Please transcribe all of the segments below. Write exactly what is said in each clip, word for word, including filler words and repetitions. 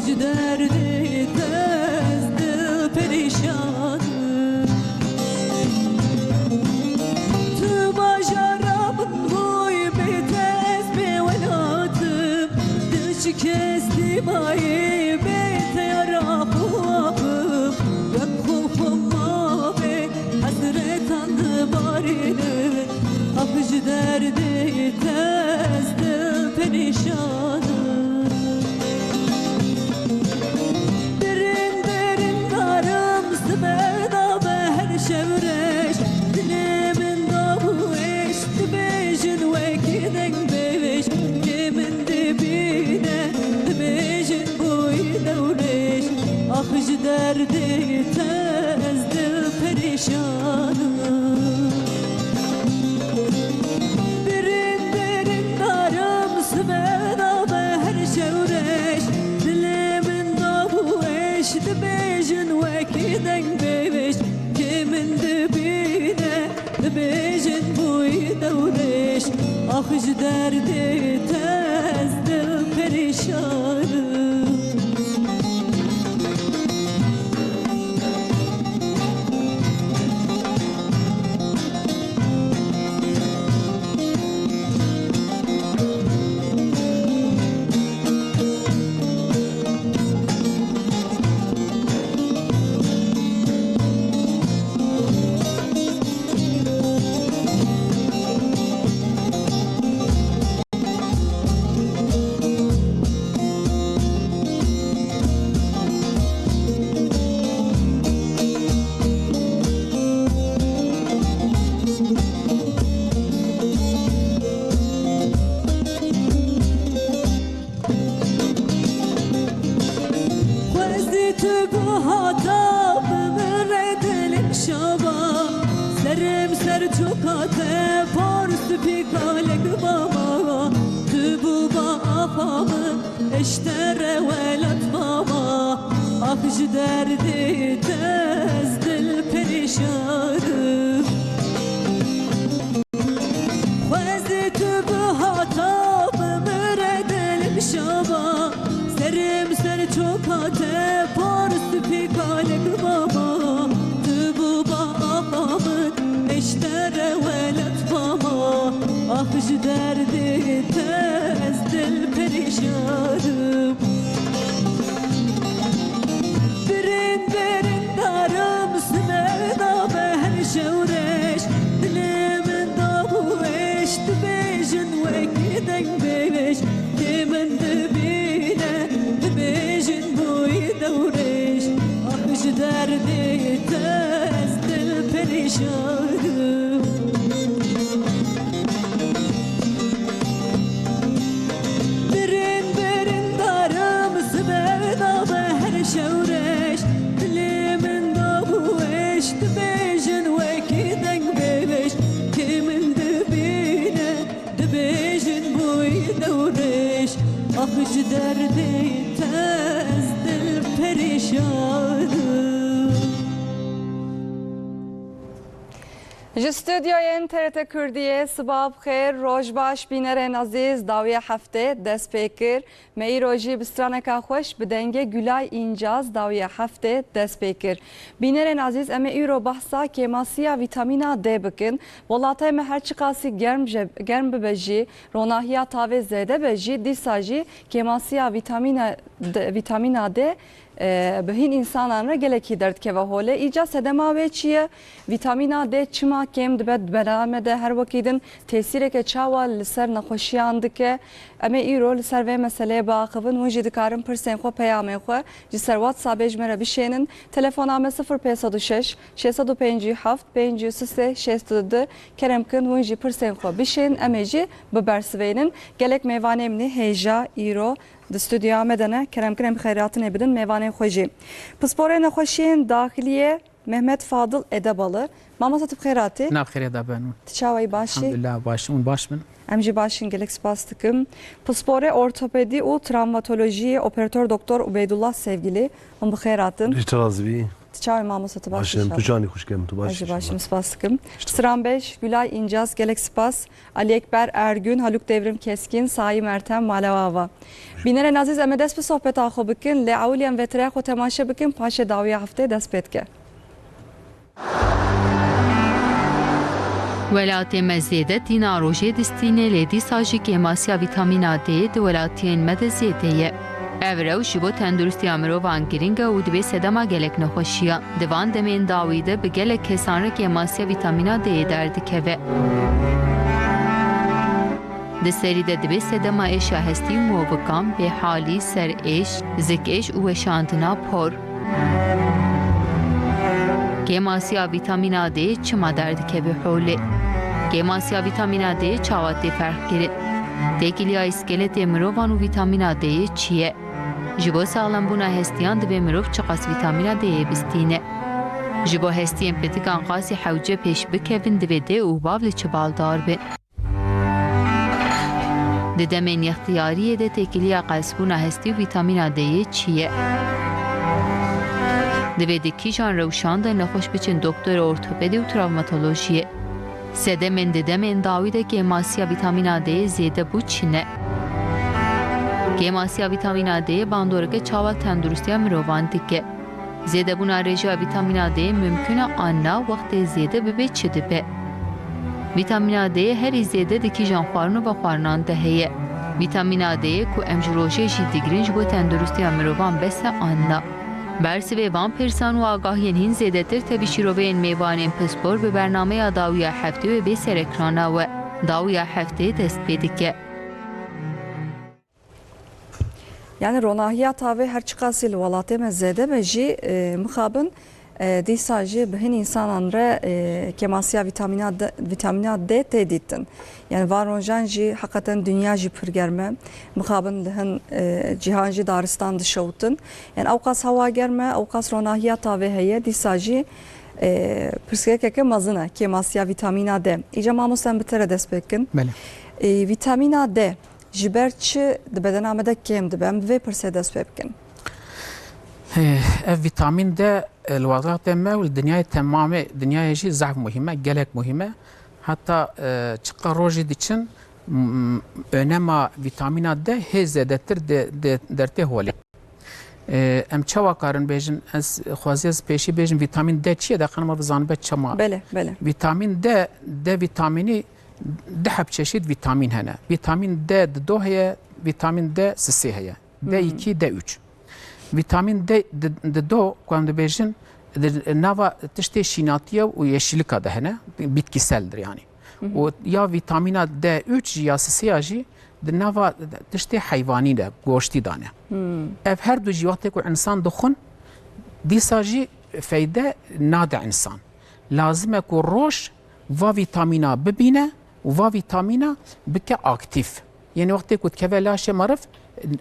Ji derdê te ez dil perîşan im. Tu bajara min bûyî, bê te ez bêwelat im. Dil şikestî mayî, bê te ya raxwa bim. Wek xwe xwe mavê hesretan dibarînin. Ax ji derdê te ez dil perîşan im. Birin birin darim sibe dabe her şev reş. Dilê min dabû êş, dibêjin wekî deng bêvêj. Kê min dibîne, dibêjin bûyî dewrêş. Ax ji derdê te ez dil perîşan im. Birin birin darim sibe dabe her şew reş. Dilê min dabû êş, dibêjin wekî deng bêvêş. Kê min dibîne, dibêjin bûyî dewrêş. Ax ji derdê te ez dil perîşan im. Xwezî tu guhata bi min re dilim şaba. Serim ser çoka te por spî kalek baba. Tu bûba axa min, eştere welat baba. Ax ji derdê te ez dil perîşan im. Xwezî tu bi hata bi min re dilim şaba. Serim ser çoka te por spî kalek baba. Tu bûba axa min, eştere welat baba. Ax ji derdê te ez dil perîşan im. Birin birin darim sibe dabe her şew reş. Dilê min dabû êş, dibêjin wekî deng bêvêş. Kê min dibîne, dibêjin bûyî dewrêş. Ax ji derdê te ez dil perîşan im. Birin birin darim sibe dabe her şew reş. Dilê min dabû êş, dibêjin wekî deng bêvêş. Kê min dibîne, dibêjin bûyî dewrêş. Ax ji derdê te ez dil perîşan im. Ji stûdyoyên T R T Kurdiyê siba bi xêr, roj baş bînerên ezîz, dawiya heftê dest pê kir. Me îro jî bi straneka xweş bi dengê Gülay İncaz dawiya heftê dest pê kir. Bînerên ezîz, em ê îro behsa kêmasiya vîtamîna D bikin. Welatê me her çiqasî germ je-, germ bibe jî, ronahiya tavê zêde be jî, dîsa jî kêmasiya vîtamîna D, vîtamîna D e, bi hîn însanan re gelekî derdikeve holê. Îca sedema wê çi ye? Vîtamîna D çima kêm dibe di bedena me de? Her wekî din tesîreke çawa li ser nexweşiyan dike? Em ê îro li ser vê meseleyê biaxivin. Hûn jî dikarin pirsên xwe, peyamên xwe ji ser WhatsAppê ji me re bişênin. Telefona me sifir pênc sed û şeş, şeş sed û pêncî û heft, pêncî û sê, şeş sed û du. Kerem kin, hûn jî pirsên xwe bişên, em ê jî bibersivênin. Gelek mêvanê min ê hêja îro di stûdyoya me de ne. Kerem kin, em xeyratinê bidin mêvanên xwe jî. Pisporê nexweşiyên daxiliyê Mehmet Fadil Edebalı. Mamosta, tu bi xêr hatî. Nav xêrê de ben. Tu çawa yî, baş î? Elhamdülillah, baş. Hûn baş bin? Em jî baş in, gelek spas dikim. Pisporê ortopedî û travmatolojiyê operator doktor Ubeydullah Sevgili. Hûn bi xêr hatin. Rî çiqas bî. Çawa mamoste, tu baş? Baş im, tu inşallah. Canî xweş kem, tu baş? Ez jî baş im, spas dikim. Siran Bej, Gülay İncaz, gelek spas. Ali Ekber Ergün, Haluk Devrim Keskin, Saim Ertem, Malewa Ava. Bînerên ezîz, em ê dest bi sohbeta xwe bikin, lê ewil em vê tire xwe temaşe bikin, paşê dawiya heftê dest pê dike. Welatê me zêde tîna rojê distîne, lê dîsa jî kêmasiya vîtamîna D di welatiyên me de zêde ye. Ev rewş ji bo tenduristiya mirovan giring e û dibê sedema gelek nexweşiya. Di van demên dawî de bi gelek kesan re kêmasiya vîtamîna D'yê derdikeve. Di serî de dibê sedema êşa hestî û movikan, bêhalî, serêş, zikêş û weşandina por. Kêmasiya vîtamîna D çima derdikeve holê? Kêmasiya vîtamîna D çawa tê ferqkirin? Têkiliya îskeletê mirovan û vîtamîna D'yê çi ye? Ji bo saxlembûna hestiyan divê mirov çiqas vîtamîna D'yê bistîne? Ji bo hestiyên pitikan qasî hewce pêş bikevin, divê D û vav li çi baldar bin? Di demên yextiyariyê de têkiliya qelsbûna hestî û vîtamîna D'yê çi ye? Divê di kîjan rewşan de nexweş biçin doktora ortopedê û travmatolojiyê? Sedemên di demên dawî de kêmasiya vîtamîna D'yê zêde bû çi ne? Kêmasiya vîtamîna D'yê bandoreke çawa tenduristiya mirovan dike? Zêdebûna rêjeya vîtamîna D'yê mimkun e an na, wextê zêde bibe çi dibe? Vîtamîna D'yê herî zêde di kîjan xwarin û vexwarinan de heye? Vîtamîna D'yê ku em ji rojê jî digirin ji bo tenduristiya mirovan bes e an na? Bersivê van pirsan û agahiyên hîn zêdetir tevî şîroveyên mêvanên pispor bi bernameya dawiya heftê wê bê serekrana we. Dawiya heftê dest pê dike. Yani ronahiya tavê her çiqasî li welatê me zêde be jî, e, mixabin, e, dîsa jî bi hin însanan re, e, kêmasiya vîtamîna D, vîtamîna D tê dîtin. Yani van rojan jî heqeten dinya jî pir germ e. Mixabin li hin, e, cîhan jî daristan dişewtin. Yani ewqas hewa germ e, ewqas ronahiya tavê heye, dîsa jî, e, pirsgirêkeke mezin e kêmasiya vîtamîna D. Îca mamoste em bi te re dest pê bikin. Belê. E, vîtamîna D ji ber çi di bedena me de kêm dibe? Em bi vê pirsê dest pê bikin. He, ev vîtamîn D, e, li welatê me û li dinyayê temamê, dinyayê jî zehf muhîm e, gelek muhîm e. Heta, e, çiqa rojî diçin, m-, önema vîtamîna D hê zêdetir de, de, dertê holê. E, em çawa karin bêjin? Ez xwazî ez pêşî bêjim, vîtamîn D çi ye? Deqan me bizanibe çima. Belê, belê. Vîtamîn D, D vîtamînî du heb çeşît vîtamîn hene. Vîtamîn D di do heye, vîtamîn D sisê heye. D iki, D üç. Vîtamîn D di, di do, ku em dibêjin, di nava tiştê şînatiye û yeşilika de hene, bitkiseldir yani. Û ya vîtamîna D üç jî ya sisê ya jî di nava tiştê heyvanî de, goştî de ne. Ev her du jî wextê ku insan dixwin, dîsa jî feyde nade insan. Lazim e ku roj va vîtamîna bibîne û va vîtamîna bike aktîf. Yanî wextê ku dikeve laşê meriv,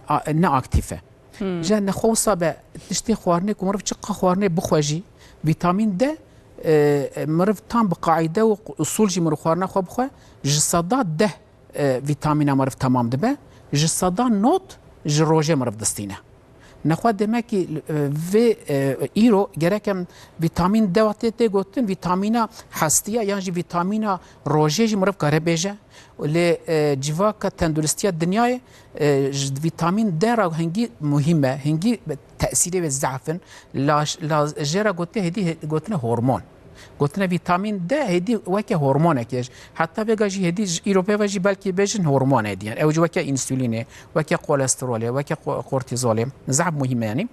a, ne aktîf e. Ji nexwe wisa be, tiştê xwarinê ku meriv çiqa xwarinê bixwe jî, vîtamîn D, e, meriv tam bi qaîde û usûl jî meriv xwarina xwe bixwe, ji seda deh, e, vîtamîna meriv temam dibe, ji seda nod ji rojê meriv distîne. Nexwe demekî, e, vê, e, îro gerek em vîtamîn D wextê tê gotin, vîtamîna hestiya yan jî vîtamîna rojê jî meriv kare bêje. Lê, e, civaka tenduristiya dinyayê, e, ji vîtamîn D re hingî muhîm e, hingî tesîrê wê zehf in. La, la jê re gote hêdî he-, gotine hormon. Gotine vîtamîn D hêdî weke hormonekê ye. Heta vêga jî hêdî ji îro pê ve jî belkî bêjin hormon hêdî. Yani ew jî weke însûlînê, weke kolesterolê, weke ko-, kortîzolê. Zehf muhîm e yani.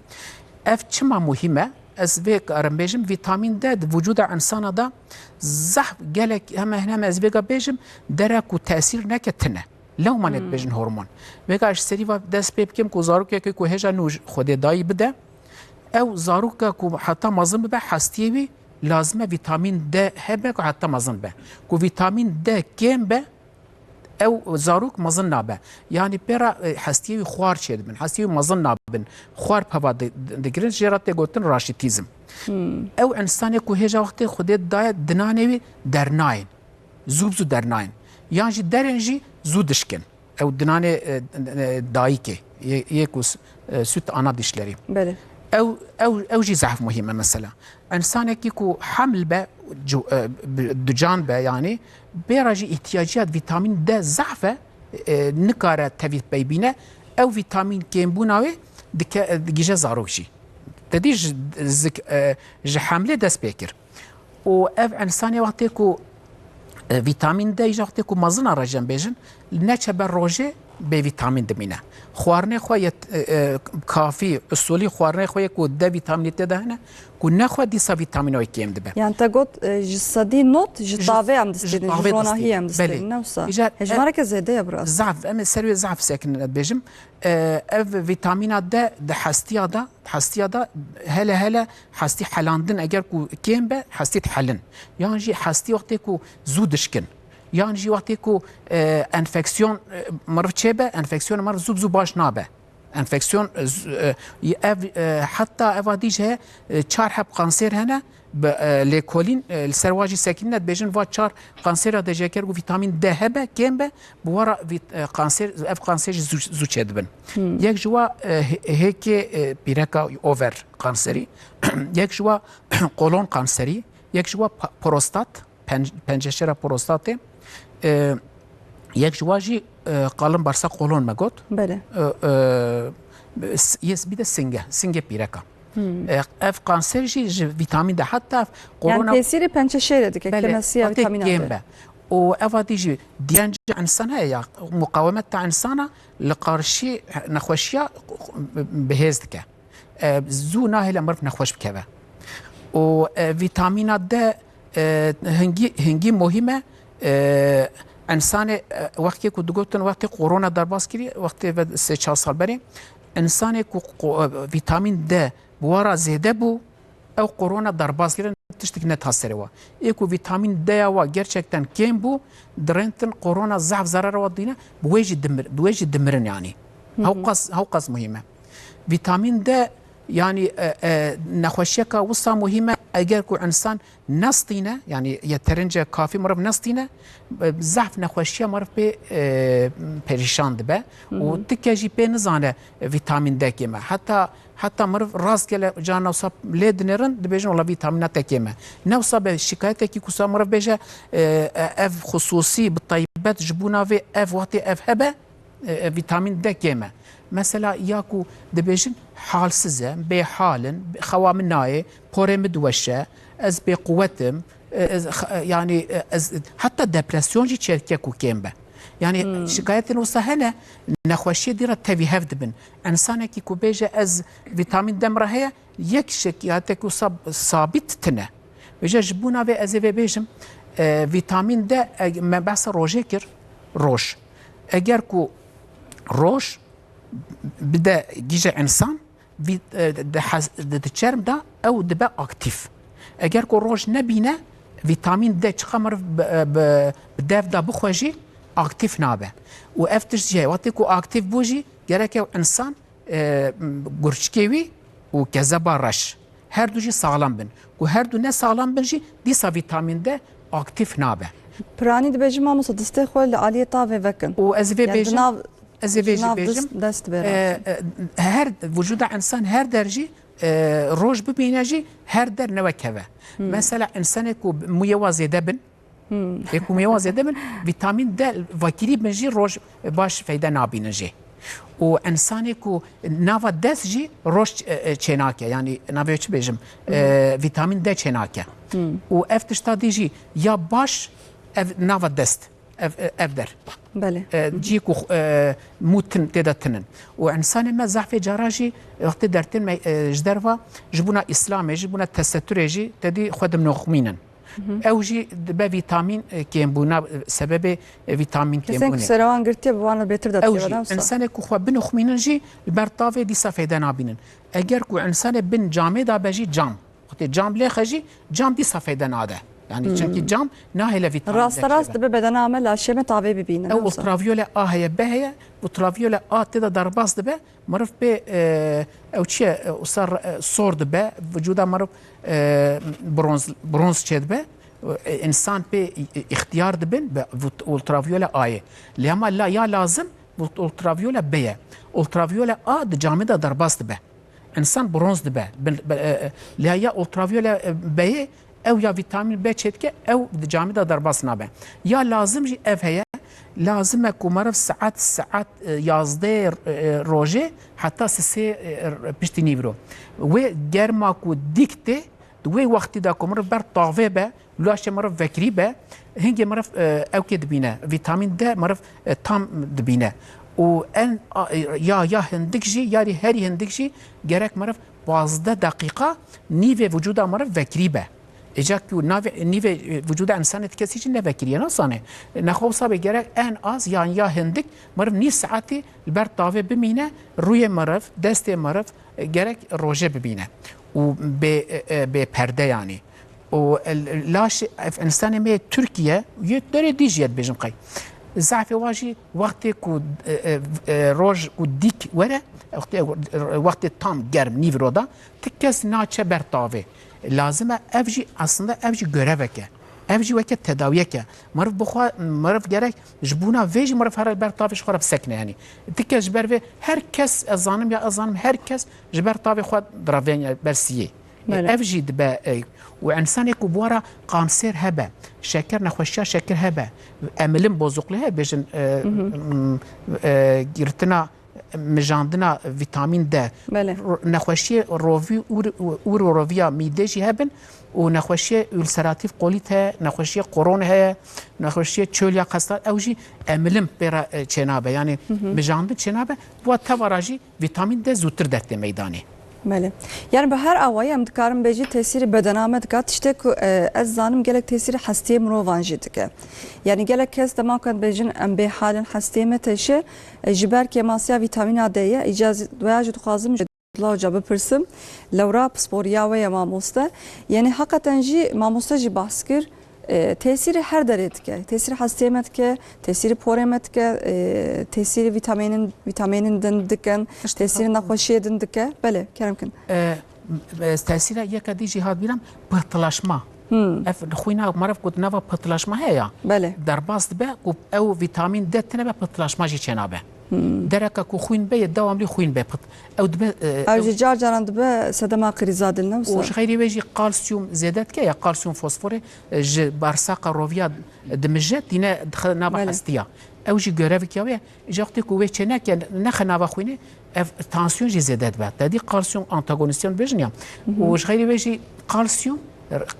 Ev çima muhîm e? Ez vê karim bêjim, vîtamîn D di vücuda insana de zehf gelek, heme hene me ez vêga bêjim, dere ku tesîr neke tine. Lewma ne dibêjin hormon. Vêga ji serî ve dest pê bikim ku zarokekê ku hêja nû ji Xwedê dayî bide, ew zaroka ku heta mezin bibe, hestiyê wî lazim e vîtamîn D hebe ku heta mezin be. Ku vîtamîn D kêm be, ew zarok mezin nabe. Yanî pê re, e, hestiyê wî xwar çêdibin, hestiyê wî mezin nabin. Xwar peva di-, di-, digirin, jê re tê gotin raşîtîzm. Ew însanê ku hêja wextê Xwedê daye dinanê wî dernayên. Zû bi zû dernayên. Yan jî derên jî zû dişkin. Ew dinanê, e, e, dayikê. Yê, yê ku s-, e, süt ana dişleri. Belê. Ew, ew, ew jî zehf muhîm e mesela. Însanekî ku heml be, cu-, e, bi-, ducan be, yanî bêra jî îhtiyaciyat vîtamîn D zehf e, e, nikare tevî pey bîne, ew vîtamîn kêmbûna wê dike, e, digihîje zarok jî. Te dî ji, zik-, e, ji hemlê dest pê kir. Û ev însanê wextê ku, e, vîtamîn D îja wextê ku mezin e, re jî em bêjin, neçe ber rojê bê vîtamîn dimîne. Xwarinê xwe yê, e, e, kafî, usulî xwarinê xwe yê ku D vîtamînê tê de hene, ku nexwe dîsa vîtamîna wê kêm dibe. Yani te got, e, ji sedî nod ji Ji, tavê em ji distênin, ji tavê ronahiyê distênin. Em distênin, Belê. Ne wisa? Îja, Hejmareke e, zêde ye bi rastî. Zaf, em ê ser wê zaf sekin dibêjim. E, ev vîtamîna D di hestiya de, hestiya de hele hele hestî helandin eger ku kêm be, hestî dihelin. Yan jî hestî wextê ku zû dişkin. Yan jî wextê ku, e, enfeksiyon, e, meriv çêbe, enfeksiyona meriv zû bi zû baş nabe. Enfeksiyon, e, z-, e, ev, e, heta eva dî jî heye, e, çar heb kanser hene, bi, e, lêkolîn, e, li ser wa jî sekînine dibêjin, va çar kansera de jî eger ku vîtamîn D hebe, kêm be, bi wa re vît-, e, kanser, ev kanser jî zû, zû çêdibin. Yek ji wa, e, hê-, hêkê, e, pîreka over kanserî, yek ji wa kolon kanserî, yek ji wa pa-, prostat, pen-, penceşêra prostatê, e, yek ji wa jî, e, kalın bağırsak kolon me got. Belê. E, e, s-, yes, bir de singe, singe pîreka. E, ev kanser jî ji vîtamîn D, heta ev Yani korona tesîrê penceşêrê dike, Belê, kemesiya wextê vîtamîna kêm D. be. Û eva dî jî diyen ji însan heye ya, muqawemeta însana li qarşî nexweşiya bihêz dike. E, zû nahêle meriv nexweş bikeve. Û, e, vîtamîna D, e, hingî, hingî muhîm e. E, însanê, e, wextê ku digotin, wextê korona derbas kirî, wextê ve sê çar sal berê, însanê ku ko-, e, vîtamîn D bi wa re zêde bû, ew korona derbas kirin, tiştek neta serê wa. Ê ku vîtamîn D ya wa gerçekten kêm bû, dirêntin korona zehf zerara wa dîne, bi wê jî dimir-, bi wê jî dimirin yanî. Hı hı. Hewqas, hewqas muhîm e. Vîtamîn D, yanî, e, e, nexweşiyeka wisa muhîm e, eger ku însan nestîne, yanî yeterince kafî meriv nestîne, e, zehf nexweşiya meriv pê, e, perîşan dibe Hı hı. û tike jî pê nizane vîtamîn D kêm e. Heta, heta meriv rastgele carna wisa lê dinêrin, dibêjin, wela vîtamîna te kêm e. Ne wisa be şikayetekî ku wisa meriv bêje, e, e, ev xusûsî bi taybet ji bona vê ev wextê ev hebe, e, e, vîtamîn D kêm e. Mesela ya ku dibêjin halsiz e, bêhal in, xewa min nayê, porê min diweşe, ez bêquwet im, e, ez, x-, e, yanî, e, ez, heta depresyon jî çêdike ku kêm be. Yanî Hmm. şikayetên wisa hene, nexweşiyê dî re tevî hev dibin. Însanekî ku bêje ez vîtamîn D min re heye, yek şikayetek wisa sabît tine. Vêca ji bona vê ez ê vê bêjim, e, vîtamîn D, e, me behsa rojê kir, roj. Eger ku roj bide gîje însan, vî-, e, di hes-, di, di çerm de ew dibe aktîf. Eger ku roj nebîne, vîtamîn D çiqa meriv bi, e, bi, bi dev de bixwe jî aktîf nabe. Û ev tişt jî heye. Wextê ku aktîf bû jî gerek ew însan, e, gurçikê wî û kezeba reş, her du jî saxlem bin. Ku her du ne saxlem bin jî, dîsa vîtamîn D aktîf nabe. Piranî dibêjin, mamosta, distê xwe li aliyê tavê vekin. Û ez vê Yani bêjim, di nav, ez ê vê di jî nav bêjim, dest, dest bê e, raşt. e, her, vücuda însan her der jî, e, roj bibîne jî, her der newek heve. Hmm. Mesela însanê ku mûyê wa zêde bin, Hmm. ê ku mûyê wa zêde bin, vîtamîn D vakirî bin jî roj baş feyde nabînin jî. Û însanê ku nava dest jî roj, e, e, çênake. Yanî navê çi bêjim? E, Hmm. vîtamîn D çênake. Hmm. Û ev tişta dî jî ya baş ev nava dest. Ev, ev der. Belê. E, cî ku, e, mû tin, tê de tinin. Û însanê me zehfê cara jî, wextê dertên me, e, ji derva, ji bona Îslamê, ji bona teseturê jî, te dî xwe dinoxmînin. Hı hı. Ew jî dibe vîtamîn, e, kêmbûna, e, sebebê, e, vîtamîn Kesên ku kêmbûnê. Sera wan girtiye bi wan re bêtir de Ew dikeve, jî, ne wisa? Însanê ku xwe binoxmînin jî, li ber tavê dîsa feyde nabînin. Eger ku însanê bin camê de be jî cam. Wextê cam lêxe jî, cam dîsa feyde nade. Yani Hmm. çünkü cam nahêle vîtamîn Raste D rast çêbe. Dibe bedena me, laşê me tavê bibîne, Ew ne wisa? Ultraviyole A heye, B heye, ultraviyole A tê de derbas dibe, meriv pê, e, ew çi ye, e, wisa, e, sor dibe, vücuda meriv, e, bronz, bronz çêdibe, e, însan pê, e, îxtiyar dibin, bi vut-, ultraviyole A'yê. Lê hema la, ya lazim, vut-, ultraviyole B ye. Ultraviyole A di camê de derbas dibe. însan bronz dibe. Bin, bi, e, e, lê ya ultraviyole, e, B'yê ew ya vîtamîn B çêdike, ew di camî de derbas nabe. Ya lazim jî ev heye, lazim e ku meriv saet, saet, e, yazdeh, e, e, rojê heta sisê, e, e, piştî nîvro. Wê germa ku dîk tê, di wê wextî de ku meriv ber tavê be, laşê meriv vekirî be, hingê meriv, e, ewkê dibîne, vîtamîn D meriv, e, tam dibîne. Û en, a, e, ya, ya hindik jî, yarî herî hindik jî gerek meriv pazdeh deqîqa nîvê vücuda meriv vekirî be. Îca ku navê, nîvê, e, vücuda însanê ti kesî jî nevekiriye, nasane. Nexwe wisa bê gerek en az yan ya hindik meriv nîv saetî li ber tavê bimîne, rûyê meriv, destê meriv, e, gerek rojê bibîne. Û bê, e, e, bê perde yanî. Û, e, laş, ev însanê me yê Tirkiye, yê derê dî jî ye dibêjin qey. Zafê wa jî wextê ku, e, e, e, roj ku dîk were, wextê, wextê tam germ nîvro da, ti kes naçe ber tavê. Lazim e ev jî, aslında ev jî görevek e. Ev jî weke tedawiyek e. Meriv bixwe, meriv gerek ji bona vê jî meriv here li ber tavê ji xwe re bisekine yanî. Ti kes ji ber vê, her kes, ez zanim ya ez zanim, her kes ji ber tavê xwe direvên ber siyê. Belê. Ev jî dibe, e, û însanê ku bi we re kanser hebe, şeker, nexweşiya şeker hebe, emilim bozukluğu hebe, bêjin, e, m, e, girtina, mijandina vîtamîn D, Belê. ro-, nexweşiyê rovî, ûr, ûr û roviya mîdê jî hebin û nexweşiyê ulseratif kolit heye, nexweşiyê Crohn heye, nexweşiyê çölya kesta, ew jî emilim pê re, e, çênabe. Yanî mijandin çênabe, bi wa teva re jî vîtamîn D zûtir dertê meydanê. Belê. Yani bi her awayî em dikarin bêjî tesîrî bedena me dika. Tiştê ku, e, ez zanim gelek tesîrî hestiyê mirovan jî dike. Yani gelek kes dema ku em bêjin em bêhal in, hestiyê me teşe, e, ji ber kêmasiya vîtamîna D ye. Îca zî, veya jî dixwazim ji Abdullah Hoca bipirsim. Lewra pisporiya we ye mamoste. Yani heqeten jî mamoste jî behs kir. E, tesîrê her derê dike. Tesîrê hestiyê me dike, tesîrê porê me dike, e, tesîrê vîtamînin, vîtamînin din dikin, tesîrê nexweşiyê din dike. Belê, kerem kin. E, e, tesîra yeka dî jî hat bîra min, pihtilaşma. Hmm. Ev xwîna meriv ku di nava pihtilaşma heye ya. Belê. Derbas dibe ku ew vîtamîn D tine be, pihtilaşma jî çênabe. Hmm. Dereka ku xwîn be, yê dewamlî xwîn be. Pit-, ew dibe, e, Ew ew jî car caran dibe sedema krîza dil, ne wisa? Û ji xeyrî wê jî kalsiyum zêde dike ya, kalsiyum fosforê, e, ji barsaqa roviya dimije, tîne dixe nava Belê. hestiya. Ew jî görevek ya wê, îca wextê ku wê çê neke, nexe nava xwînê, ev tansiyon jî zêde dibe. Te dî kalsiyum antagonîstiyan dibêjin ya. Hı hı. Û ji xeyrî wê jî kalsiyum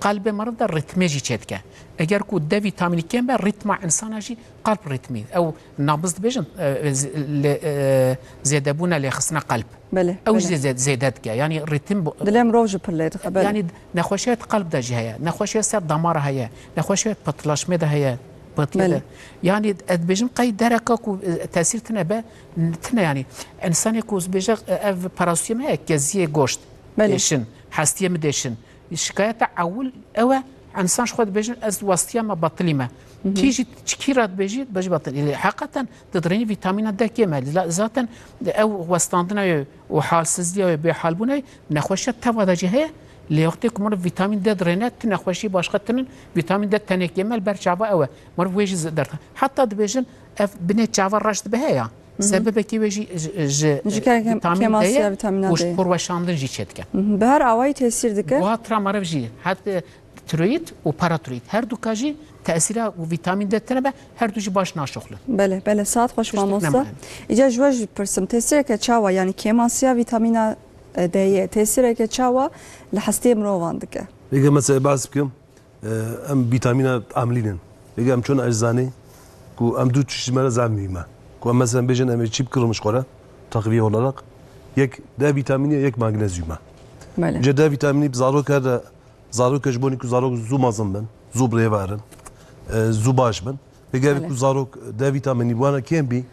qelbê meriv de ritmê jî çêdike. Eger ku D vîtamînî kêm be, ritma insana jî qelb ritmî. Ew nabız dibêjin, e, z-, lê, e, zêdebûna lêxistina qelb. Belê, Ew belê. jî zê-, zêde dike. Yanî ritim bu- Dilê mirov jî pir lê dixe, belê. Yanî nexweşiyet qelb de jî heye. Nexweşiyet ser damara heye. Nexweşiyet pıhtılaşmê de heye. Pıhtıya Belê. de. Yanî ez dibêjim qey dereka ku, e, tesîr tine be, n-, tine yanî. Însanê ku bêje, e, ev parasiyê me heye, keziyê goşt Belê. dêşin, hestiyê min dêşin. Şikayeta ewil ew e, însan ji xwe dibêjin, ez westiya me, batilî me. Hı hı. Kî jî, çi kî re dibêjî, dibêjî batilî. Lê heqeten didirênî vîtamîna D kêm e. La-, zaten ew westandina ye û halsizliya ye, bêhalbûna ye, nexweşiya teva de jî heye. Lê wextê ku meriv vîtamîn D dirêne, tu nexweşî başqa tinin, vîtamîn D tenê kêm e, li ber çava ew e. Meriv wê jî zi-, derxe. Heta dibêjin, ev binê çava reş dibe heye. Hı hı. Sebebekî wê jî ji, ji Ji ke-, vîtamîn D kêmasiya ye vîtamîna û D ji ye. porweşandin jî çêdike. Hı hı. Bi her awayî tesîr dike. Buhatra meriv jî, heta tiroyîd û paratiroyîd. Her duka jî tesîra û vîtamîn D tine be, her du jî baş naşoxlin. Belê, belê. Saet xweş Tiştek mamosta. nemaye. Îca ji we jî pirsim. Tesîreke çawa, yanî kêmasiya vîtamîna, e, D ye, tesîreke çawa li hestiyê mirovan dike? Êge mesela behs bikim, e, em vîtamîna emlînin. Êge em çûn eczanê ku em du tişt ji me re zaf muhîm e. Ku em mesela bêjin em ê çi bikirin ji xwe re, takviye olarak. Yek D vîtamînî ye, yek magnezyum e. Belê. Ji D vîtamînî bi zarok her de Zarok ji bo ku zarok zû mezin bin, zû birêve herin, e, zû baş bin. Pêgevê Belê. ku zarok D vîtamînî wana kêm bî,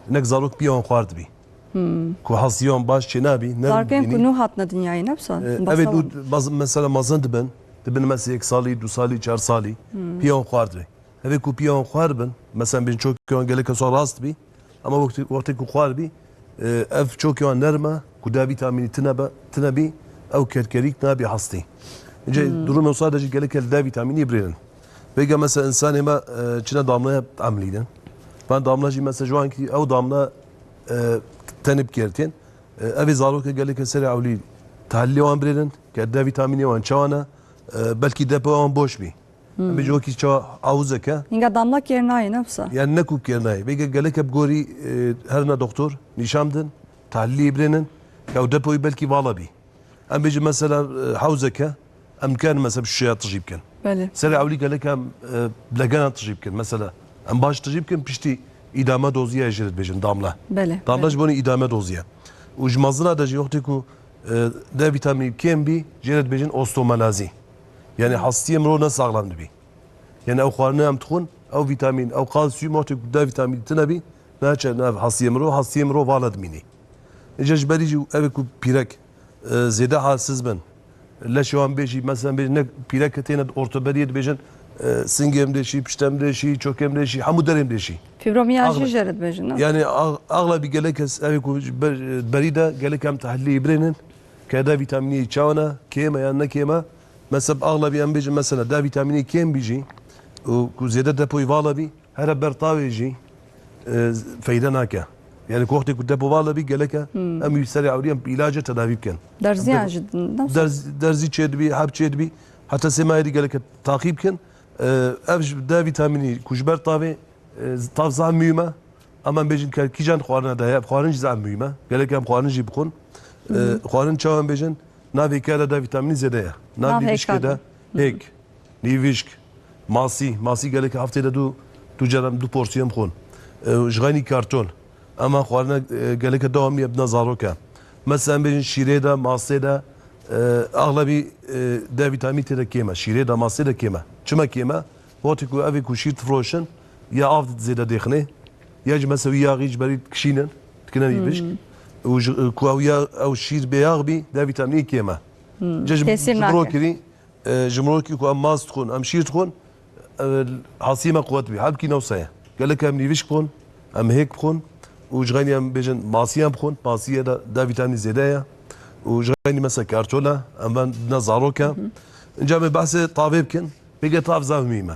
hinek zarok piya wan xwar dibî. Hmm. Ku hesiya wan baş çênabî, nerm Zarokên dibînî. ku nû hatine dinyayê, ne wisa? E, Basa ev ê wan. nû baz-, mesela mezin dibin, dibin mesela yek salî, du salî, çar salî, Hmm. piya wan xwar dibî. Ev ê ku piya wan xwar bin, mesela bêjin çokê wan gelek kes wan rast bî, Ama wextê, wextê ku xwar bî, e, ev çokê wan nerm e, ku D vîtamînî tine be, tine bî, ew kerkerîk nabî hestî. Înce Hmm. durumê wisa de jî gelek li D vîtamînî birênin. Vêga mesela însanê me, e, çine damlaya emlînin. Van damla jî mesela ji wan kî ew damla, e, tenê bikertên. E, ev ê zaroke geleke serê ewlî tehlîlê wan birênin, ke D vîtamînê wan çawa ne, e, belkî depoya wan boş bî. Em bêjin wekî çawa awuzeke. Hînga damla kêr nayê, ne wisa? Yani ne ku kêr nayê. Vêge geleke bi gorî, e, herine doktor, nîşan bidin, tehlîlê birênin, ya depoyî belkî vala bî. Em bêjin mesela, e, hewzeke, em dikarin mesela bi şişeya tijî bikin. Belê. Serê ewlî gelek em, e, bi legenan tijî bikin. Mesela em baş tijî bikin, piştî îdame doziye jê re dibêjin damla. Belê, Damla belê. Ji bo nî îdame doziye. Û ji mezina de jî wextê ku, e, D vîtamînî kêm bî, jê re dibêjin osteomalazî. Yani hastiyê mirov ne saxlem dibî. Yani ew xwarine em dixwin, ew vîtamîn, ew kalsiyum, wextê ku D vîtamînî tune bî, naçe nav hastiyê mirov, hastiyê mirov vala dimînî. Îca ji berî jî ev ê ku pîrek, e, zêde halsiz bin. Leşê wan bê jî, mesela bê ne pîreke têne ortoperiyê dibêjin, e, singê em dêşî, piştem dêşî, çokê em dêşî, hemû derê em dêşî. Fibromiyajî Axla- jê re dibêjin, ne? Yani a-, axlabî gelek kes ev ê ku ji ber-, berî de gelek em tehlîlê birênin, ke D vîtamînê çawa ne, kêm e yan ne kêm e. Mesela axlabî em bêjin mesela D vîtamînê kêm bî jî, û ku zêde depoyî vala bî, here ber tavê jî, e, feyde nake. Yani ku wextê ku depo vala bî geleke, Hmm. em wî serê ewlî em bi îlace tedavî bikin. Derziyan Em jî din, ne? Derz-, derzî çêdibî, heb çêdibî, heta sê mehê dî geleke taqî bikin. E, ev ji D vîtamînî ku ji ber tavê, e, tav zaf muhîm e. Ama em bêjin ke kîjan xwarine de ye, xwarin jî zaf muhîm e. Geleke em xwarin jî bixwin. E, Hı hı. Xwarin çawa em bêjin? Navê ke de D vîtamînî zêde ye. Nav Nav nîvişkê hêka de de. Hı hı. hêk. Nîvişk, masî, masî gelek heftê de du, du cara du porsiyon bixwin. E, ji xeynî karton. Ema xwarine, e, geleke dewamî ye bidina zaroke. Mesela em bêjin şîrê de, masê de, e, axlebî, e, D vîtamîn tê de kêm e. Şîrê de, masê de kêm e. Çima kêm e? Wextê ku evê ku şîr difiroşin, ya av zêde dêxinê, ya jî mesela wî yaxî ji berî dikişînin, dikine nîvişk. Hmm. Û ji, ku ew ya, ew şîr bêyax bî, D vîtamînê kêm e. Hmm. Ca ji, Tesîr ji nake. Mirokirî, E, ji mirovekî ku em mast dixwin, em şîr dixwin, e, hastiyê me quwet bî. Halbikî ne wisa ye. Gelek em nîvişk bixwin, em hêk bixwin û ji xeynî em bêjin masiyan bixwin. Masiyê de D vîtamînî zêde ye. Û ji xeynî mesela kartol e, em ben didine zarok e. Hı hı. Înca em ê behsê tavê bikin. Pêke tav zaf muhîm e.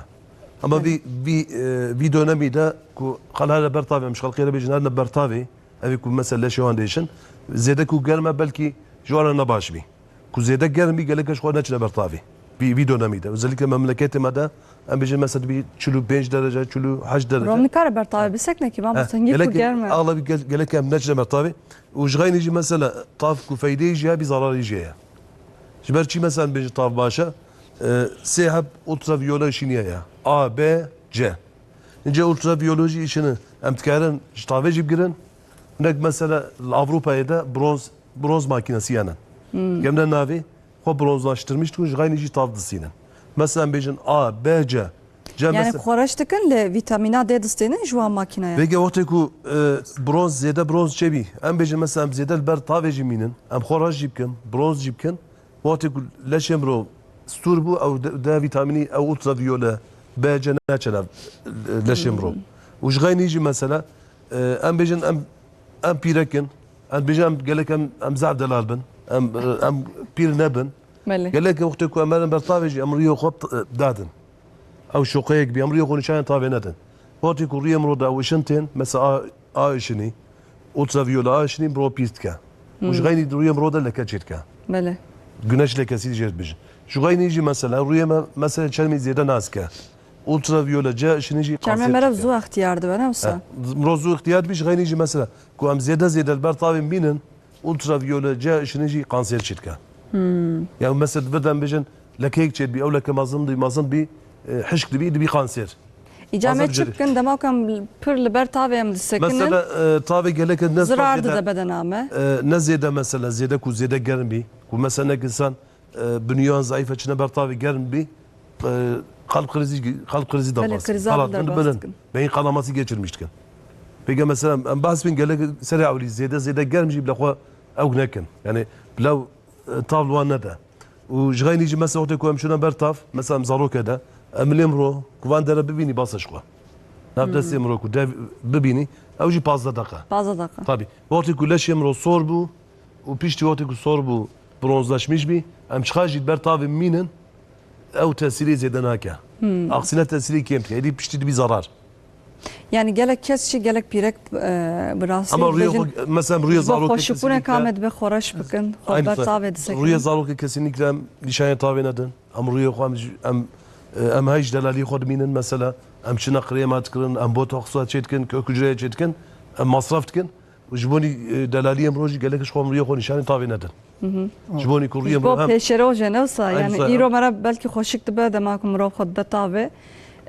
Ama Evet. vî, vî, e, vî dönemî de ku xelhale ber tavê, em ji xelkê re bêjin herine ber tavê, ev ê ku mesela leşê wan dêşin, zêde ku germ e belkî ji wan re ne baş bî. Ku zêde germ bî, gelek ji xwe neçine ber tavê. Vî, vî dönemî de. Özellikle memleketê me de, em bêjin mesela dibî çil û pênc derece, çil û heşt derece. Rom nikare ber tavê bisekne ki, He, mamoste, hingî ku gelek, germ e. Axlebî gel-, gelek em neçine ber tavê. Û ji xeynî jî mesela tav ku feydeyê jî heye, bî zararê jî heye. Ji ber çi mesela em bêjin tav baş e? E, sê heb ultraviyole ışını heye. A, B, C. Înca ultraviyolojî ışını em dikarin ji tavê jî bigirin. Hinek mesela li Ewropayê de bronz, bronz makînesî hene. Hmm. Gemne navê xwe bronzlaştirmiş dikun, ji xeynî jî tav distînin. Mesela em bêjin A, B, C. C Yani mesela xwereş dikin, lê vîtamîna D distênin ji wan makîneya. Vêge wextê ku, e, bronz, zêde bronz çêbî, em bêjin mesela em zêde li ber tavê jî mînin, em xwereş jî bikin, bronz jî bikin, wextê ku leşê mirov stûr bû, ew D, D vîtamînî, ew ultraviyole, B, C neçe nav, e, leşê mirov. Hmm. Û ji xeynî jî mesela, e, em bêjin em, em pîrek in, em bêjin em gelek em, em zaf delal bin, em, e, em pîr nebin. Belê. Gelek wextê ku em herin ber tavê jî em rûyê xwe, e, dadin. Ew şoqeyek bî, em rûyê xwe nîşanê tavê nedin. Wextê ku rûyê mirov de ew ışın tên, mesela A, A ışınî, ultraviyole A ışınî mirov pîs dike. Û ji Hmm. xeynî rûyê mirov de leke çêdike. Belê. Güneş lekesî jê dibêjin. Ji xeynî jî mesela rûyê me, mesela çermê zêde nas dike. Ultraviyole C ışınî jî Çermê kanser meriv çêdike. Zû extiyar dibe, ne wisa? He. Mirov zû extiyar dibî, ji xeynî jî mesela ku em zêde zêde li ber tavê mînin, ultraviyole C ışını jî kanser çêdike. Hmm. Yani mesela di vir de em bêjin lekeyek çêdibî, ew leke mezin dibî, mezin dibî, e, hişk dibî, dibî kanser. Îca me çi bikin, dema ku em pir li ber tavê em disekinin, Mesela, e, tavê geleke ne zirar zêde, dide bedena me. E, ne zêde mesela, zêde ku zêde germ bî, ku mesela nek insan, e, binûyan zayîf e, çine ber tavê germ bî, e, kalp krizi, kalp krizi Belê, derbas. Kriza Halat derbas bilin. Dikin. Beyin kanaması geçirmiş dikin. Peki mesela em bahs bin gelek serê ewlî zêde, zêde germ jî bile xwe ew nekin. Yani bile, e, tav li wan nede. Û ji xeynî jî mesela wextê ku em şûne ber tav, mesela em zaroke de, em lê mirov, ku van dere bibînî basa ji xwe. Nav Hmm. destê mirov ku dev bibînî, ew jî pazdeh deqa. Pazdeh deqa. Tabii. Wextê ku leşê mirov sor bû, û piştî wextê ku sor bû, bronzlaşmiş bî, em çiqas jî ber tavê mînin, ew tesîrê zêde nake. Hmm. Aksine tesîrê kêm dike. Êdî piştî dibî zarar. Yani gelek kes jî gelek pîrek, e, bi rastî Ama rûyê bêjin, xwe, mesela rûyê ji bo zarokê xweşikbûnekê kesinlikle me dibe xwereş bikin, xwe Aynı ber sa-, tavê disekin. Rûyê zarokê kesinlikle em nîşanê tavê nedin. Em rûyê xwe em ji, em, e, em hey ji delaliyê xwe dimînin mesela. Em çine krêma dikirin, em botoxsa çê dikin, kök hücreye çê dikin, em masraf dikin. Ji bo nî, e, delaliyê em rojî gelek ji xwe em rûyê xwe nîşanê tavê nedin. Ji bo nî ku rûyê Ji bo em pêşerojê ne wisa, Aynı yani sa-, îro me re belkî xweşik dibe, dema ku mirov xwe dide tavê,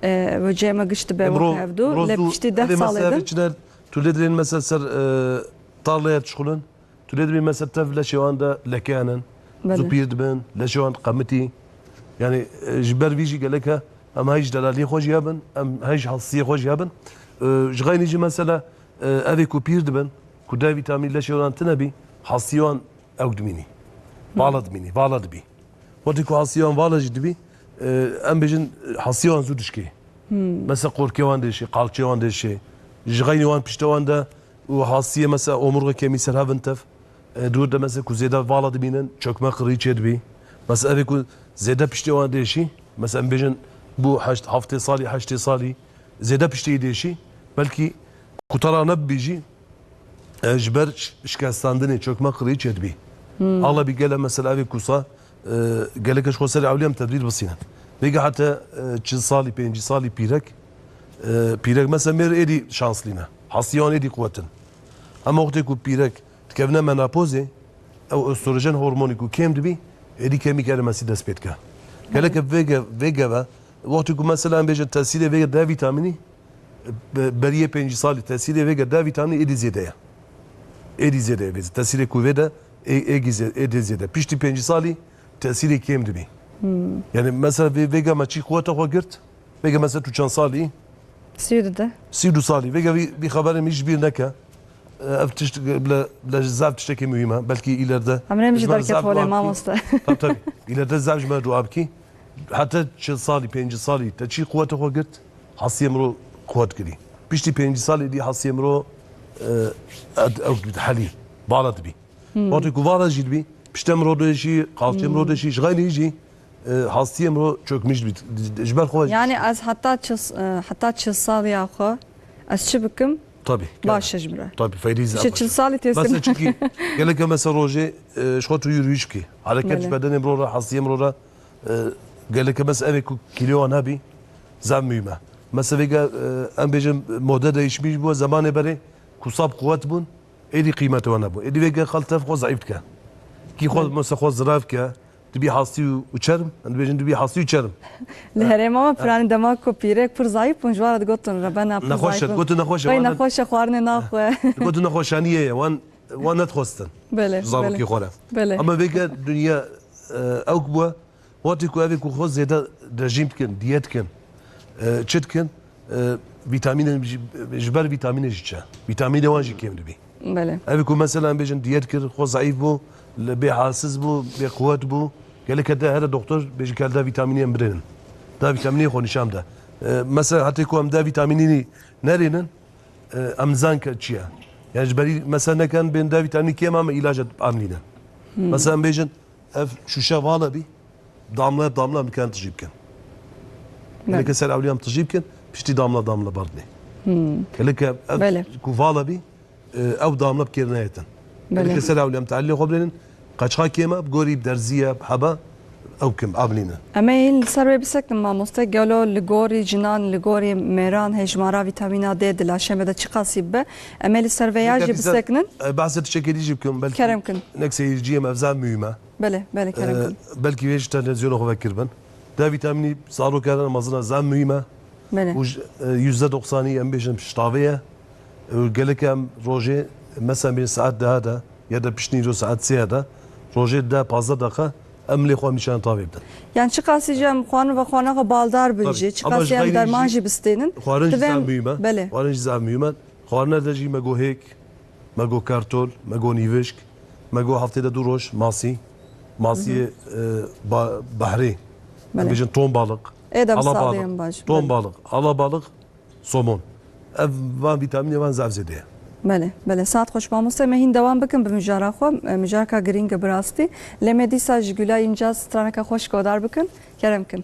e, wecihê me giş dibe Em ro-, wek hevdû, lê ro-, piştî deh salê din. Çine, tu lê dirên mesela ser, e, tarlaya dişxulin, tu lê dibî mesela tev leşê wan de leke henin, Belê. Zû pîr dibin, leşê wan diqemitî. Yani, e, ji ber vî jî gelek e, em hey ji delaliyê xwe jî hebin, em hey ji hastiyê xwe jî hebin. E, ji xeynî jî mesela, e, evê ku pîr dibin, ku D vîtamîn leşê wan tune bî, hastiyê wan ew dimînî. Vala dimînî, vala dibî. Wextê ku hastiyê wan vala jî dibî, e, em bêjin, e, hastiyê wan zû dişkê. Mesela qorkê wan dêşê, qalçê wan dêşê. Ji xeynî wan piştê wan de û hastiyê mesela omurga kemî ser hev in tev. E, dûr de mesela ku zêde vala dimînin, çökme qirî çê dibî. Mesela evê ku zêde piştê wan dêşî, mesela em bêjin bû heşt, heftê salî, heştê salî, zêde piştê yî dêşî, belkî qutara nebibî jî, e, ji ber ş-, şikestandinê çökme qirî çêdibî. Ala bî gele mesela evê kusa, e, gelek ji xwe serê ewlî em tedbîr bisînin. Vêga heta, e, çil salî, pêncî salî pîrek, e, pîrek mesela mêr êdî şanslî ne. Hastiyê wan êdî quwetin. Ama wextê ku pîrek dikevine menopozê, ew östrojen hormonî ku kêm dibî, êdî kemî keremesî dest pê dike. Gelek vê ge-, vê geve, wextê ku mesela em bêjin tesîrê vê D vîtamînî, be-, beriyê pêncî salî tesîrê vê ge D vîtamînî êdî zêde ye. Êdî zêde ye vê. Tesîrê ku vê de ê-, êgî zê-, êdî zêde. Piştî pêncî salî tesîrê kêm dibî. Yani mesela vê, vê ge me çî quweta xwe girt, vê ge mesela tu çend salî? Sî û du de. Sî û du salî. Vê ge vî, vî xeberê min ji bîr neke. Ev tişt bile, bile zaf tiştekî muhîm e. Belkî îlerde Emrê min jî ji me derket zaf holê dua bikî. Mamoste. Tabii, tabii. Îlerde zaf ji me dua bikî. Heta çil salî, pêncî salî te çî quweta xwe girt, hastiyê miro quwet kirî. Piştî pêncî salî dî hastiyê miro, e, ed-, ew helî, vala dibî. Wextê ku vala jî dibî, pişte miro dêşî, qalçê miro dêşî, ji xeynî jî, e, hastiyê miro çökmüş dibî. Ji ber xwe Yani ez heta çil, e, heta çil saliya xwe ez çi bikim? Tabii, Baş e ji min re. Tabii, feydî zaf Çil salî têsir. Mesela çünkü gelek mesela rojê, e, ji xwe tu yürüyüş bikî. Hareket Belê. ji bedenê miro re, hastiyê miro re, e, gelek mesela evê ku kîloyan hebî, zaf muhîm e. Mesela vêga, e, em bêjin mode değişmiş bû, zemanê berê ku sab quwet bûn, êdî qîmetê wan nebû. Êdî vêga xelk tev xwe zayîf dike. Kî xwe, Belê. mesela xwe zirav ke, Dibî hastî û, û çerm, em dibêjin dibî hastî û çerm. Li herêma me piranî dema ku pîrek pir zayîf bûn, ji wan re digotin rebena pir Nexweş e, zayîf bûn. Digotin nexweş e, Qey wan ne- nexweş e, xwarinê naxwe. Digotin nexweşaniyê ye, wan, wan nedixwestin. Belê, Zarokê belê. xwe re. Belê. Ama vê ke dinya, e, ew bû, wextê ku evê ku xwe zêde rejîm dikin, diyet dikin, e, çi dikin, e, vîtamînê ji, ji ber vîtamînê jî çe. Vîtamînê wan jî kêm dibî. Belê. Ev ku mesela em bêjin diyet kir, xwe zayîf bû, li bê halsiz bû, bê quwet bû. Gelek de here doktor bêjin ke de vîtamînê em birênin. Da vîtamînê xwe nîşan de. E, mesela hetê ku em da vîtamînî nerênin, e, em zan ke çi ye. Yani ji berî mesela neken bên da vîtamînî kêm em îlac amlînin. Mesela em bêjin ev şûşe vala bî, damla damla em dikarin tijî bikin. Belê. Gelek ser ewliya em tijî bikin, piştî damla damla berdinê. Gelek ev Belê. ku vala bî, e, ew damla bi kêr nehetin. Belê. Gelek ser ewliya em tehlîlê xwe birênin, qeçxa kêm e, bi gorî derzî ye, bi heba, ew kim, amlîne. Em ê hîn li ser wê bisekinin mamoste, gelo li gorî jinan, li gorî mêran hejmara vîtamîna D di laşê me de çiqasî bibe, em ê li ser vê ya jî bisekinin. E, behsê tiştekê dî jî bikim, belkî Kerem kin. nek seyirciyê me ev zaf muhîm e. Belê, belê, kerem Ee, kin. Belkî vê ji televizyona xwe vekiribin. D vîtamînî zarokê re mezin e, zaf muhîm e. Belê. Û ji, e, yüzde doksanî em bêjin piştavê ye. Û gelek em rojê, mesela bêjin saet deha de ya da piştnîro saet sê de, rojê deh pazdeh deqa em lê xwe nîşan tavê bidin. Yani çiqasî jî em xwarin ve xwarina xwe baldar bin Tabii. jî, Ama çiqasî ji em xeynî derman jî jî bistênin. Xwarin jî Divê zaf em muhîm e. Belê. Xwarin jî zaf muhîm e. Xwarina de jî me got hêk, me got kartol, me got nîvişk, me got heftê de du roj masî, masiyê, e, ba-, behrê. Em Belê. bêjin ton balık, Ê de ala misadê balık, em baş. ton Belê. balık, ala balık, somon. Ev van vîtamînê van zaf zêde ye. Belê, belê. Saet xweş mamoste, me hîn dewam bikin bi mijara xwe. E, mijarka girîng e bi rastî. Lê me dîsa ji Gülay Încaz straneka xweş godar bikin. Kerem kin.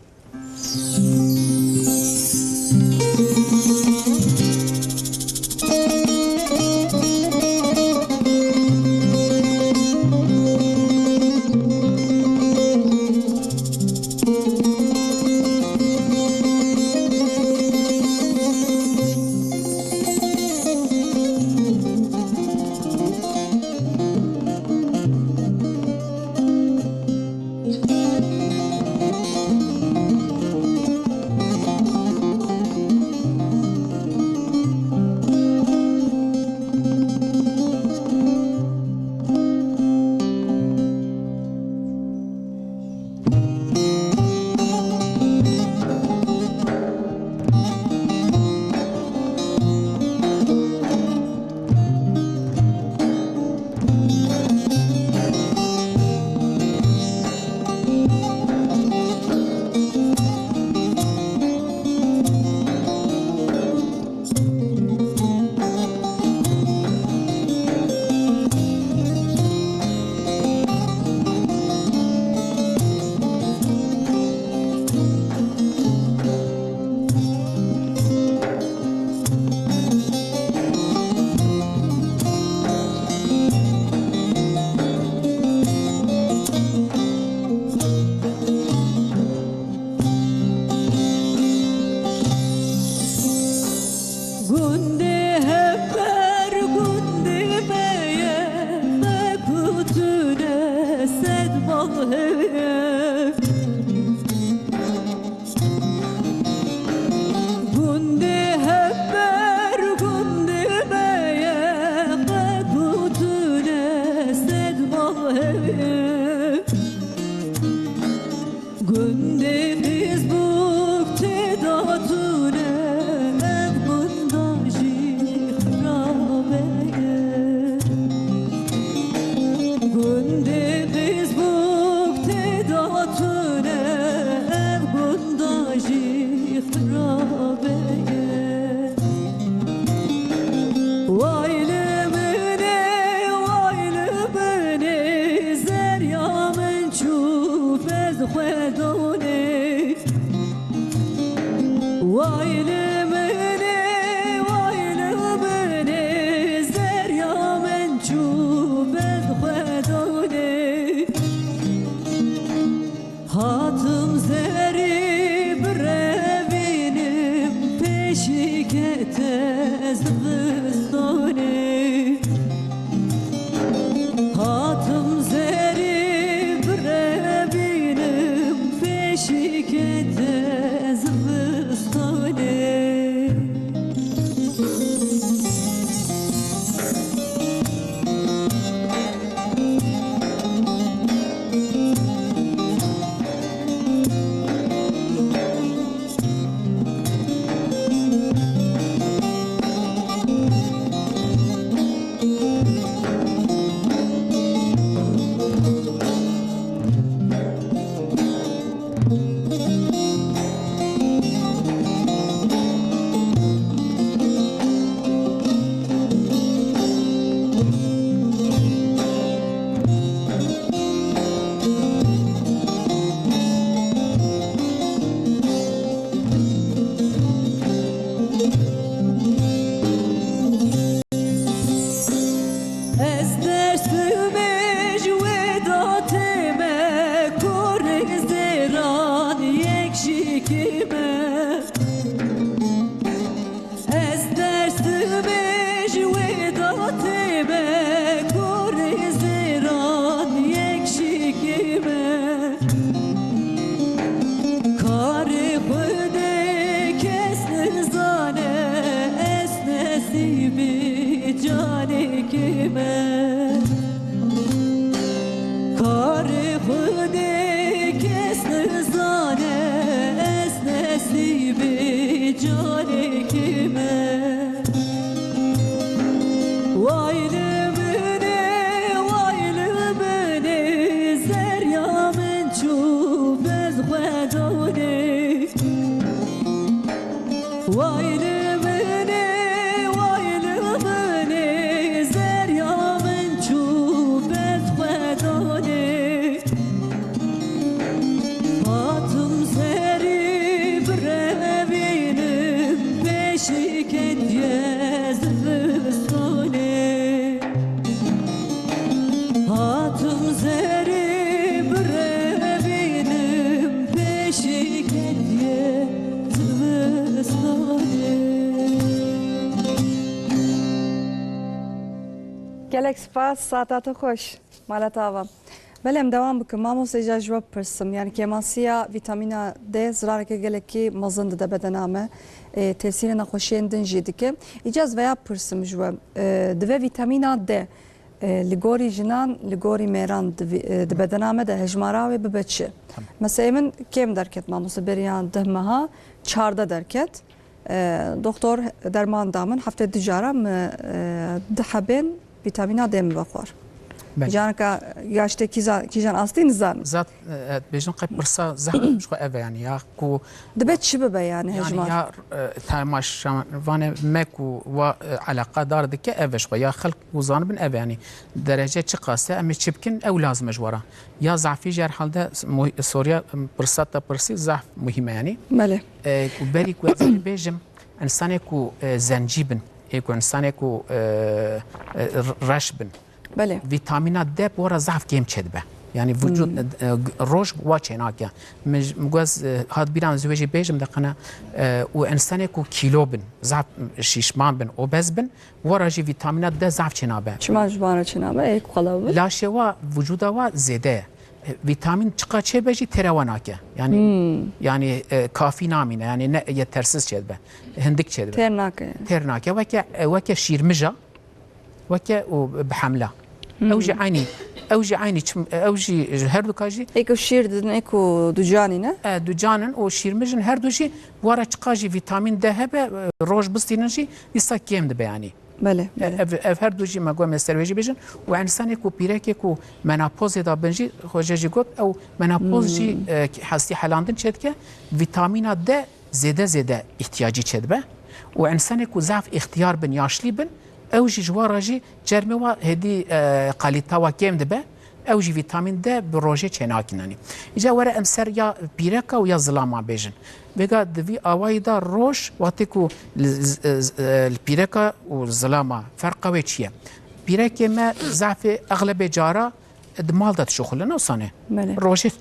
Gundê Qîzbûk tê de tune, ev gunda jî xirabe ye. Way li min ê, way li min ê, zerya min çû, ez xwe donê. Way li min ê, way li min ê, zerya min çû, ez xwe donê. Hatim zerî birevînim, pêşî kete zivistonê. Hatim zerî birevînim, pêşî kete zivistonê. Ez Dêrsimê ji wê datê me, kurê zêran yek jî kêm e. Ez Dêrsimê ji wê datê me, kurê zêran yek jî kêm e. Karê Xwedê kes nizane, ez nesîbî canekê me. Karê Xwedê kes nizane, ez nesîbî canekê me. Way li min ê, way li min ê, zerya min çû, ez xwe donê. Way li min ê, way li min ê, zerya min çû, ez xwe donê. Hatim zerî birevînim, pêşî ketiye zivistonê. Hatim zerî birevînim, pêşî ketiye zivistonê. Gelek spas, saeta te xweş. Mala te ava. Belê, em dewam bikin. Mamoste, îcar ji we bipirsim. Yani kêmasiya vîtamîna D ziraneke gelekî mezin dide bedena me. E, tesîrê nexweşiyên din jî dike. Îcar ez veya bipirsim ji we. E, divê vîtamîna D, e, li gorî jinan, li gorî mêran di vî-, e, di bedena me de hejmara wê bibe çi? Tamam. Mesela min kêm derket, mamoste, beriya deh meha çardeh derket. E, doktor derman da min, heftê du cara min, e, du hebên vîtamîna D min vexwar. Belê. Careka ya ji te kîza-, kîjan astî nizanim. Zat, e, bêjin qey pirsa zehf ji xwe ev e, yani ya ku Dibe çi bibe yani, yani hejmar? Ya, e, temaşevanê me ku wa, e, eleqedar dike ev e ji xwe. Ya xelk ku zanibin ev e, yani derece çi qas e, em ê çi bikin, ew lazim e ji we re. Ya zafî jî herhalde mu-, soruya, pirsa te pirsî zaf muhîm e yani. Belê. E, ku berî ku ez ê bêjim, însanê ku, e, zencî bin, ê ku însanê ku, e, e, reş bin, Belê. vîtamîna D bi we re zaf kêm çêdibe. Yani vücut, Hmm. e, e, roj wa çênake. Min, min goz, e, hat bîra min, ez wê jî bêjim de qene, e, û însanê ku kîlo bin, zaf şîşman bin, obez bin, we re jî vîtamîna D zaf çênabe. Çima ji wan re çênabe? Ê ku qelew bin? Laşê wa, vücuda wa zêde ye. E, vîtamîn çiqa çêbe jî têra we nake. Yani, Hmm. yani, e, kafî namîne. Yani ne, yetersiz çêdibe. Hindik çêdibe. Têr nake yani. Têr nake. Weke, e, weke şîrmija, weke û bi hemla. Hmm. Ew jî eynî, ew jî eynî çim, ew jî ji her du ka jî Ê ku şîr didin, ê ku ducanî ne? E, ducanin û şîrmijin her du jî wara çiqa jî vîtamîn D hebe, e, roj bistînin jî dîsa kêm dibe yani. Belê, belê. Ev, ev her du jî me got, me ser wê jî bêjin. Û însanê ku pîrekê ku menopozê de bin jî, xwe jê jî got, ew menopoz jî, e, hestî helandin çêdike, vîtamîna D zêde zêde îhtiyacî çêdibe. Û însanê ku zaf îxtiyar bin, yaşlî bin, ew jî ji wa re jî çermê wa hêdî, e, kalîta wa kêm dibe. Ew jî vîtamîn D bi rojê çênakînanî. Îca were em ser ya pîreka û ya zilama bêjin. Vêga di vî awayî de roj, wextê ku li, z-, z-, li pîreka û zilama ferqa wê çi ye? Pîrekê me zafê exlebê cara di mal de dişuxulin, wisa ne? Belê. Rojê,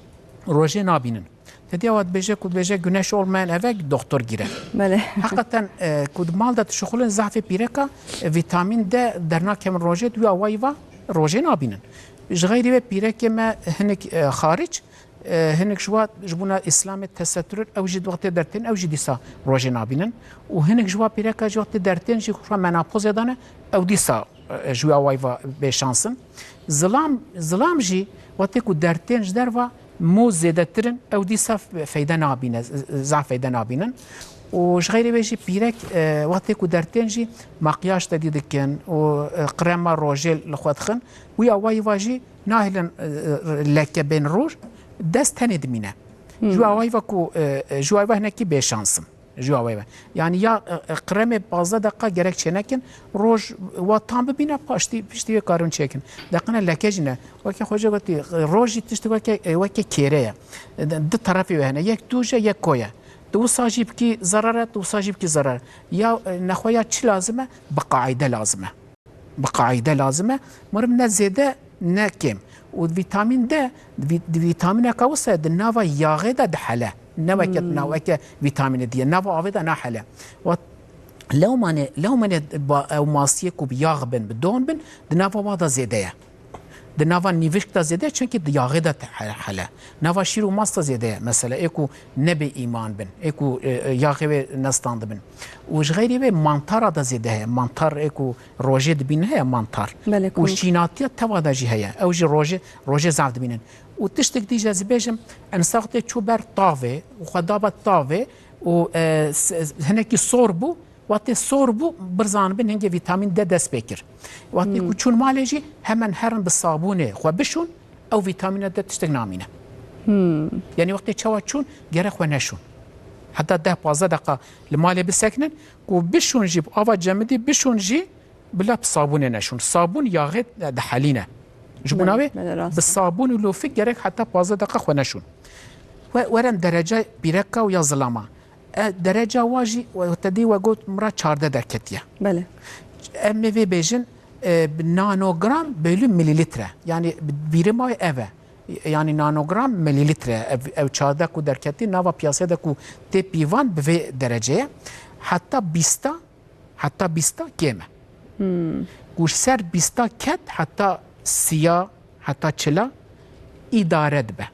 rojê nabînin. Te diya wa dibêje ku dibêje güneş olmayan eve doktor gire. Belê. Heqeten, e, ku di mal de dişuxulin zafê pîreka, e, vîtamîn D dernakevin rojê, di wî awayî va rojê nabînin. Ji xeyrî vê pîrekê me hinik, e, xaric, e, hinik ji wa ji bona Îslamê tesetur, ew jî wextê dertên, ew jî dîsa rojê nabînin. Û hinik ji wa pîreka jî wextê dertên jî xwe menopozê dane, ew dîsa, e, ji wî awayî va bê şans in. Zilam, zilam jî wextê ku dertên ji derva mû zêdetir in, ew dîsa feyde nabîne, z-, z-, zaf feyde nabînin. Û ji xeyrê wê jî pîrek, e, wextê ku dertên jî makyaj tedî dikin û, e, krema rojê li xwe dixin, wî awayî va jî nahêlin, e, e, leke bên rûr, dest tenê dimîne. Ji wî awayî va ku, e, e, ji wî awayî va hinekî bêşans in. Ji awayî ve. Yanî ya, e, e, kremê pazdeh deqa gerek çênekin, roj wa tam bibîne, paştî, piştî wê karin çêkin. Deqine leke jî ne. Weke xwe jê gotî, e, roj jî tiştê weke, e, weke kêre ye. E, di, di terefê wê hene. Yek tûj e, yek koy e. Tu wisa jî bikî zerar e, tu wisa jî bikî zerar e. Ya, e, nexwe ya çi lazim e? Bi qaîde lazim e. Bi qaîde lazim e. Meriv ne zêde ne kêm. Û vîtamîn D, vî-, vîtamîneka wisa di nava yaxê de dihele. Ne weke, hmm, na weke vîtamînê diye. Nava avê de nahele. Wa lewmanê, lewmanê ba-, ew masiyê ku bi yax bin, bi don bin, di nava wa de zêde ye. Di nava nîvişk de zêde ye, çunkî di yaxê de te-, he-, hele. Nava şîr û mas de zêde ye. Mesela, ê ku ne bê îman bin, ê ku, e, e, yaxê wê nestandibin. Û ji xeyrî wê mantara de zêde heye. Mantar ê ku rojê dibînin heye mantar. Belê, û ku şînatiya teva de jî heye. Ew jî rojê, rojê zaf dibînin. Û tiştek dî jî ez bêjim, ensa wextê çû ber tavê û xwe dabe tavê û, e, s-, s-, hinekî sor bû, wextê sor bû, birzanibin hingê vîtamîn D dest pê kir. Wextê, hmm, ku çûn malê jî hemen herin bi sabûnê xwe bişûn, ew vîtamîna D tiştek namîne. Hmm. Yanî wextê çawa çûn, gerek xwe neşûn. Heta deh pazdeh deqa li malê bisekinin, ku bişûn jî, ava cemidî bişûn jî, bila bi sabûnê neşûn. Sabûn yaxê dihelîne. Ji bona wê, belê, rast e, bi sabûn û lofik gerek heta pazdeh deqa xwe neşûn. We, weren dereca pîreka û ya zilama. E, dereca wa jî, we, te dî we got, min re çardeh derketiye. Belê. Em ê vê bêjin, e, bi nanogram bölü mililitre. Yanî bi-, bîrê ma wê ev e. Yanî nanogram mililitre. Ev, ev çardeh ku derketî, nava piyasê de ku tê pîvan bi vê dereceyê. Heta bîsta, heta bîsta kêm e. Hmm. Ku ji ser bîsta ket heta siya, heta çila îdare dibe.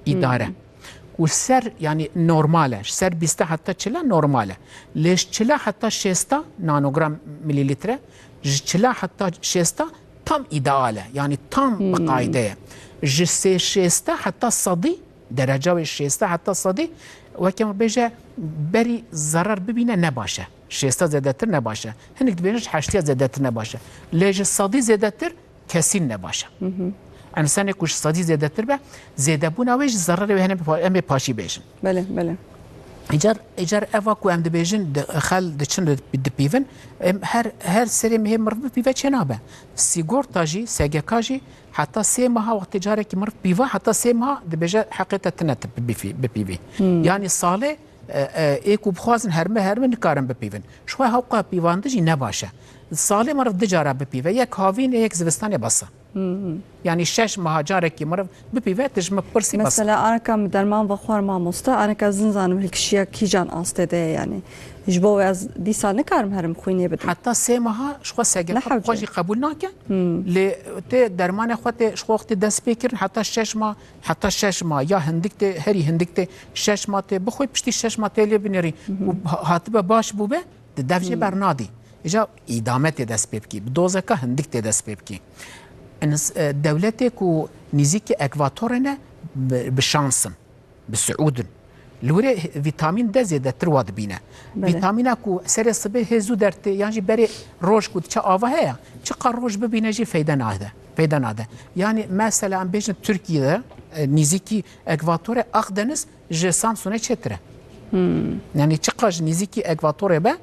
Îdare. Hmm. Ku ser, yanî normal e. Ji ser bîsta heta çila normal e. Lê ji çila heta şêsta nanogram mililitre, ji çila heta şêsta tam îdeal e. Yanî tam bi, hmm, qaîde ye. Ji sê şêsta heta sedî, dereca wê şêsta heta sedî, weke me bêje berî zerar bibîne ne baş e. Şêsta zêdetir ne baş e. Hinek dibêjin ji heştiya zêdetir ne baş e. Lê ji sedî zêdetir kesîn ne baş e. Hı hı. Ensanê ku ji sedî zêdetir be, zêdebûna wê ji zerarê wê hene pa-, em ê paşî bêjin. Belê, belê. Îcar, îcar eva ku em dibêjin, di, xel diçin di, dipîvin, em her, her serê mehê meriv bipîve çênabe. Sîgorta jî, S G K jî, heta sê meha wextê carekî meriv pîva, heta sê meha dibêje heqê te tine tu bipî-, bipîvî. Hmm. Yanî salê E, e, ê ku bixwazin herme herme nikarin bipîvin. Ji xwe hewqa pîvandin jî ne baş e. Salê meriv du cara bipîve. Yek havîn e, yek zivistanê bes e. Hı hı. Yanî şeş meha carekî meriv bipîve, tu ji min pirsî bes e. Mesela, aneka min derman vexwar mamoste, aneka ez nizanim hilkişiya kîjan astê de ye yanî. Ji bo wê ez dîsa nikarim herim xwînê bidim. Heta sê meha ji xwe S G K xwe jî qebûl nake. Hmm. Lê tê dermanê xwe tê ji xwe wextê dest pê kirin, heta şeş mah, heta şeş mah ya hindik tê, herî hindik tê şeş mah tê bixwe, piştî şeş mah tê lê binêrî. Mhm. Û ha-, hatibe baş bûbe, di dev jê, hmm, bernadî. Îca îdame tê dest pê bikî, bi dozeka hindik tê dest pê bikî. Ins-, e, dewletê ku nîzîkî ekvatorê ne, bi, bi şans in. Bi siûd in. Li wir ê vîtamîn D zêdetir wa dibîne. Belê. Vîtamîna ku serê sibê hê zû dertê, yan jî berê roj ku diçe ava heye, çiqa roj bibîne jî feyde nade, feyde nade. Yanî mesela em bêjin Tirkiyede, e, nîzîkî ekvatorê Akdeniz ji Samsunê çêtir e. Hmm. Yanî çiqa ji nîzîkî ekvatorê be,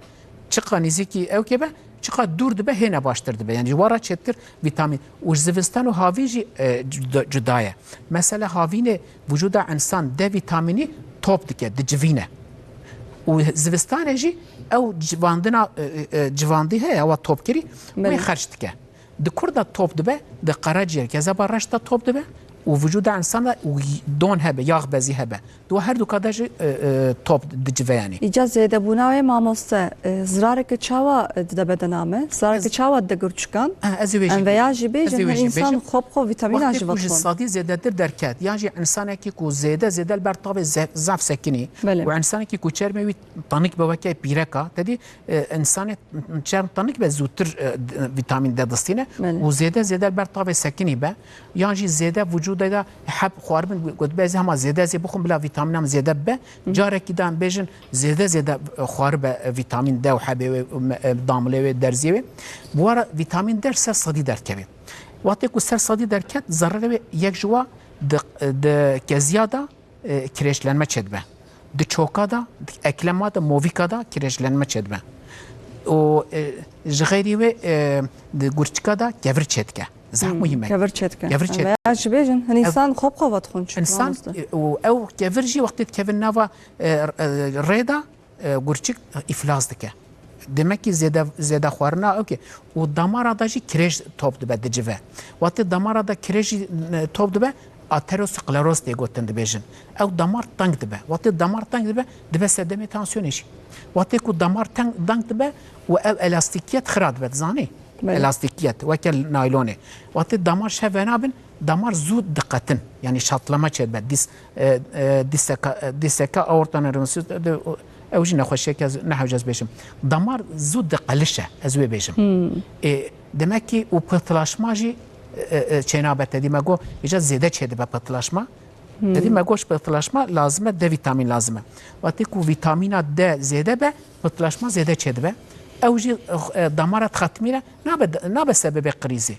çiqa nîzîkî ewkê be, çiqa dûr dibe, hêne baştir dibe. Yanî ji wan re çêtir vîtamîn. Û ji zivistan û havîn jî, e, cuda, cuda ye. Mesela havînê vücuda insan D vîtamînî top dike, dicivîne. Û zivistanê jî ew civandina, e, e, civandî heye, ewa topkirî, wê Belê. xerc dike. Di kur de top dibe, di qereciyer, kezeba reş de top dibe û vücuda insan de û y-, don hebe, yax bezî hebe. Di we her du ka de jî, e, e, top dicive yanî. Îca zêdebûna wê mamoste, e, zirareke çawa, e, dide bedena me? Zirareke Ez çawa dide gurçikan? Ha, ez ê wê jî Em veya bêjim. jî Ez ê bêjin, wê jî insan bêjim. xop xwe vîtamîna Wextê jî ku ji vedixwin. sadî zêdetir derket, yan jî insanekî ku zêde, zêde li ber tavê ze-, zaf sekinî Belê. û insanekî ku çermê wî tanik be weke pîreka, te dî, e, insanê çerm tanik be zûtir, e, d-, vîtamîn D distîne Belê. û zêde, zêde li ber tavê sekinî be, yan jî zêde vücudê de heb xwaribin got, got, be ez hema zêde ez ê bixwim bila vîtamîna min zêde bibe. Carekî de em bêjin zêde, zêde, e, xwaribe, e, vîtamîn D û hebê wê, e, me-, e, damilê wê, derziyê wê. Bi wara vîtamîn D ser sedî derkevê. Wextê ku ser sedî derket, zerrerê wê yek ji wa di, e, di keziya de e, kireçlenme çêdibe. Di çoka de, di eklema de, movîka de kireçlenme çêdibe. Û, e, ji xeyrî wê, e, di gurçika de kevir çêdike. Zaf Hmm, muhîm e. kevir çêdike. Kevir çêdike. Veya jî bêjin, hin Ev- însan xop xwe vedixwin çi Însan, mamoste. e, û ew kevir jî wextê dikevin nava, e, e, rê de, e, gurçik îflas dike. Demek ki zêde, zêde xwarina, okey. Û damara da jî kirêj top dibe, dicive. Wextê damara da kirêj jî, e, top dibe, ateroskleroz tê gotin dibêjin. Ew damar teng dibe. Wextê damar teng dibe, dibe sedemê tansiyonê jî. Wextê ku damar teng, teng dibe û ev elastîkiyet xira dibe, dizanî? Belê. Elastîkiyet, weke naylonê. Wextê damar ji hev venabin, damar zû diqetin. Yanî şatlama çêdibe. Dis-, e, e, diseka, e, diseka aorta nervosus, e, de, o, ew jî nexweşiyeke ez nehewce ez bêjim. Damar zû diqelişe, ez wê bêjim. Hmm. E, demek ki û pıhtılaşma jî, e, e, çênabe, te dî me got, îca zêde çêdibe pıhtılaşma. Hmm. Te dî me got, pıhtılaşma lazim e, D vîtamîn lazim e. Wextê ku vîtamîna D zêde be, pıhtılaşma zêde çêdibe. Ew jî, e, damara dixetimîne, nabe, nabe sebebê krîzê.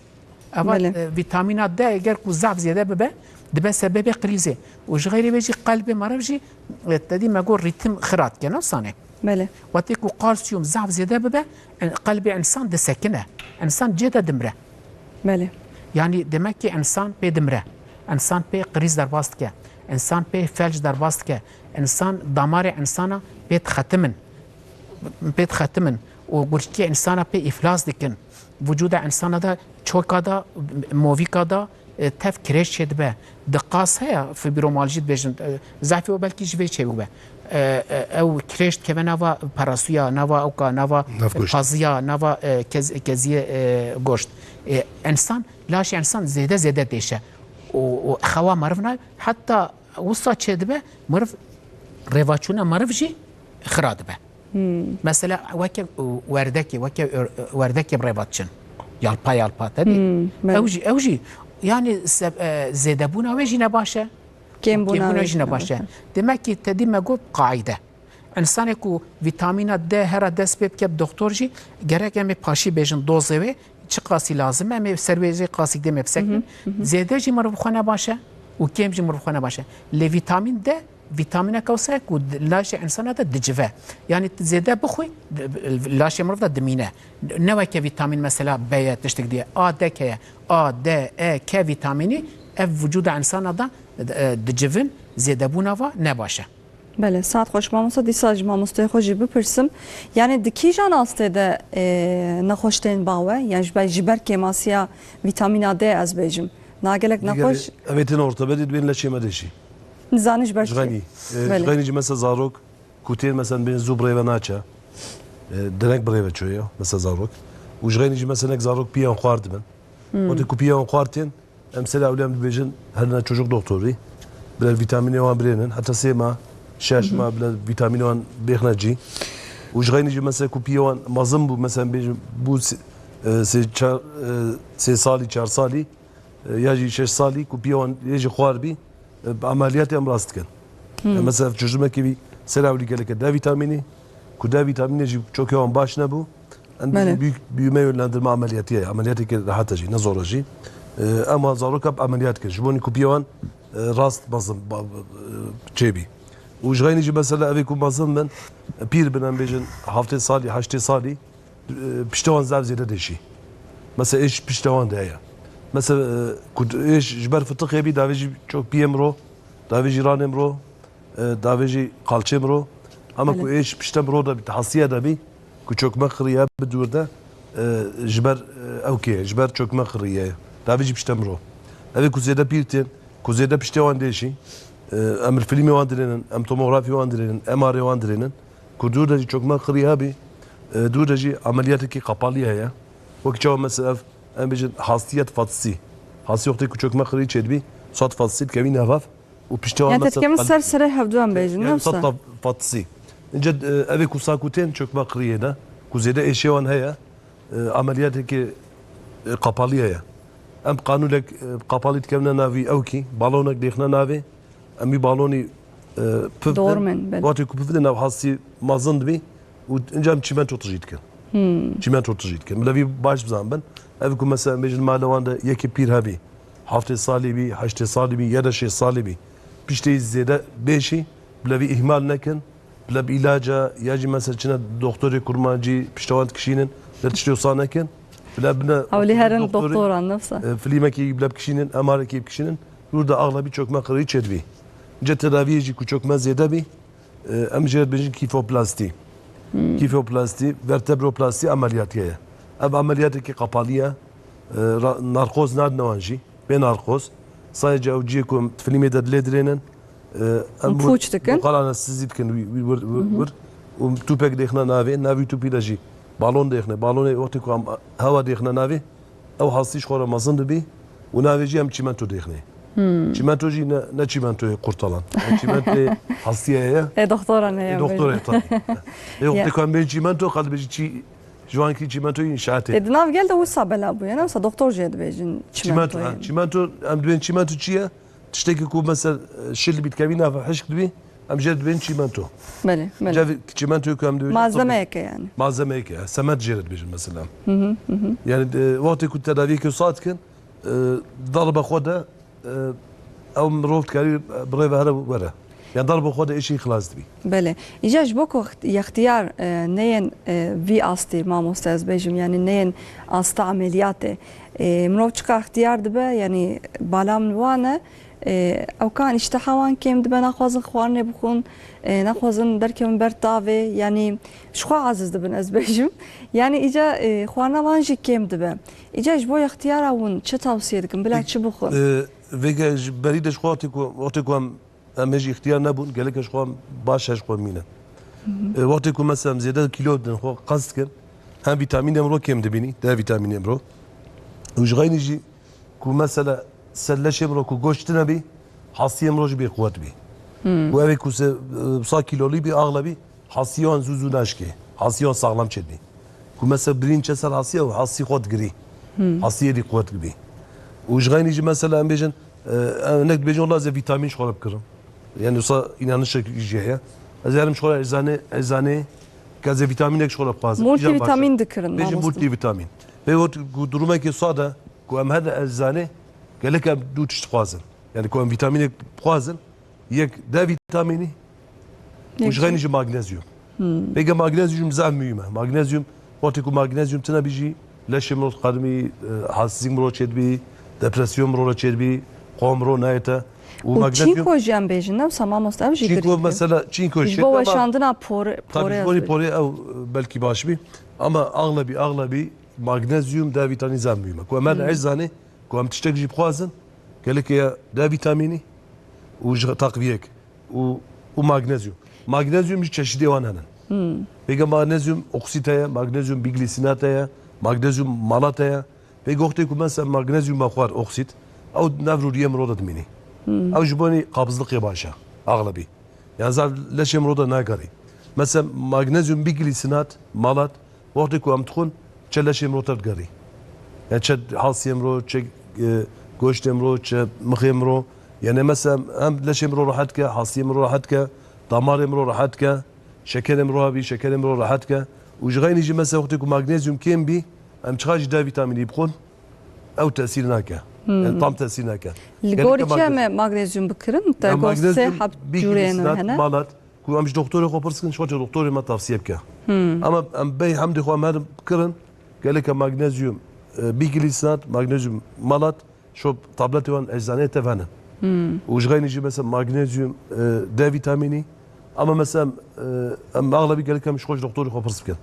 Eva, Belê. e, vîtamîna D eger ku zaf zêde bibe, dibe sebebê krîzê. Û ji xeyrê vê jî qelbê meriv jî, e, te dî me got rîtim xira dike, ne wisa ne? Belê. Wextê ku kalsiyum zaf zêde bibe, en-, qelbê insan disekine. Insan cê de dimre. Belê. Yanî demek ki insan pê dimre. Insan pê krîz derbas dike. Insan pê felc derbas dike. Insan, damarê insana pê dixetimin. Pê dixetimin û gurçikê insana pê îflas dikin. Vücuda insana da, çoka da, movîka da, e, tev kirêj çêdibe. Di qas heye, fibromalji dibêjin, e, zafî o belkî ji vê çêbûbe. E, e, ew kirêj dikeve nava perasuya, nava ewka, nava Nav goşt. paziya, nava, e, kez-, keziyê, e, goşt. E, insan, laşê insan zêde zêde dêşe. Û, û xewa meriv nayê. Heta wisa çêdibe, meriv, rêvaçûna meriv jî xira dibe. Hmm. Mesela weke, e, werdekê, weke ör-, werdekê bi rêva diçin. Yalpa yalpa, tedî. Hmm, belê. Ew jî, ew jî, yani se-, e, zêdebûna wê jî ne baş e. Kêmbûna Kêmbûna wê jî jî ne ne baş e. baş e. Demek ki tedî me got qaîde. Însanê ku vîtamîna D hera dest pê bike bi doktor jî gerek em ê paşî bêjin dozê wê çi qasî lazim e, em ê ser wê jê qasî dê me bisekinin. Mhm, mhm. Zêde jî mirov xwe ne baş e û kêm jî mirov xwe ne baş e. Lê vîtamîn D vîtamîneke wisa ye ku di laşê însana de dicive. Yanî tu zêde bixwî, di, laşê mirov de dimîne. Ne weke vîtamîn mesela B ye, tiştek diye. A, D, K ye. A, D, E, K vîtamînî ev vücuda însana de, e, dicivin, zêdebûna va ne baş e. Belê, saet xweş mamosta. Dîsa ji mamosteyê xwe jî bipirsim. Yanî di kîjan astê de, e, nexweş tên ba we? Yan ji ber, ji ber kêmasiya vîtamîna D ez bêjim. Na gelek Digel nexweş ev ê tên ortebedî dibên leşê me de jî. Nizanî ji ber Ji çi? xeynî. E, Belê. Ji xeynî jî mesela zarok ku tên mesela bên zû birêve naçe. E, denek birêve çoye mesela zarok. Û ji xeynî jî mesela nek zarok piyan xwar dibin. Hmm. Wextê ku piyan xwar tên, em serê ewlê em dibêjin, herine çocuk doktorî, bila vîtamînê wan birênin, heta sê mah, şeş mah bila vîtamînê wan bêxine cî. Û ji xeynî jî mesela ku piyê wan mezin bû, mesela bêjin bû sê, e, sê, çar, e, sê salî, çar salî, e, ya jî şeş salî ku piyê wan yê jî xwar bî, e, bi emeliyatê em rast dikin. Mesela çözümekî bî ser ewlî geleke D vitamînî, ku D vitamînê jî çokê wan baş nebû. Em Belê. Dibêjin büyük büyüme yönlendirme ameliyatı ye. Ameliyateke rehat e jî, ne zor e jî. E, em wan zaroka bi ameliyat kir. Ji bo nî ku piyê wan, e, rast mezin, ba-, e, çêbî. Û ji xeynî jî mesela evê ku mezin bin, pîr bin, em bêjin heftê salî, heştê salî, e, piştê wan zaf zêde deşî. Mesela êş piştê wan de heye. Mesela, e, ku êş ji ber fitiqê bî, davê jî çok piyê miro, davê jî ranê miro, e, davê jî qalçê miro. Ama Belê. Ku êş piştê miro de bî, hasiye de bî, ku çökme xiriye bi dûr de, e, ji ber, e, ew kê, ji ber çökme xiriye. Davê jî piştê miro. Evê ku zêde pîr tên, ku zêde piştê wan deşî, e, em filmê wan dirênin, em tomografî wan dirênin, M R A wan dirênin. Ku dûr de jî çökme xirî hebî, e, dûr de jî ameliyatekî qapalî heye. Wek çawa mesela ev, em bêjin hastiyet fatsî. Hastî wextê ku çökme xirî çêdibî, sat fatsî dikevî nevav û piştê wan Yani te mesela dikevin qal- ser serê hevdu em bêjin, Yani ne wisa? Sat fatsî. Înce, e, evê ku sakûtên çökme xiriyê ne, ku zêde êşê wan heye, e, ameliyatekî, e, qapalî heye. Em qanûnek, e, qapalî dikevine navî ewkî, balonek dêxine navê, em wî balonî, e, pif din. Dormen, belê. Wextê ku pif din ev hastî mezin dibî û inca em çîmento tijî dikin. Hmm. Çîmento tijî dikin. Bila vî baş bizanbin. Ev ku mesela em bêjin mala wan de yekê pîr hebî, heftê salî bî, heştê salî bî, ya da şêst salî bî. Piştê zêde bêşî, bila vî îhmal nekin. Bila bi îlaca ya jî mesela çine doktorê kurmancî pişta wan dikişînin, li tiştê wisa nekin. Bila bine Hewlî herin doktoran, ne wisa? E, filmekî bila bikişînin, M R ekî bikişînin. Rû de axlebî çökme qirî çêdibî. Înce tedaviyê jî ku çökme zêde bî, e, em jê re dibêjin kîfoplastî. Hmm. Kîfoplastî, vertebroplastî ameliyatî ye. Ev ameliyatekî qapalî ye. E, ra-, narkoz nadine wan jî. Bê narkoz. Sadece ew cihê ku em filmê de dilê dirênin. E, em Em pûç dikin. Lokal anestezi dikin, wî, wî, wir, wir, wir. Û tûpek dêxine navê, navî tûpî de jî balon dêxine. Balonê wextê ku em hewa dêxine navê, ew hastî ji xwe re mezin dibî û navê jî em çîmento dêxine. Hmm. Çîmento jî ne, ne çîmentoyê qurtalan. Em çîmentoyê hastiyê ye. E, doktoran heye. E, doktor e, tabii. E, wextê ku em bên çîmento, xal dibêjî çî, ji wan kî çîmentoyê înşaatê. E, di nav gel de wisa bela bûye, ne wisa doktor jê dibêjin çîmento, çîmento ha, ye. Çîmento, em dibên çîmento çi ye? Tiştekî ku mesela, e, şil bî dikevî nav hişk dibî, em jê dibên çîmento. Belê, belê. Cevî çîmentoyê ku em dibêjin, Malzemeyeke yani. Malzemeyeke, semed jê re dibêjin mesela. Hı hı, hı hı. Yani, e, wextê ku tedaviyekê wisa dikin, e, darbe xwe de, e, ew mirov dikarî bi rê ve here were. Yani darbe xwe de êşî xilas dibî. Belê. Îca ji bo ku xt-, yextiyar, e, neyên, e, vî astê, mamoste ez bêjim, yani neyên asta ameliyatê. E, mirov çiqa extiyar dibe, yani bala min wan e, e, ew kan îşteha wan kêm dibe, naxwazin xwarinê bixwin, e, naxwazin derkevin ber tavê, yani ji xwe aciz dibin ez bêjim. Yani îca, e, xwarina wan jî kêm dibe. Îca ji bo extiyara wan çi tavsiye dikin? Bila çi bixwin? E, vêge ji berî de ji xwe wextê ku, wextê ku em Em hê jî îxtiyar nebûn, gelek ji xwe baş e ji xwe mîne. Hı hı. E, wextê ku mesela em zêde kîlo didin xwe qez dikin, hem vîtamînê mirov kêm dibînî, D vîtamînê mirov. Û ji xeynî jî ku mesela ser leşê mirov ku goşt tune bî, hastiyê mirov jî bêquwet bî. Hı. Û evê ku se, e, sa kîlolî bî, axlebî, Hastiyê wan zû zû naşkê. Hastiyê wan saxlem çêdibî. Ku mesela birîn çe ser hastiye û hastî xwe digirî. Hmm. Hastiyê dî quwet dibî. Û ji xeynî jî mesela em bêjin, e, em nek dibêjin, wela ez ê vîtamîn ji xwe re bikirim. Yani wisa înanişek jî heye. Ez ê herim ji xwe re eczane, eczaneyê, ke ez ê vîtamînek ji xwe re bixwazim. Îcar baş e. Multivîtamîn dikirin, Bêjin mamoste. Multivîtamîn. Pê got ku durumekê sade, ku em her eczanê, gelek em du tişt dixwazin. Yani ku em vîtamînek bixwazin, Yek D vîtamînî û Yek ji xeynî jî. Jî magnezyum. Hmm. Pêke magnezyum zaf muhîm e. Magnezyum, wextê ku magnezyum tune bî jî leşê mirov qedimî, e, halsizîk mirov çêdibî, depresyon mirov re çêdibî, qom mirov nayête. Û Û magnezyum çînko jî em bêjin, ne wisa mamoste, ev jî Çînko girîng e. Mesela çînko Ji şêt bo ama weşandina porê, tabii porê ji bo ez porê ew belkî baş bî. Ama axlebî, axlebî magnezyum D vîtamînî zaf muhîm e. Ku em her Hmm. eş zanê, Ku em tiştek jî bixwazin, gelek ya D vîtamînî û ji takviyek û, û magnezyum. Magnezyum jî çeşidê wan hene. Hmm. Pêke magnezyum oksît heye, magnezyum biglîsinat heye, magnezyum malat heye. Pêke wextê ku mesela magnezyum me xwar oksît, ew nav rûriyê mirov de dimînî. Hmm. Ew ji bo nî qabizliqê baş e, axlebî. Yan zaf leşê mirov de nagerî. Mesela magnezyum biglîsinat, malat, wextê ku em dixwin, çe leşê mirov te digerî. Yani çe halsiyê mirov, çe, e, goştê mirov, çe mixê mirov, Yani mesela hem leşê min ro rehet ke, hastiyê min ro rehet ke, damarê min ro rehet ke, şekerê min ro hebî, şekerê min ro rehet ke. Û ji xeynî jî mesela wextê ku magnezyum kêm bî, em çiqa jî D vitamînî bixwin, ew tesîr nake. Hmm. Yani tam tesîr nake. Li gorî çi em magnezyum bikirin? Te got sê heb cûrê ne hene. Malat, ku em ji doktorê xwe pirs kin, ji xwe doktorê me tavsiye bike. Hmm. Ama em bey hemdê xwe em herin bikirin, gelek em magnezyum, e, biglisat, magnezyum malat, şo tabletê wan eczaneyê tev henin. Hmm. Û ji xeynî jî mesela magnezyum, e, D vitamînî. Ama mesela, e, em axlebî gelek em ji xwe ji doktorê xwe pirs bikin.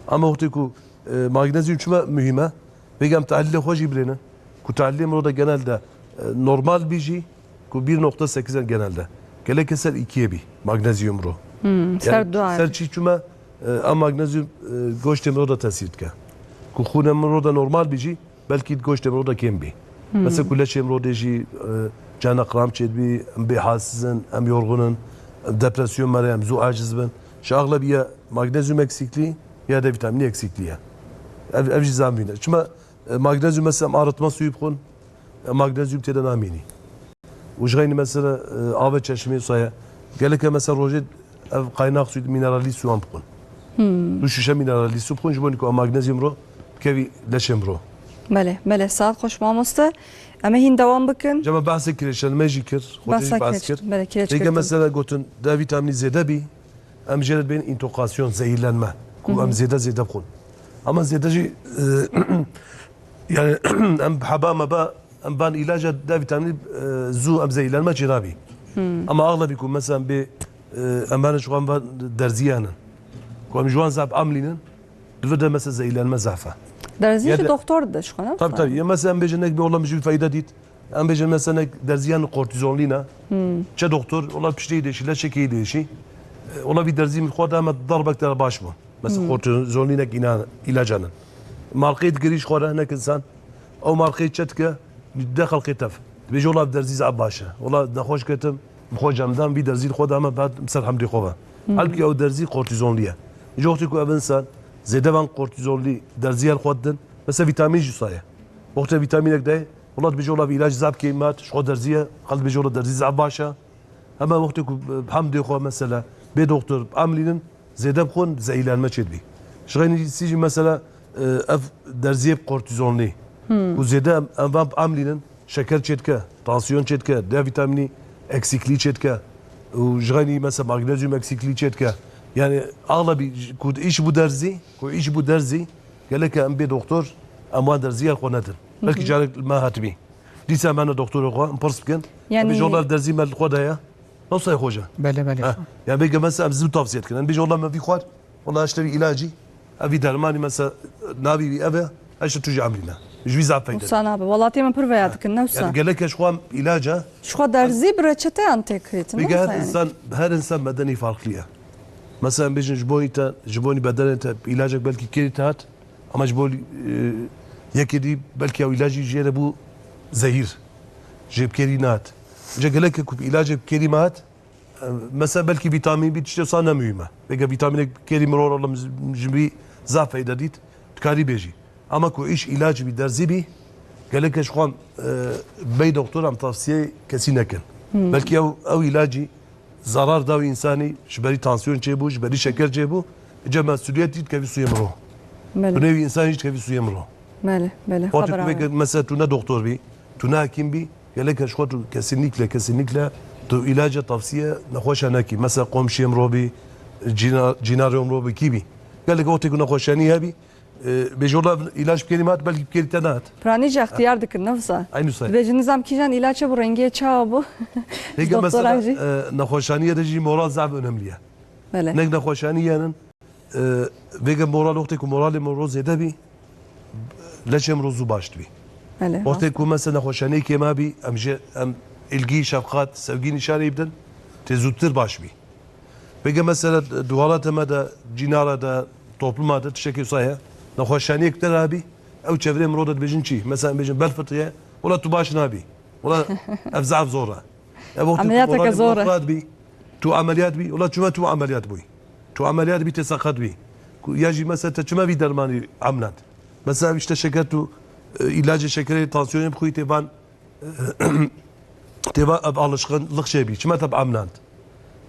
Ama wextê ku, e, magnezyum çima muhîm e? Vêga em tehlîlê xwe jî bilênin. Ku tehlîlê min ro de genelde, e, normal bî jî, ku bir nokta sekiz en genelde. Gelek ser ikiye bî magnezyum ro. Hmm, yani ser dua. Ser çi çima, e, a magnezyum, e, goştê min ro de tesîr dike. Ku xûnê min ro de normal bî jî, belkî goştê min ro de kêm bî. Hmm. Mesela ku leşê min ro de jî, e, cana qram çêdibî, em bê halsiz in, em yorgun in, em depresyon mere, em zû aciz bin. Ji axlebî ya magnezyum eksikliği ya da vitamini eksikliği ye. Ev, ev jî zam bîne. Çima, e, magnezyum mesela em arıtma suyu bixwin, e, magnezyum tê de namînî. Û ji xeynî mesela, e, ave çeşmê saye. Gelek e mesela rojê ev kaynak suyu mineralî suyan bixwin. Hmm. Du şişe mineralî su bixwin, ji bo ku magnezyum ro bikevî leşê min ro. Belê, belê. Saet xweş mamoste. Em ê hîn dewam bikin. Cema behsê kireçlenme jî kir. Xwedê jî behs kir. Belê, kireç kir. Mesela gotin, D vitamini zêde bî, em jê re dibên intokasyon, zehirlenme. Ku em zêde zêde bixwin. Ama zêde jî, e, yani em heba meba, em van ilaca D vitamini, e, zû em zehirlenme çênabî. Ama axlebî ku mesela bê, e, em herin ji xwe em van derziye henin. Ku em ji wan zaf amlînin, di vir de mesela zehirlenme zaf e. Derzî jî doktor dide ji xwe, ne? Tabii, tabii. Ya mesela em bêjin nek bê ola min jî fayda dît. Em bêjin mesela nek derziyan kortizonlî ne. Çe doktor, ola piştê dêşî, leşekê dêşî. E, ola vî derzî min xwe de heme darbek te baş bû. Mesela kortizonlî nek îna, îlacan in. Marqê digirî ji xwe re nek insan. Ew marqê çe dike, de xelqê tev. Dibêje ola derzî zaf baş e. Ola nexweş ketim, bi xwe cem dan, vî derzî li xwe de heme bat ser hemdê xwe ve. Halbukî ew derzî kortizonlî ye. Ji wextê ku ev insan zêde van kortizonlî derziya li xwe didin, mesela vîtamîn jî wisa ye. Wextê vîtamînek dayê, Wela dibêje, wela vî îlac zaf kêm hat, ji xwe derziye, xelk dibêje, wela derzî zaf baş e. Hema wextê ku, e, hemdê xwe mesela bê doktor amlînin, zêde bixwin, zehîlenme çêdibî. Ji xeynî sî jî mesela, e, ev derziyê bi kortîzonlî. Ku zêde em, em van amlînin, şeker çêdike, tansiyon çêdike, D vîtamînî eksîklî çêdike. Û ji xeynî mesela magnezyum eksîklî çêdike. Yani axlebî ku îş bû derzî, ku îş bû derzî, gelek em bê doktor, em wan derziya xwe nedin. Belkî carek me hatibî. Dîsa em hene doktorê xwe, em pirs bikin. Yanî em bêjin, wela derzî me li xwe de ye. Nasayê xwe je. Belê, belê. Ha. Yani belkî mesela em zû tavsiye dikin. Em bêjin, wela me vî xwar, wela işte vî ilacî, ev vî dermanî mesela navî wî ev e, işte tu jî emrîne. Ji vî zaf feyde. Wisa nabe. Welatiyê me pir veya dikin, ne wisa? Yani gelek e ji xwe em ilaca. Ji xwe derzî bi reçeteyan tê kirêtin, ne wisa yani? Her insan, her insan bedenî farklı ye. Mesela em bêjin ji bo te, ji bo bedenê te ilacek belkî kêrî te hat, Ama ji bo, e, yekê dî belkî ew îlacî jê re bû zehîr. Jê bi kêrî nehat. Ca gelek ku bi îlacê bi kêrî me hat, e, mesela belkî vîtamîn bî tiştê wisa ne muhîm e. Vêga vîtamînek bi kêrî miror olim ji, ji bî zaf feyde dît, dikarî bêjî. Ama ku îş îlac bî, derzî bî, gelek ji xwe, e, bey doktor em tavsiye kesî nekin. Belkî ew, ew îlacî Zarar da wî însanî, ji berî tansiyon çêbû, ji berî şeker çêbû, îca mesuliyetî dikevî sûyê mirov. Belê. Tunê wî însanî jî dikevî sûyê mirov. Belê, belê. Wextê ku mesela tu ne doktor bî, tu ne hekîm bî, gelek ji xwe tu kesinlikle, kesinlikle tu îlaca tavsiye nexweşa nekî. Mesela komşiyê mirov bî, cîna-, cînarê mirov bî, kî bî. Gelek wextê ku nexweşanî hebî, E, bêje wela îlaç bi kêrî me hat, belkî bi kêrî te nehat. Piranî jî extiyar dikin, ne wisa? Eynî wisa. Dibêjin nizam kîjan îlaçê bû, rengiyê çawa bû? Vêga mesela, e, nexweşaniyê de jî moral zaf önemli ye. Belê. Nek nexweşanî yenin, e, vêga moral wextê ku moralê mirov zêde bî, leşê mirov zû baş dibî. Belê. Wextê ku mesela nexweşaniyê kêma bî, em jê, em ilgî, şefqat, sevgî nîşanî bidin, tê zûtir baş bî. Vêga mesela di welata me de, cînara de, topluma de tiştekî wisa ye. Nexweşaniyek te rabî, ew çevrê mirov de dibêjin çi? Mesela em bêjin bel fitiye, wela tu baş nabî. Wela ev zaf zor e. Ev wextê ku moralê mirov xirab bî, tu emeliyat bî, wela çima tu emeliyat bûyî? Tu emeliyat bî, tê seqet bî. Ku, ya jî mesela te çima vî dermanî emland? Mesela işte şeker tu, e, îlacê şekerê tansiyonê bixwî tê van, Dê va ev alışkanlık şey bî. Çima te bi emnand?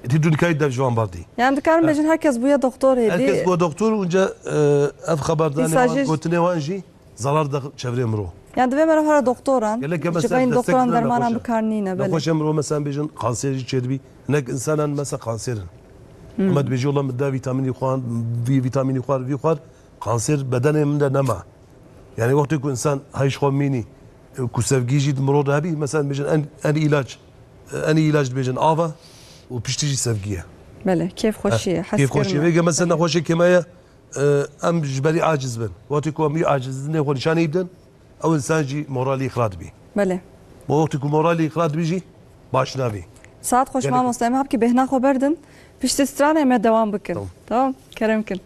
Êdî tu nikayî dev ji wan berdî. Yani dikarin bêjin her kes bûye doktor êdî. Her kes bûye doktor, onca, e, ev xeberdanê wan, gotinê wan jî zarar da çevrê mirov. Yani divê meriv here doktoran. Gelek mesela ji veyîn destek doktoran dermanan bi kar nîne, belê. Nexweşê mirov mesela bêjin kanser jî çêdibî. Hinek insanan mesela kanser in. Hmm. Ama dibêjî, "Ola min de vîtamînî xwar, vî vîtamînî xwar, vî xwar, kanser bedenê min de nema." Yani wextê ku insan heyş xwe mînî, e, ku sevgî jî di mirov de hebî, mesela bêjin en, en îlaç, e, en îlaç dibêjin av e û piştî jî sevgî ye. Belê, kêfxweşî ye, heh, kêfxweşî ye. Vêge mesela nexweşê kêmeye, e, em ji berî aciz bin. Wextê ku em wî acizînê xwe nîşanî bidin, ew insan jî moralî xira dibî. Belê. Bo wextê ku moralî xira dibî jî baş nabî. Saet xweş mamoste, em hevkî bêhna xwe berdin. Piştî stranê me dewam bikin. Tamam. Tamam, kerem kin.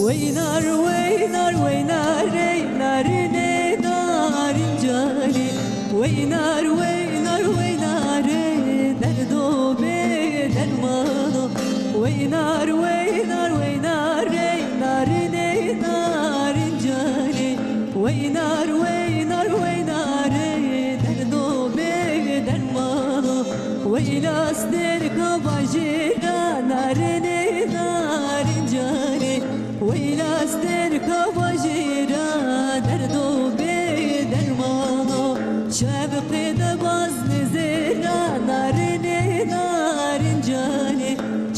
Wey nar, wey nar, wey narê, narinê, narincanê. Wey nar, wey nar, wey narê, derdo bê dermano. Wey nar, wey nar, wey narê, narinê, narincanê. Wey nar, wey nar, wey narê, derdo bê dermano. Weyla stêrka bajêra narinê narincanê. Weyla stêrka bajêra derdo bê dermano. Şevqê de baz nizêra narinê narincanê.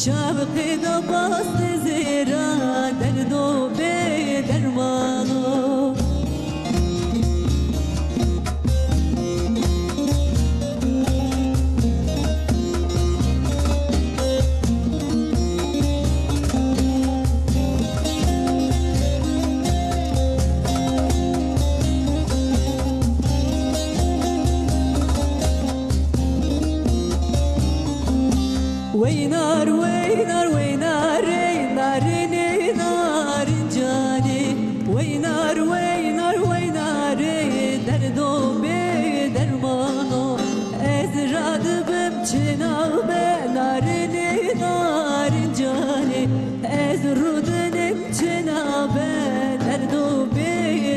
Şevqê de baz nizêra derdo bê dermano. Wey nar, wey nar, wey narê, narinê, narincanê. Wey nar, wey nar, wey narê, derdo bê dermano. Ez radibim çêna be, narinê, narincanê. Ez rudinim çêna be, derdo bê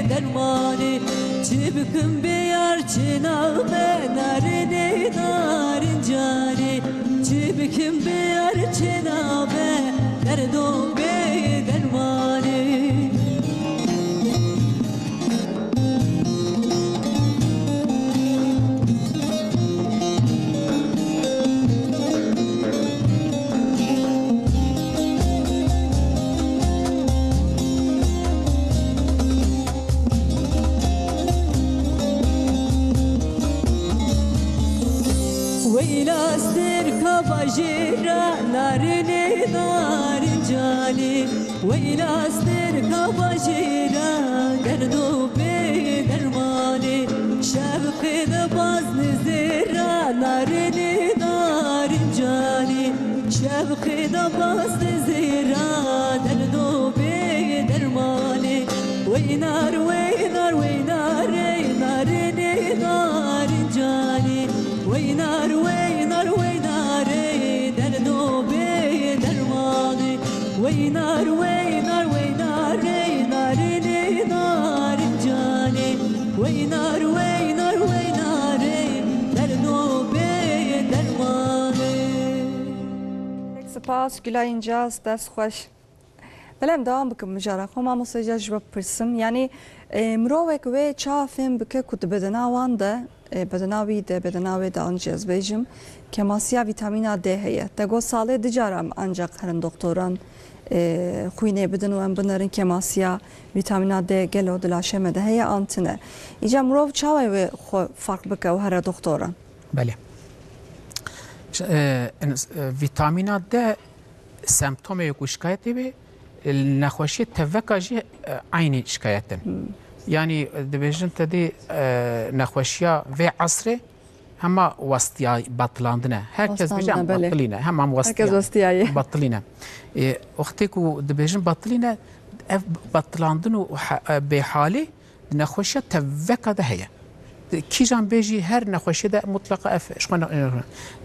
dermanê. Çi bikim bê yar çêna be, narinê, narincanê. Çi bikim bê yar çêna be, derdo bê dermanê. Weyla stêrka bajêra narinê narincanê. Weyla stêrka bajêra derdo bê dermanê. Şevqê de baz nizêra narinê narincanê. Şevqê de baz nizêra derdo bê dermanê. Wey nar, wey nar, wey narê, narinê narincanê. Wey nar, wey nar, wey narê, derdo bê dermanê. Wey nar, wey nar, wey narê, narinê, narincanê. Wey nar, wey nar, wey narê, derdo bê dermanê. Pek spas, Gülay İncaz, dest xweş. Belê, em dewam bikin mijara xwe. Mamoste, îcar ji we bipirsim. Yanî, e, mirovek wê çawa fêm bike ku di bedena wan de, e, bedena wî de, bedena wê de, an jî ez bêjim, kêmasiya vîtamîna D heye. Te got salê du cara em ancaq herin doktoran, e, xwînê bidin û em binerin kêmasiya vîtamîna D gelo di laşê me de heye an tune. Îcar mirov çawa wê xwe ferq bike û here doktoran? Belê. Ş-, e, ins-, e, vîtamîna D semptomê ku şikayetê bê, nexweşiyê teveka jî, e, eynî şikayet in. Hmm. Yanî, e, dibêjin te dî, e, nexweşiya vê esrê, hema westiya betilandin e. Her kes bêje Westandin e, em belê. Betilî ne. Hema em Her kes westiya westiyaye. Betilî ne. E, wextê ku dibêjin betilî ne, ev betilandin û he-, e, bêhalî di nexweşiya teveka de heye. Kîjan bêjî her nexweşiyê de mutleqa ev ji xwe ne-,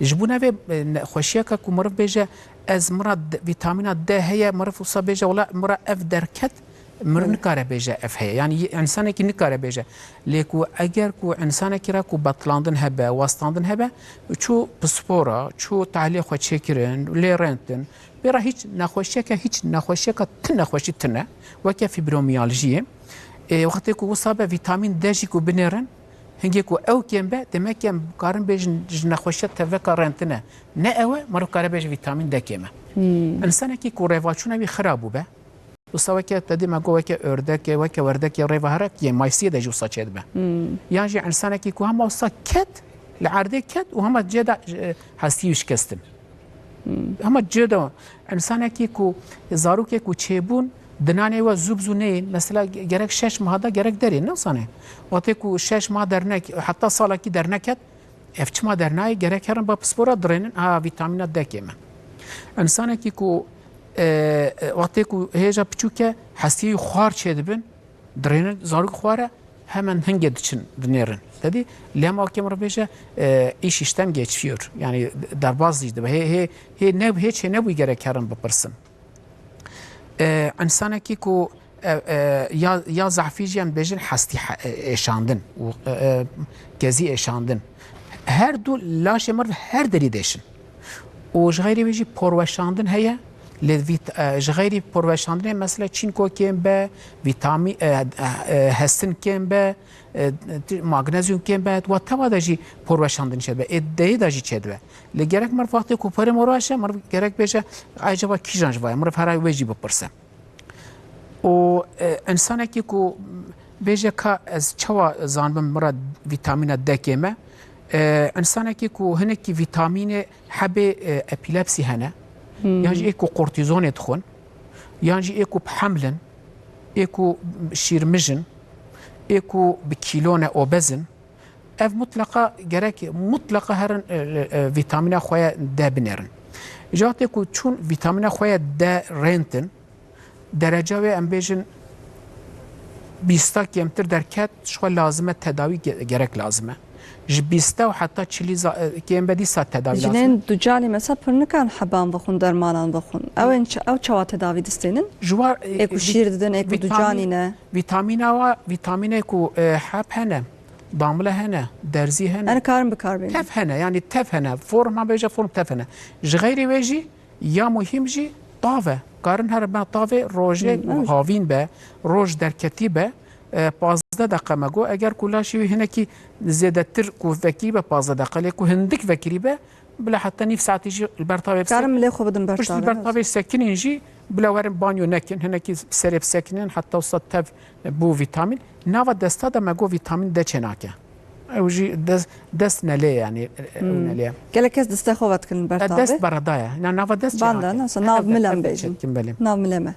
e, ji bo navê, e, nexweşiyeke ku meriv bêje ez mira d-, vîtamîna D heye, meriv wisa bêje wela mira ev derket, meriv Belê. Nikare bêje ev heye. Yani y-, însanekî nikare bêje. Lê ku eger ku însanekî re ku betilandin hebe, wastandin hebe, çû pispora, çû tehliyê xwe çêkirin, lê rêndin. Pê re hîç nexweşiyeke, hîç nexweşiyeke ti nexweşî tune, weke fîbromiyaljiye. Ê, wextê ku wisa be vîtamîn D jî ku binêrin, hingê ku ew kêm be, demek em karin bêjin ji nexweşiya teveka rêndin e. Ne ew e, meriv kare bêje vîtamîn D kêm e. Hmm. Însanekî ku rêvaçûna wî xira bûbe, wisa weke te dî me got weke ördekê, weke werdekê rêva here, yê maysiyê de jî wisa çêdibe. Hmm. Yan jî însanekî ku hema wisa ket, li erdê ket û hema cê de, e, hestî wî şikestin. Hmm. Hema cê de însanekî ku zarokê ku çêbûn, dinanê we zû bi zû neyên, mesela ge-, gerek şeş meha de gerek derê, nezane. Wextê ku şeş meha dernek, heta salekî derneket, ev çima dernayê, gerek herin ba pispora dirênin, ha, vîtamîna D kêm e. Însanekî ku, e, e, wextê ku hêja piçûk e, hestiyê xwar çêdibin, dirênin, zarok xwar e, hemen hingê diçin dinêrin. Te dî, lê hema wekî meriv bêje, e, iş işten geçiyor. Yani derbaz jî dibe. Hê, hê, hê ne, hê çê nebû gerek herin bipirsin. E, însanekî ku, e, e, ya, ya zehfî jî em bêjin hestî he-, e, êşandin û, e, e, kezî êşandin. Her du laşê meriv her derî dêşin. Û ji xeyrî wê jî porweşandin heye. Lê vît-, e, ji xeyrî porweşandinê mesela çînko kêm be, vîtamî-, e, e, e, hestin kêm be, e, t-, magnezyum kêm be, wa teva de jî porweşandin çêdibe. Ê deyê de jî çêdibe. Lê gerek meriv wextê ku porê meriv weş e, meriv gerek bêje, "Ay, acaba kîjan ji va ye?" Meriv herayê wê jî bipirse. Û, e, însanekî ku bêje ka ez çawa zanibim mira vîtamîna D kêm e, e, însanekî ku hinekî vîtamînê hebê, e, epilepsî hene, Hmm. Yan jî ê ku kortîzonê dixwin, yan jî ê ku bi heml in, ê ku şîrmij in, ê ku bi kîlo ne, obez in, ev mutleqa gerek, mutleqa herin, e, e, vîtamîna xwe ya D binêrin. Ji wextê ku çûn vîtamîna xwe ya D rêndin, dereca wê em bêjin bîsta kêmtir derket, ji xwe lazim e tedawî ge-, gerek lazim e. Ji bîsta û heta çilî za-, e, kêm be dîsa tedawî lazim e. Jinên ducanî mesela pir nikan heban vexwin, dermanan vexwin. Ew ên ç-, ew çawa tedawî distênin? Ji war, e, Ê ku vît-, şîr didin, ê ku vîtamîn-, ducanî ne. Vîtamîna wa, vîtamînê ku, e, heb hene, damile hene, derzî hene. Em karin bi kar bênin. Tev hene, yani tev hene. Form, ha bêje form tev hene. Ji xeyrî wê jî ya muhîm jî tav e. Karin here me tavê rojê Hmm, ku evet. havîn be, roj derketî be, e, pazdeh deqe me got. Eger ku laşê wî hinekî zêdetir ku vekirî be pazdeh deqe, lê ku hindik vekirî be, bila heta nîv saetî jî li ber tavê bise. Karin milê xwe bidim ber Pişt li tavê, ber ne? Tavê sekinîn jî bila werin banyo nekin, hinekî serê bisekinin, heta wisa tev bû vîtamîn. Nava desta de me got vîtamîn D çênake. Ew jî dest, dest nelê yani, ew Hmm. nelê. Gelek kes destê xwe vedikin ber E, tavê. Dest bereda ye. Na, nava dest Banda, çênake. Nasıl? Nav Ev de, milem ev de bêjin. çêkin belê. Nav mileme.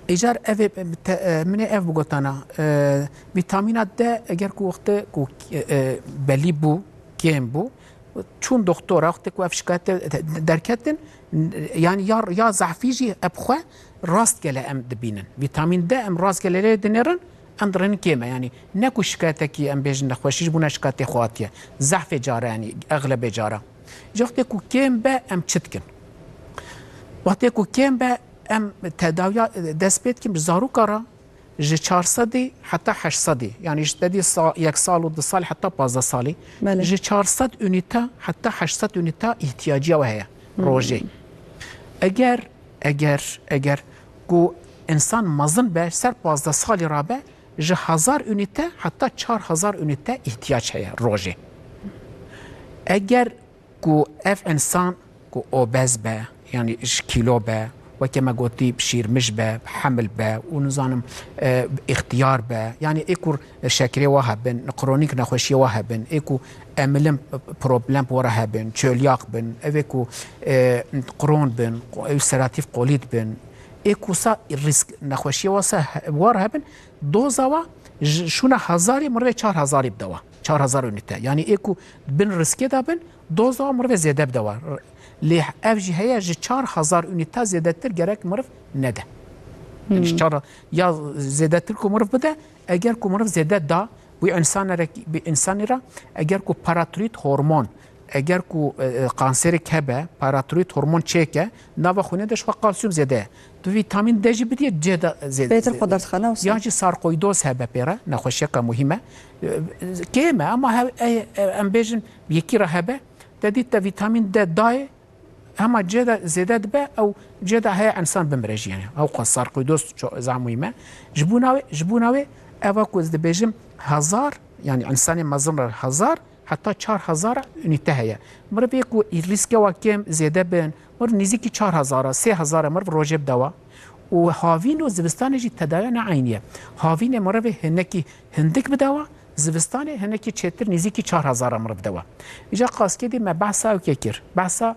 Îcar ev ê, te, e, min ê ev bigotana. E, vîtamîna D eger ku wextê ku, e, e, belî bû, kêm bû, çûn doktora, wextê ku ev şikayetê derketin, yani ya, ya zehfî jî ev xwe rastgele em dibînin. Vîtamîn D em rastgele lê dinêrin, em dirênin kêm e. Yani ne ku şikayetekî em bêjin nexweşî ji bona şikayetê xwe hatiye. Zehfê cara yani, exlebê cara. Ji wextê ku kêm be em çi dikin? Wextê ku kêm be em tedawiya, e, dest pê dikin bi zaroka re, ji çar sedî heta heşt sedî, yani ji tedî sa-, yek sal û du sal heta pazdeh salî, Belê. Ji çar sed unîte heta heşt sed unîte îhtiyaciya we heye Hmm. rojê. Eger, eger, eger ku însan mezin be, ser pazdeh salî rabe, ji hezar unîte heta çar hezar unîte îhtiyac heye rojê. Eger ku ev însan ku obez be, yani ji kîlo be, weke me gotî şîrmij be, hemil be û nizanim, e, îxtiyar be, yani ê ku şekerê wa hebin, kronîk nexweşiyê wa hebin, ê ku emilim problem wara hebin, çölyak bin, ev ê ku, e, Crohn bin, ulceratif kolit bin, ê ku sa risk nexweşiyê wa sa he-, war hebin, doza wa ji şûna hezarî mirivê çar hezarî bide wa. Çar hezar unîte. Yanî ê ku bin riskê de bin, doza mirivê zêde bide wa. Lê ev jî heye, ji çar hezar unîte zêdetir gerek miriv nede. Yanî ji çar ya zêdetir ku miriv bide, eger ku miriv zêde da, wî însanere, bi însanî re, eger ku paratiroîd hormon, eger ku, e, e, kanserek hebe, paratiroîd hormon çêke, nava xwînê de ji xwe kalsiyum zêde ye. Tu vîtamîn D jî bidî, cê de zê-, Bêtir zê-, xwe derdixe, ne wisa? Yan jî sarkoîdoz hebe pê re, nexweşiyeke muhîm e. E, kêm e, ama he-, e, e, em bêjin yekî re hebe, te dît te vîtamîn D dayê, hema cê de zêde dibe, ew cê de heye însan bimire jî, yanî. Ew qas sarkoîdoz ço-, zehf muhîm e. Ji bona wê, ji bona wê, eva ku ez dibêjim hezar, yanî însanê mezin re hezar, heta çar hezar unîte heye. Mirivê ku rîskê wa kêm zêde bin, miriv nêzîkî çar hezar e, sê hezar e, miriv rojê bide wa. Û havîn û zivistanê jî tedawiya ne eynî ye. Havînê mirivê hinekî hindik bide wa, zivistanê hinekî çêtir nêzîkî çar hezar e miriv bide wa. Îca qaskê dî me behsa ew kê kir. Behsa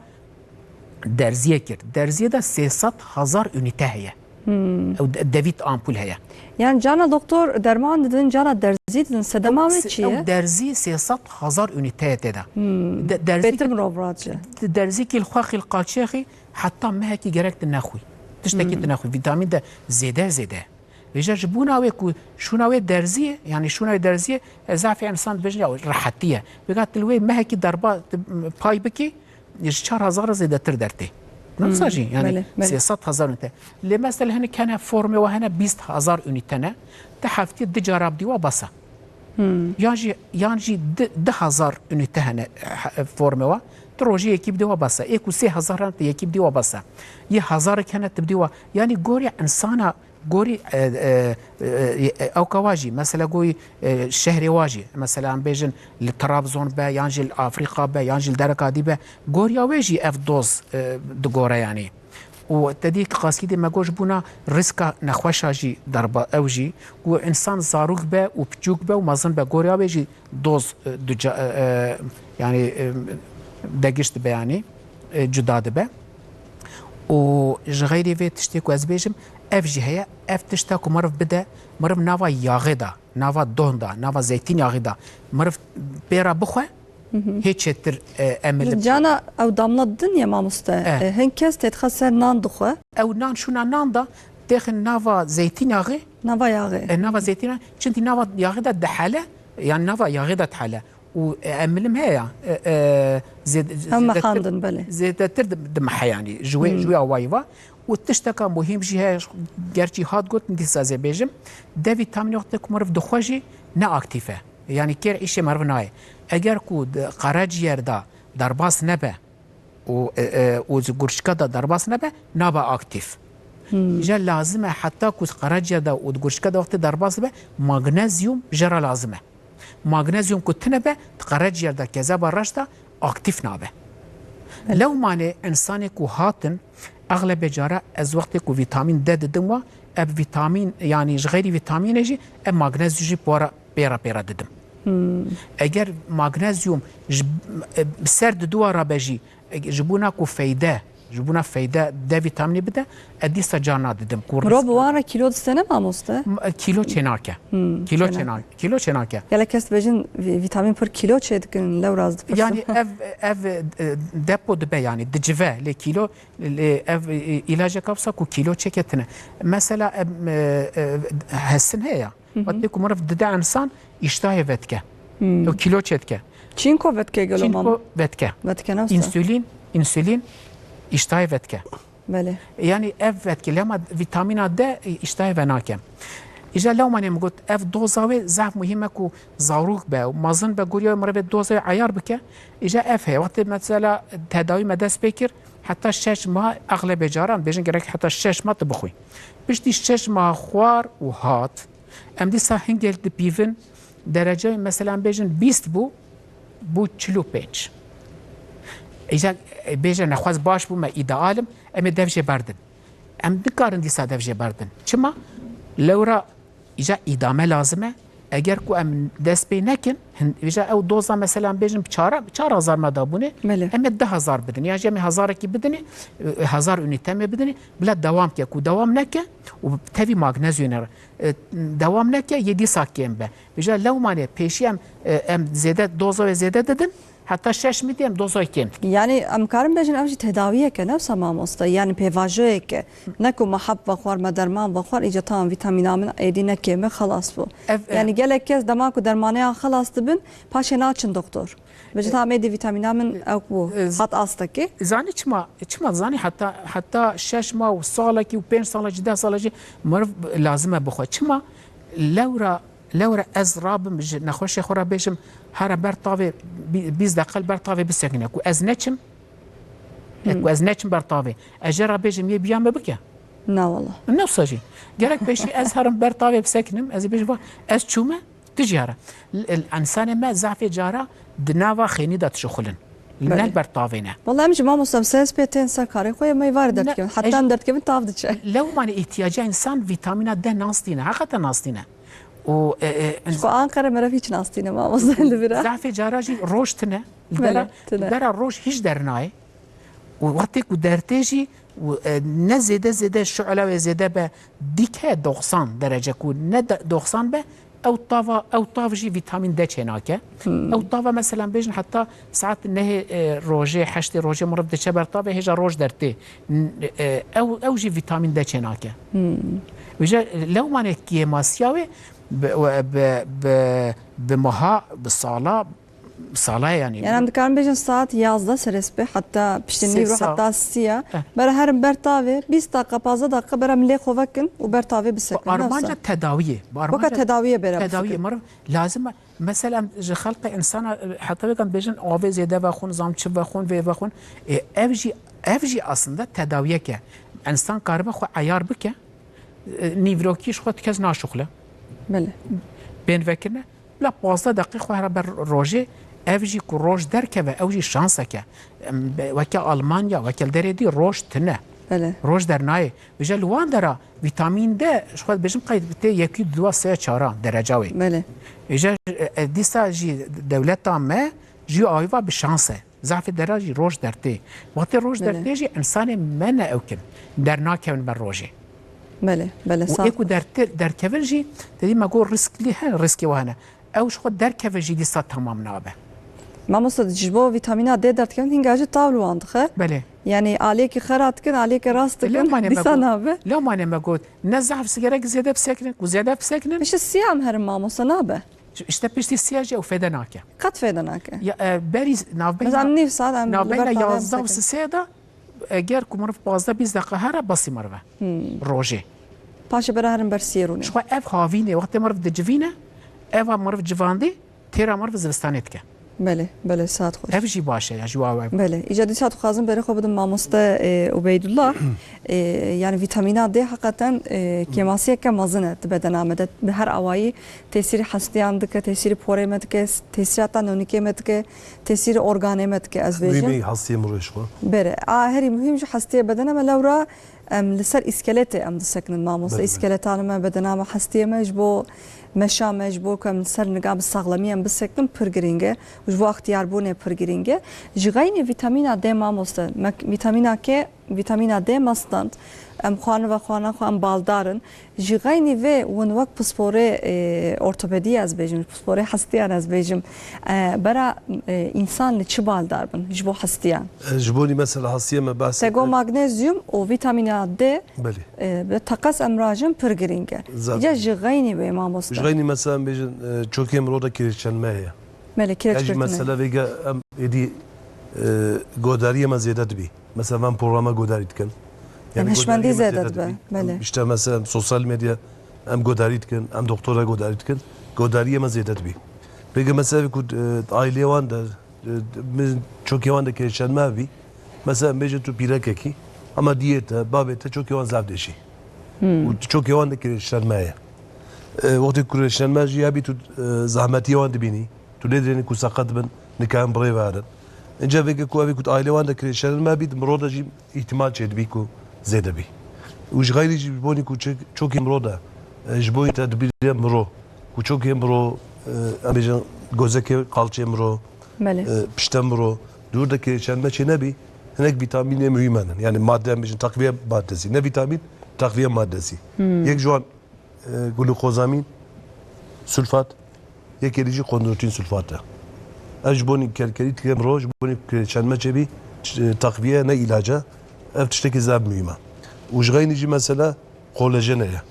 derziyê kir. Derziyê de sê sed hezar unîte heye. Ew de-, devît ampul heye. Yani cana doktor derman didin, cana derzî didin, sedema wê çi ye? Ew derzî sê sed hezar unîte ye tê de. De-, derzî Bêtir mirov raciye. Derzîkî li xwe xîl qaçiyê xî, heta mehekî gerek tu nexwî. Tiştekî tu nexwî. Vîtamîn D zêde zêde. Vêca ji bona wê ku şûna wê derzî ye, yani şûna wê derzî ye, e, zafê însan dibêjin ya rehetî ye. Vêga tu li wê mehekî derba, tu, m, pay bikî, ji çar hezar zêdetir dertê. Ne wisa jî, yani belê, belê. Sê sed hezar te. Lê mesela hinek hene formê wa hene bîst hezar unîte ne, tu heftê du cara bidî wa basa. Yan jî, yan jî di, du hezar unîte hene, e, formê wa, tu rojê yekî bidî wa basa. Ê ku sê hezar hene, tu yekî bidî wa basa. Yê hezarek hene, tu bidî wa. Yani gorî însana Gorî, e, e, e, e, ewka wa jî, mesela gorî, e, şehrê wa jî, mesela em bêjin li Trabzon be, yan jî li Afrîka be, yan jî li dereka dî be, goriya wê jî ev doz, e, digore yanî. Û te dî qaskî dê me got ji bona riska nexweşa jî derba ew jî, ku însan zarok be û piçûk be û mezin be, goriya wê jî doz, e, duca-, e, e, yanî, e, degiş dibe yanî, e, cuda dibe. Û ji xeyrê vê tiştê ku ez bêjim, ev jî heye, ev tişta ku meriv bide, meriv nava yaxê de, nava don de, nava zeytînyaxê de, meriv pê re bixwe, hê çêtir, e, emil. Cana ew damla din ye mamoste. E. E, hin kes têdixe ser nan dixwe. Ew nan şûna nan de, têxin nava zeytînyaxê. Nava yaxê. E, nava zeytîna, çintî nava yaxê de dihele, yan nava yaxê de dihele. Û, e, emilim heye, e, e, zêd-, Hema zêdetir, xandin, belê. Zêdetir di-, dimehe yanî. Ji wê, ji wê awayî ve. Û tişteka muhîm jî heye, gerçî hat gotin, dîsa ez ê bêjim. D vîtamînê wextê ku meriv dixwe jî ne aktîf e. Yanî kêr îşê meriv nayê. Eger ku di qereciyêr de derbas nebe, û, e, e, û ji gurçika de derbas nebe, nabe aktîf. Îja lazim e heta ku qereciyêr de û di gurçika de wextê derbas dibe, magnezyum jê re lazim e. Magnezyum ku tune be, di qereciyêr de kezeba reş de aktîf nabe. Lewmanê însanê ku hatin, exlebê cara ez wextê ku vîtamîn D didim wa, ev vîtamîn, yanî ji xeyrî vîtamînê jî ev magnezyum jî pora pê re pê re didim. Eger magnezyum ji, e, ser diduwa re be jî, e, ji bona ku feyde, ji bona feyde D vîtamînê bide, e, dîsa carna didim. Ku Mirov bi wan re kîlo distêne mamoste? M-, e, kîlo çênake. Kîlo çênake. Çêna-, kîlo çênake. Gelek kes dibêjin vî-, vîtamîn pir kîlo çêdikin, lewra ez dipirsim. Yani ev, ev, e, depo dibe yani, dicive, lê kîlo, lê ev, e, îlaceka wisa ku kîlo çêke tine. Mesela, em, e, e, hesin heye. Wextê ku meriv dide însan, îştahê vedike. Ew kîlo çêdike. Çînko vedike gelo mam? Çînko vedike. Vedike ne wisa? Însûlîn, însûlîn îştahê vedike. Belê. Yani ev vedike, lema vîtamîna D îştahê venake. Îja lewmanê min got, ev doza wê zehf muhîm e ku zarok be û mezin be, goriya wê mirivê doza wê eyar bike. Îja ev heye. Wextê mesela tedawî me dest pê kir, heta şeş mah, exlebê caran bêjin gerek heta şeş mah tu bixwî. Piştî şeş mah xwar û hat, Em dîsa hingêl dipîvin, dereceyê, mesela, em bêjin bîst bû, bû çil û pênc. Îca, e, bêje nexwez baş bû, me îdeal im, em ê dev jê berdin. Em nikarin dîsa dev jê berdin. Çima? Lewra îca îdame lazim e, Eger ku em dest pê nekin, hin-, vêca ew doza mesela em bêjin çar, çar hezar me dabûne, Belê. em ê du hezar bidin. Yan jî em ê hezarekî bidinê, e, hezar unîte em ê bidinê, bila dewam ke. Ku dewam neke û tevî magnezyonê re, e, dewam neke, yê dîsa kêm be. Vêca lewmanê pêşî em, e, em zêde, doza wê zêde didin, heta şeş mî dî em doza wê kêm dikin. Yani em karin bêjin ev jî tedawiyeke, ne wisa mamoste? Yani pêvajoyeke. Ne ku me heb vexwar, me derman vexwar, îca tamam vîtamîna min êdî ne kêm e, xelas bû. Ev, e, Yani gelek kes dema ku dermaneyan xelas dibin, paşê naçin doktor. Bêjin tamam êdî vîtamîna min ew bû, e, z-, hat astekê. Zanî çima, çima zanî heta, heta şeş mah û salekî û pênc salekî, deh salekî meriv lazim e bixwe. Çima? Lewra, lewra ez rabim ji nexweşê xwe re bêjim, here ber tavê bî-, bîst deqe li ber tavê bisekine. Ku ez neçim, e, ku ez neçim ber tavê. Ez jê re bêjim yê biya me bike. Na wala. Ne wisa jî. Gerek pêşî ez herim ber tavê bisekinim, ez ê bêjim va, ez çûme, tu jî here. L-, l-, însanê me zehfê cara di nava xênî de dişuxulin. Belê. Ne li ber tavê ne. Wala em jî mamoste em sê S P tên ser karê xwe, em ê var Ne, derdikevin. Heta ez em derdikevin tav diçe. Lewmanê îhtiyaca însan vîtamîna D nas tîne. Heqeten nas tîne. Û, e, e, Ji xwe Anqere meriv hiç nas tîne mamoste li vir e. Zehfê cara jî roj tine. Li Belê, bera, tine. Li bera roj hiç dernayê. Û wextê ku dertê jî û, e, ne zêde zêde şuela wê zêde be, dike doxsan derece ku ne de, doxsan be, ew tava, ew tav jî vîtamîn D çênake. Hmm. Ew tava mesela bêjin heta saet nehê, e, rojê, heştê rojê meriv diçe ber tavê hêja roj dertê. N-, e, ew, ew jî vîtamîn D çênake. Hmm. Vêca lewmanê kêmasiya wê bi, bi, bi, bi meha, bi sala, sala ye yani. Yani em dikarin bêjin saet yazdeh serê spê heta piştî Sê nîvro saet. Heta siya. Eh. Bera herin ber tavê, bîst deqa, pazdeh deqa bera milê xwe vekin û ber tavê bisekin. Bi armanca tedawiyê. Bi armanca Weka tedawiyê bera tedawiyê bifikirin. Meriv lazim e. Mesela ji xelqê insana, heta wê kan bêjin avê zêde vexwin, zam çi vexwin, vê vexwin. E, ev jî, ev jî aslında tedawiyek e. Însan karibe xwe eyar bike, e, nîvrokî ji xwe kes naşuxle. Belê. Bên vekirine. Bila pazdeh deqî xwe here ber rojê, ev jî ku roj derkeve, ew jî şansek e. Em, be-, weke Almanya, weke li derê dî roj tune. Belê. Roj dernayê. Vêca li wan dera vîtamîn D, ji xwe dibêjim qey tê yekî duwa sê çara dereca wê. Belê. Vêca, e, e, dîsa jî dewleta me jî awiva bi şans e. Zafê dera jî roj dertê. Wextê roj Belê. Dertê jî însanê me ne ew kin. Dernakevin ber rojê. Belê, belê, Û saf ê ku bû. Dertê, derkevin jî, te dî me got riskli he, riskê we hene. Ew ji xwe derkeve jî dîsa tamam nabe. Mamoste, ji bo vîtamîna D derdikevin, hînga jî tav li wan dixe. Belê. Yani aliyekî xera dikin, aliyekî rast dikin, Lewmanê me dîsa got, nabe. Lewmanê me got, ne zehf sigerek zêde bisekinin, ku zêde bisekinin. Piştî siya em herin mamoste nabe. Îşte piştî siya jî ew fêde nake. Qet fêde nake. Ya, e, berî navbeyna, Mesela em nîv saet em li navbeyna ber tavê em yazdeh û bisekin. Sisê de, eger ku meriv pazdeh bîst deqa here, besî meriv e. Hmm. Rojê. Paşê bera herin ber siyê rûnê. Ji xwe ev havînê, wextê meriv dicivîne, eva meriv civandî, têra meriv zivistanê dike. Belê, belê, saet xweş. Ev jî baş e, ya ji wa ev. Belê. Îca dîsa dixwazim berê xwe bidim mamoste, e, Ubeydullah. E, yani vîtamîna D heqeten, e, kêmasiyeke mezin e di bedena me de. Bi her awayî tesîrî hestiyan dike, tesîrî porê me dike, tesîrî heta nonîkê me dike, tesîrî organê me dike, ez Muhîmî bêjim. Hestiyê mirov ji xwe. Berê. A, herî muhîm jî hestiyê bedena me lewra em li ser îskeletê em disekinin mamoste. Belê, belê. Îskeletana me, bedena me, hestiyê me ji bo meşa me, ji bo ku em li ser niga bi saxlemî em bisekinin pir girîng e. Ji bo extiyarbûnê pir girîng e. Ji xeynî vîtamîna D mamoste, me, vîtamîna K, vîtamîna D me stand. Em xwarin vexwarina xwe, em baldar in. Ji xeynî vê hûn wek pisporê, e, ortopedî ez bêjim, pisporê hestiyan ez bêjim. E, bera, e, însan li çi baldar bin ji bo hestiyan? E, ji bo nî mesela hestiyê me behs Te got magnezyum û vîtamîna D, Belê. e, bi teqez em rajin pir girîng e. Zaten. Îca ji xeynî wê mamoste. Ji xeynî mesela em bêjin, e, çokê mirov de kireçlenme heye. Belê, kireç Ya jî girtine. Mesela vêge em êdî, e, godariyê me zêde dibî. Mesela van programa godarî dikin. Em Yani hişmendî godariyê me zêde zêde dibe, dibî. Belê. Em işte mesela sosyal medya em godarî dikin, em doktora godarî dikin. Godariyê me zêde dibî. Peki mesela ku, e, aileyê wan de, e, min çokê wan de kireçlenme hebî. Mesela em bêjin tu pîrekekî, ama diyê te, babê te çokê wan zaf dêşî. Hmm. Û çokê wan de kireçlenme ye. E, wextê kireçlenme jî hebî tu, e, zehmetiyê wan dibînî. Tu lê dirênî ku seqet bin, nikarin bi rê ve herin. Înca vêge ku evê ku di ailê wan de kireçlenme bî, di miro de jî îhtimal çêdibî ku zêde bî. Û ji xeyrî jî ji bonî ku çi-, çokê miro de, e, ji bo te dibîre miro, Ku çokê miro, e, em bêjin gozekê qalçê miro, Belê. e, pişte miro, dûr de ke çend meçê nebî, hinek vîtamînê muhîm henin. Yani madde em bêjin takviye maddesi. Ne vîtamîn, takviye maddesi. Hmm. Yek ji wan, e, glukozamîn, sulfat, yekê dî jî kondrotin sulfat e. Ev ji bonî kerkerî tike miro, ji bonî ke çend meçê bî, ç-, e, takviye ne îlac e. Ev tiştekî zaf muhîm e. Û ji xeynî jî mesela kolajen heye.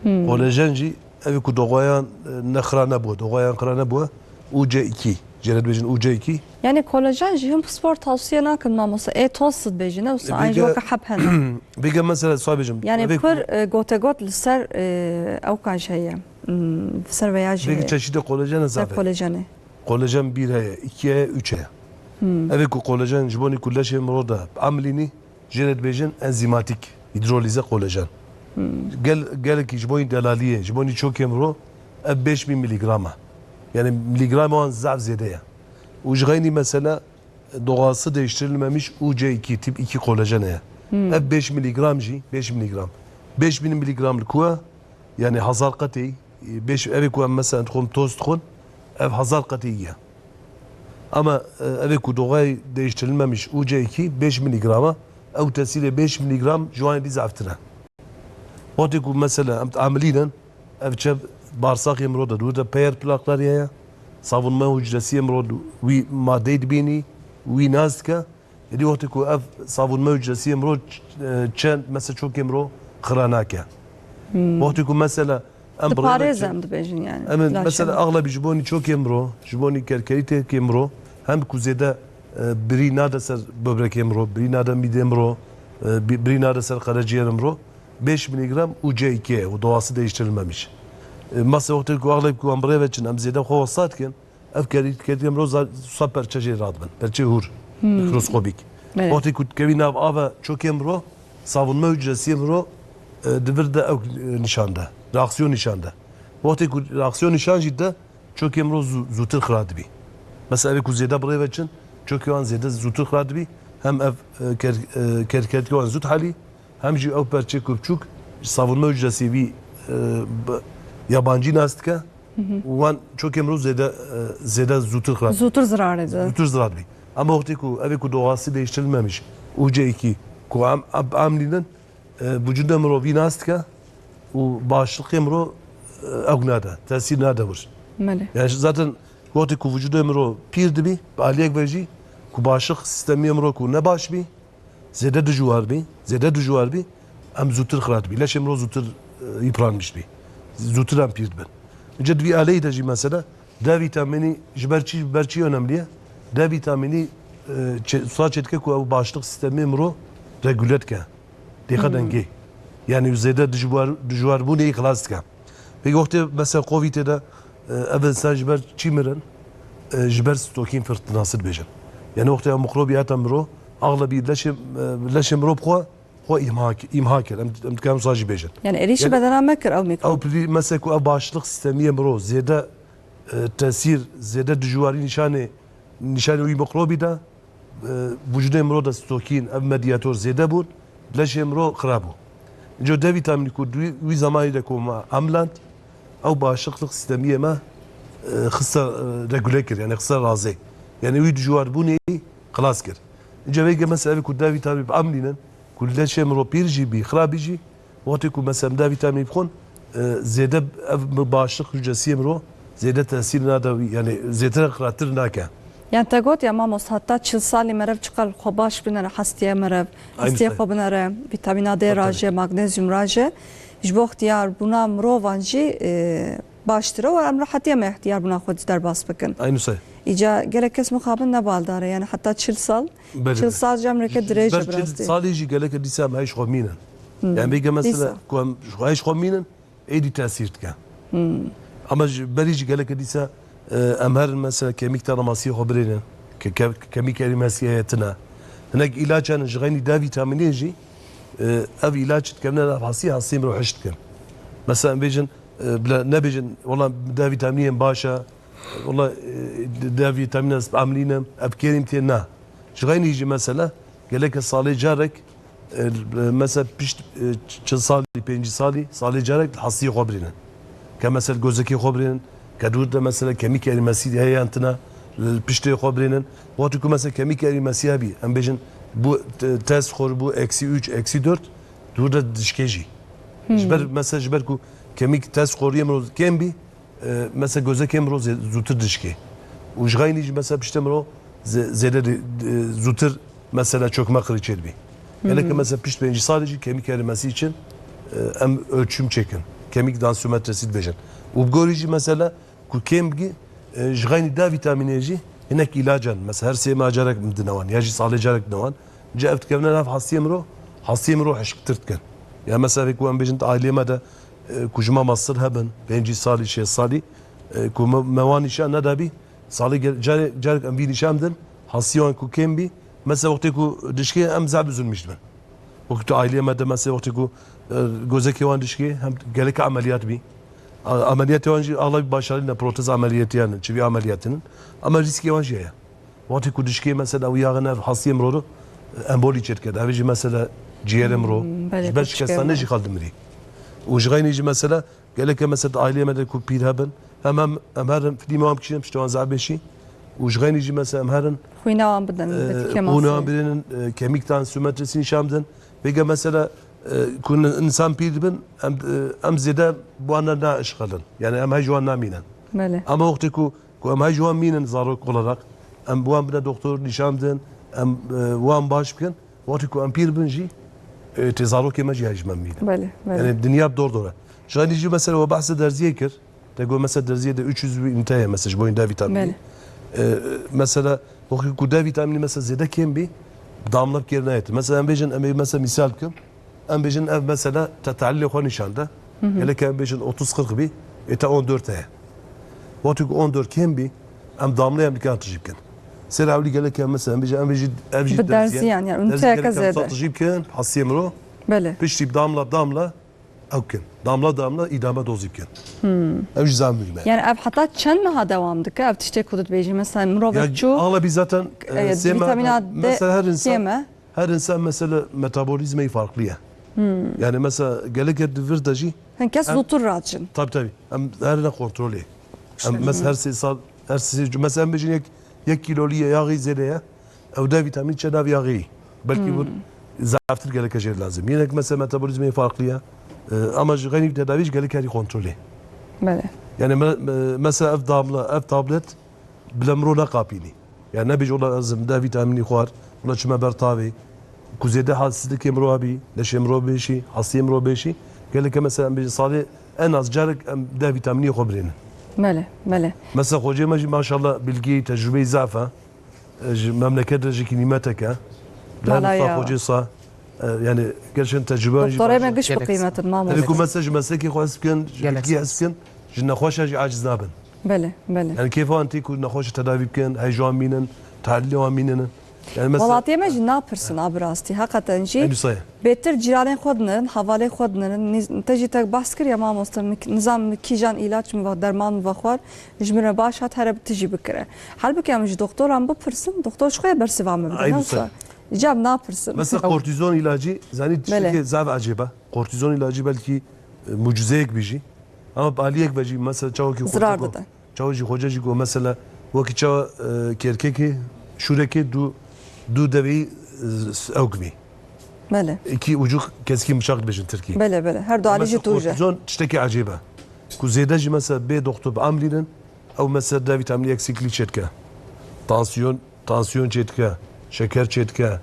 Hmm. Kolajen jî ev ê ku doxayan, e, ne xira nebû, doxayan xira nebû, U C iki. Jê re dibêjin U C iki. Yani kolajen jî hin spor tavsiye nakin mamoste. Ê toz dibêjin, ne wisa, Vêge, aynı weke heb hene. Vêge mesela, sa bêjim. Yani Vê pir, e, gotegot li ser, e, ew ka jî heye. Hmm, li ser veya jî Vêge heye. Çeşîdê kolajen Ser zaf heye. Kolajenê. Kolajen bir heye, iki heye, üç heye. Hmm. Ev ê ku kolajen ji bonî ku leşê miro de emlînî, jê re dibêjin enzimatik, hidrolîze kolajen. Hmm. Gel-, gelekî ji bonî delaliyê, ji bonî çokê miro, ev beş bin miligram e. Yani miligram wan zaf zêde ye. Û ji xeynî mesela doğası değiştirilmemiş U C iki, tip iki kolajen heye. Hmm. Ev beş miligram jî, beş miligram. Beş bin miligram li ku ye? Yani hezar qetê, e, beş, ev ê ku em mesela dixwin, toz dixwin, ev hezar qetê ye. Ama, e, ev ê ku doğayê değiştirilmemiş U C iki beş miligram e, ew tesîrê beş miligram ji wan dî zaftir e. Wextê ku mesela em amilînin, ev çev bağırsakê miro de dûr de peyer plaklar ye, savunma hücresi miro wî madeyê dibînî, wî nas dike. Êdî wextê ku ev savunma hücresi miro ç-, e, çend mesela çokê miro xira nake. Hmm. Wextê ku mesela em Diparêze birêve em dibêjin yani. Em mesela axlebî ji bonî çokê miro, ji bonî kerkerîtê miro, hem ku zêde, e, birî nade ser böbrekê miro, birî nade mîdê miro, e, bi-, birî nade ser qereciyerê miro, beş miligram U C iki û doğası değiştirilmemiş. E, mesela wextê ku axlebî ku em birêve çin, em zêde xwe wesa dikin, ev kerî-, kerîtê miro za-, sa perçe jê radibin, perçê hûr, Hmm. mikroskobîk. Evet. Wextê ku dikevî nav ava çokê miro, savunma hücresi miro, e, di vir de ew, e, nîşan de, reaksiyon nîşan de. Wextê ku reaksiyon nîşan jî de, çokê miro zû-, zûtir xira dibî. Mesela ev ê ku zêde birêve çin, çokê wan zêde zûtir xira dibî, hem ev, e, ker-, e, kerkerîtê wan zû dihelî, hem jî ew perçê ku biçûk savunma hücresi vî, e, bi-, yabancî nas dike, Hı hı. û wan çokê miro zêde, e, zêde zûtir xira dibî. Zûtir zirar dide. Zûtir zirar dibî. Ama wextê ku ev ê ku doğası değiştirilmemiş, U C iki, ku em, em, em nînin, e, vücudê miro vî nas dike û bağışıklığê miro, e, ew nade, tesîr nade wir. Belê. Yani zaten wextê ku vücudê miro pîr dibî, bi aliyek ve jî ku bağışıklık sistemê miro ku ne baş bî, zêde dijwar bî, zêde dijwar bî, em zûtir xira dibî. Leşê miro zûtir, e, yıpranmış bî. Zûtir em pîr dibin. Înca di vî aleyî de jî mesela D vitamînî ji ber çi, ji ber çi önemli ye? D vitamînî, e, çe-, sa çêdike ku ew bağışıklık sistemê miro regüle dike. Dêxe Hmm. dengê. Yani zêde dijwar-, dijwarbûnê yî xilas dike. Peki wextê mesela Covidê de, e, ev insan ji ber çi mirin? E, ji ber sitokin fırtınası dibêjin. Yani wextê ew mikrobî hate miro, axlebî leşê, e, leşê miro bi xwe, xwe îmha, îmha kir. Em, em dikarin wisa jî bêjin. Yani êrîşî Yani bedena me kir ew mîkrob. Ew pidî mesela ku ev bağışıklık sistemiyê miro zêde, e, tesîr, zêde dijwarî nîşanê, nîşanê wî mikrobî de, e, vücudê miro de sitokin, ev medyator zêde bûn, leşê miro xira bû. Înca D vitamînî ku di wî, wî zamanî de ku me emland, ew bağışıklık sistemiyê me, e, xiste, e, regüle kir, yani xiste razê. Yani wî dijwarbûnê xilas kir. Înca vêge mesela ev ku D vitamînî bi emlînin, ku leşê miro pîr jî bî, xira bî jî, wextê ku mesela em D vitamînî bixwin, e, zêde ev bağışıklık hücresiyê miro zêde tesîr nade, yani zêde xiratir nake. Yani te got ya mamos, heta çil salî merev çiqal xwe baş binere, hestiyê merev, Aynı hestiyê şey. xwe binere, vitamîna D Tabii. raje, magnezyum raje, ji bo ixtiyarbûna mirovan jî, e, baştir e û em rehetiyê me ixtiyarbûna xwe derbas bikin. Aynı şey. Îca gelek kes mixabin ne baldar e, yani heta çil sal, Belê, çil belê. sal jî em rêke Ji dirêj e ber bi çil rastî. salî jî gelek dîsa em heyş xwe mînin. Hmm. Yani bêge mesela Dîsa. ku em heyş xwe mînin, êdî tesîr dike. Hmm. Ama ji berî jî gelek dîsa, e, em herin mesela kemîk te remasiyê xwe birênin. Ke-, ke-, kemîk erî mesiyê heye tune. Hinek îlaç henin ji xeynî D vitamînê jî, e, ev îlaç dikevine nav hastî, hastî miro hiş dikin. Mesela em bêjin, e, bila nebêjin, wela D vitamînê baş e, wela, e, D vitamînê ez emlînim, ev kêrîm tê na. Ji xeynî jî mesela, geleke salê carek, e, mesela pişt, e, çil salî, pêncî salî, salê carek hastiyê xwe birînin. Ke mesela gozekê xwe birênin, ke dûr de mesela kemîk erîmesî heye yan tine, li piştê xwe birênin. Wextê ku mesela kemîk erîmesî hebî, em bêjin bu te-, test xwe bû eksi üç, eksi dört, dûr de dişkê jî. Ji ber, mesela ji ber ku kemîk test xoriyê min kêm bî, e, mesela gozekê min zê-, zûtir dişkê. Û ji xeynî jî mesela piştê min zê-, zêde de, e, zûtir mesela çökme qirî çêdibî. Gelek mesela pişt pêncî salî jî kemîk erîmesî için, e, em ölçüm çêkin. Kemîk dansiyometresi dibêjin. Û bi gorî jî mesela ku kêm bigî, e, ji xeynî D vitamînê jî hinek îlacan, mesela her sê meha carek dine wan, ya jî salê carek dine wan. Ji ev dikevine nav hastiyê miro, hastiyê miro hişktir dikin. Ya mesela vê ku em bêjin di aileyê me de, e, ku ji me mestir hebin, pêncî salî, şêst salî, e, ku me, me wan nîşan nedabî, salê gel-, carek, carek em vî nîşan bidin, hastiyê wan ku kêm bî, mesela wextê ku dişkê em zehf üzülmîş dibin. Wekî tu aileyê me de mesela wextê ku, e, gozekê wan dişkê hem gelek emeliyat bî. A-, emeliyatê wan jî axlabî başarî ne protez emeliyatê yan in, çivî emeliyatê nin. Ama rîskê wan jî heye. Wextê ku dişkê mesela ew yaxin ev hastiyê miroro, e, embolî çêdike. Ev jî mesela ciyerê miro. Hmm, belê, ji ber tu şikestane çiçekê jî xal dimirî. Û ji xeynî jî mesela geleke mesela di aileyê me de ku pîr hebin, hem, hem, em herin fidî me wan bikişînin, piştê wan zehf bêşî. Û ji xeynî jî mesela em herin, Xwîna wan bidin, e, belkî kêmasê. Xwîna wan bidin, e, kemîk tansiyometresî nîşan bidin. Vêga mesela, e, ku in-, insan pîr dibin, em, e, em zêde bi wan ne naişxelin. Yani em hej wan namînin. Belê. Ama wextê ku, ku em hej wan mînin zarok olarak, em bi wan bine doktor nîşan bidin, em, e, wan baş bikin. Wextê ku em pîr bin jî, e, tê zarokê me jî hej me mînin. Belê, belê. Yani dinya bi dor dor e. Ji xeynî jî mesela we behsê derziyê kir. Te got mesela derziyê de üç yüz ünite ye mesela ji bo D vitamînî. Belê. E, mesela wextê ku D vitamînî mesela zêde kêm bî, damla bi kêr nayêtir. Mesela em bêjin, em ê mesela mîsal bikim. Em bêjin ev mesela te tehlîlê xwe nîşan de. Gelek em bêjin otuz qirx bî, ê te on dört heye. Wextê ku on dört kêm bî, em damlê em dikan tijî bikin. Sêr ewlî gelek em mesela em bêjin, em bêjin ev jî Bi derziyan, yani derziyê üniteyeke gelek em zêde. Tijî bikin, hastiyê miro. Belê. Piştî damla damla ew kin. Damla damla îdame dozî bikin. Ew jî zaf muhîm e. Yani ev heta çend meha dewam dike? Ev tiştê ku tu dibêjî, mesela mirov Ya, çû, axlabî zaten, e, e, sê meha vitamîna de, D mesela her insan, kêm e. Her insan mesela metabolîzmayî farklı ye. Yani mesela geleke di vir de jî Hin kes em zûtir radicin. Tabii, tabii. Em her ne kontrolê. Em mes her sê sal, her sê, mesela em bêjin yek, yek kîlolî ye, yaxî zêde ye. Ew D vitamîn çe nav yaxî. Belkî bu zaftir geleke jê lazim. Yine mesela metabolîzmayê farklı ye. E, ama ji xeynî tedavî jî gelek herî kontrolê. Belê. Yani me, me, mesela ev damla, ev tablet bile miro neqapînî. Yani nebêj ola ez D vitamînî xwar, ola çime ber tavê. Ku zêde halsizlikê miro hebî, leşê miro bêşî, hastiyê miro bêşî. Geleke mesela em bêjin salê en az carek em D vitamînî xwe birênin. Belê, belê. Mesela xocê me jî maşallah bilgî, tecrübeyî zaf e. E, ji memleket re jî kî nîmetek e. Mala Dayanışma ya. Xocê sa, e, yani gerçekten tecrübe jî Doktorê me baş e. Giş bi qîmet in, mamoste. Tabii ku mesela ji meslekê xwe hez bikin, ji bilgî hez bikin, ji nexweşa jî aciz nabin. Belê, belê. Yani kêfa wan tê ku nexweş tedavî bikin, hey ji wan mînin, tehlîlê wan mînin. Yani mesela Welatiyê me jî napirsin, a bi rastî. Heqeten jî Elbise. Bêtir cîranên xwe dinirin, hevalê xwe dinirin. Niz-, te jî tek behs kir ya mamoste, min k-, nizam min kîjan îlaç min ve, derman min vexwar, ji min re baş hat, here bi tijî bikire. Halbûkî em ji doktoran bipirsin, doktor ji xwe ye bersiva min bide. Elbise. Newsa. Îca em napirsin. Mesela kortizon ilacî, zanî Belê. Tiştekê zaf ecêb e. Kortizon ilacî belkî, e, mucizeyek bî jî. Ama bi aliyek ve jî mesela çawa ki Zirar xocê got, dide. Çawa jî xocê jî got mesela wekî çawa, e, kêrkekê, şûrekê du, du deveyî, e, s-, ew givî. Belê. İki ucu keskin bıçak dibêjin tirkî. Belê, belê. Her du alî jî Mesela tûj e. Kortizon tiştekî ecêb e. Ku zêde jî mesela bê doktor bi amlînin, ew mesela D vitamînî eksikliği çêdike. Tansiyon, tansiyon çêdike, şeker çêdike,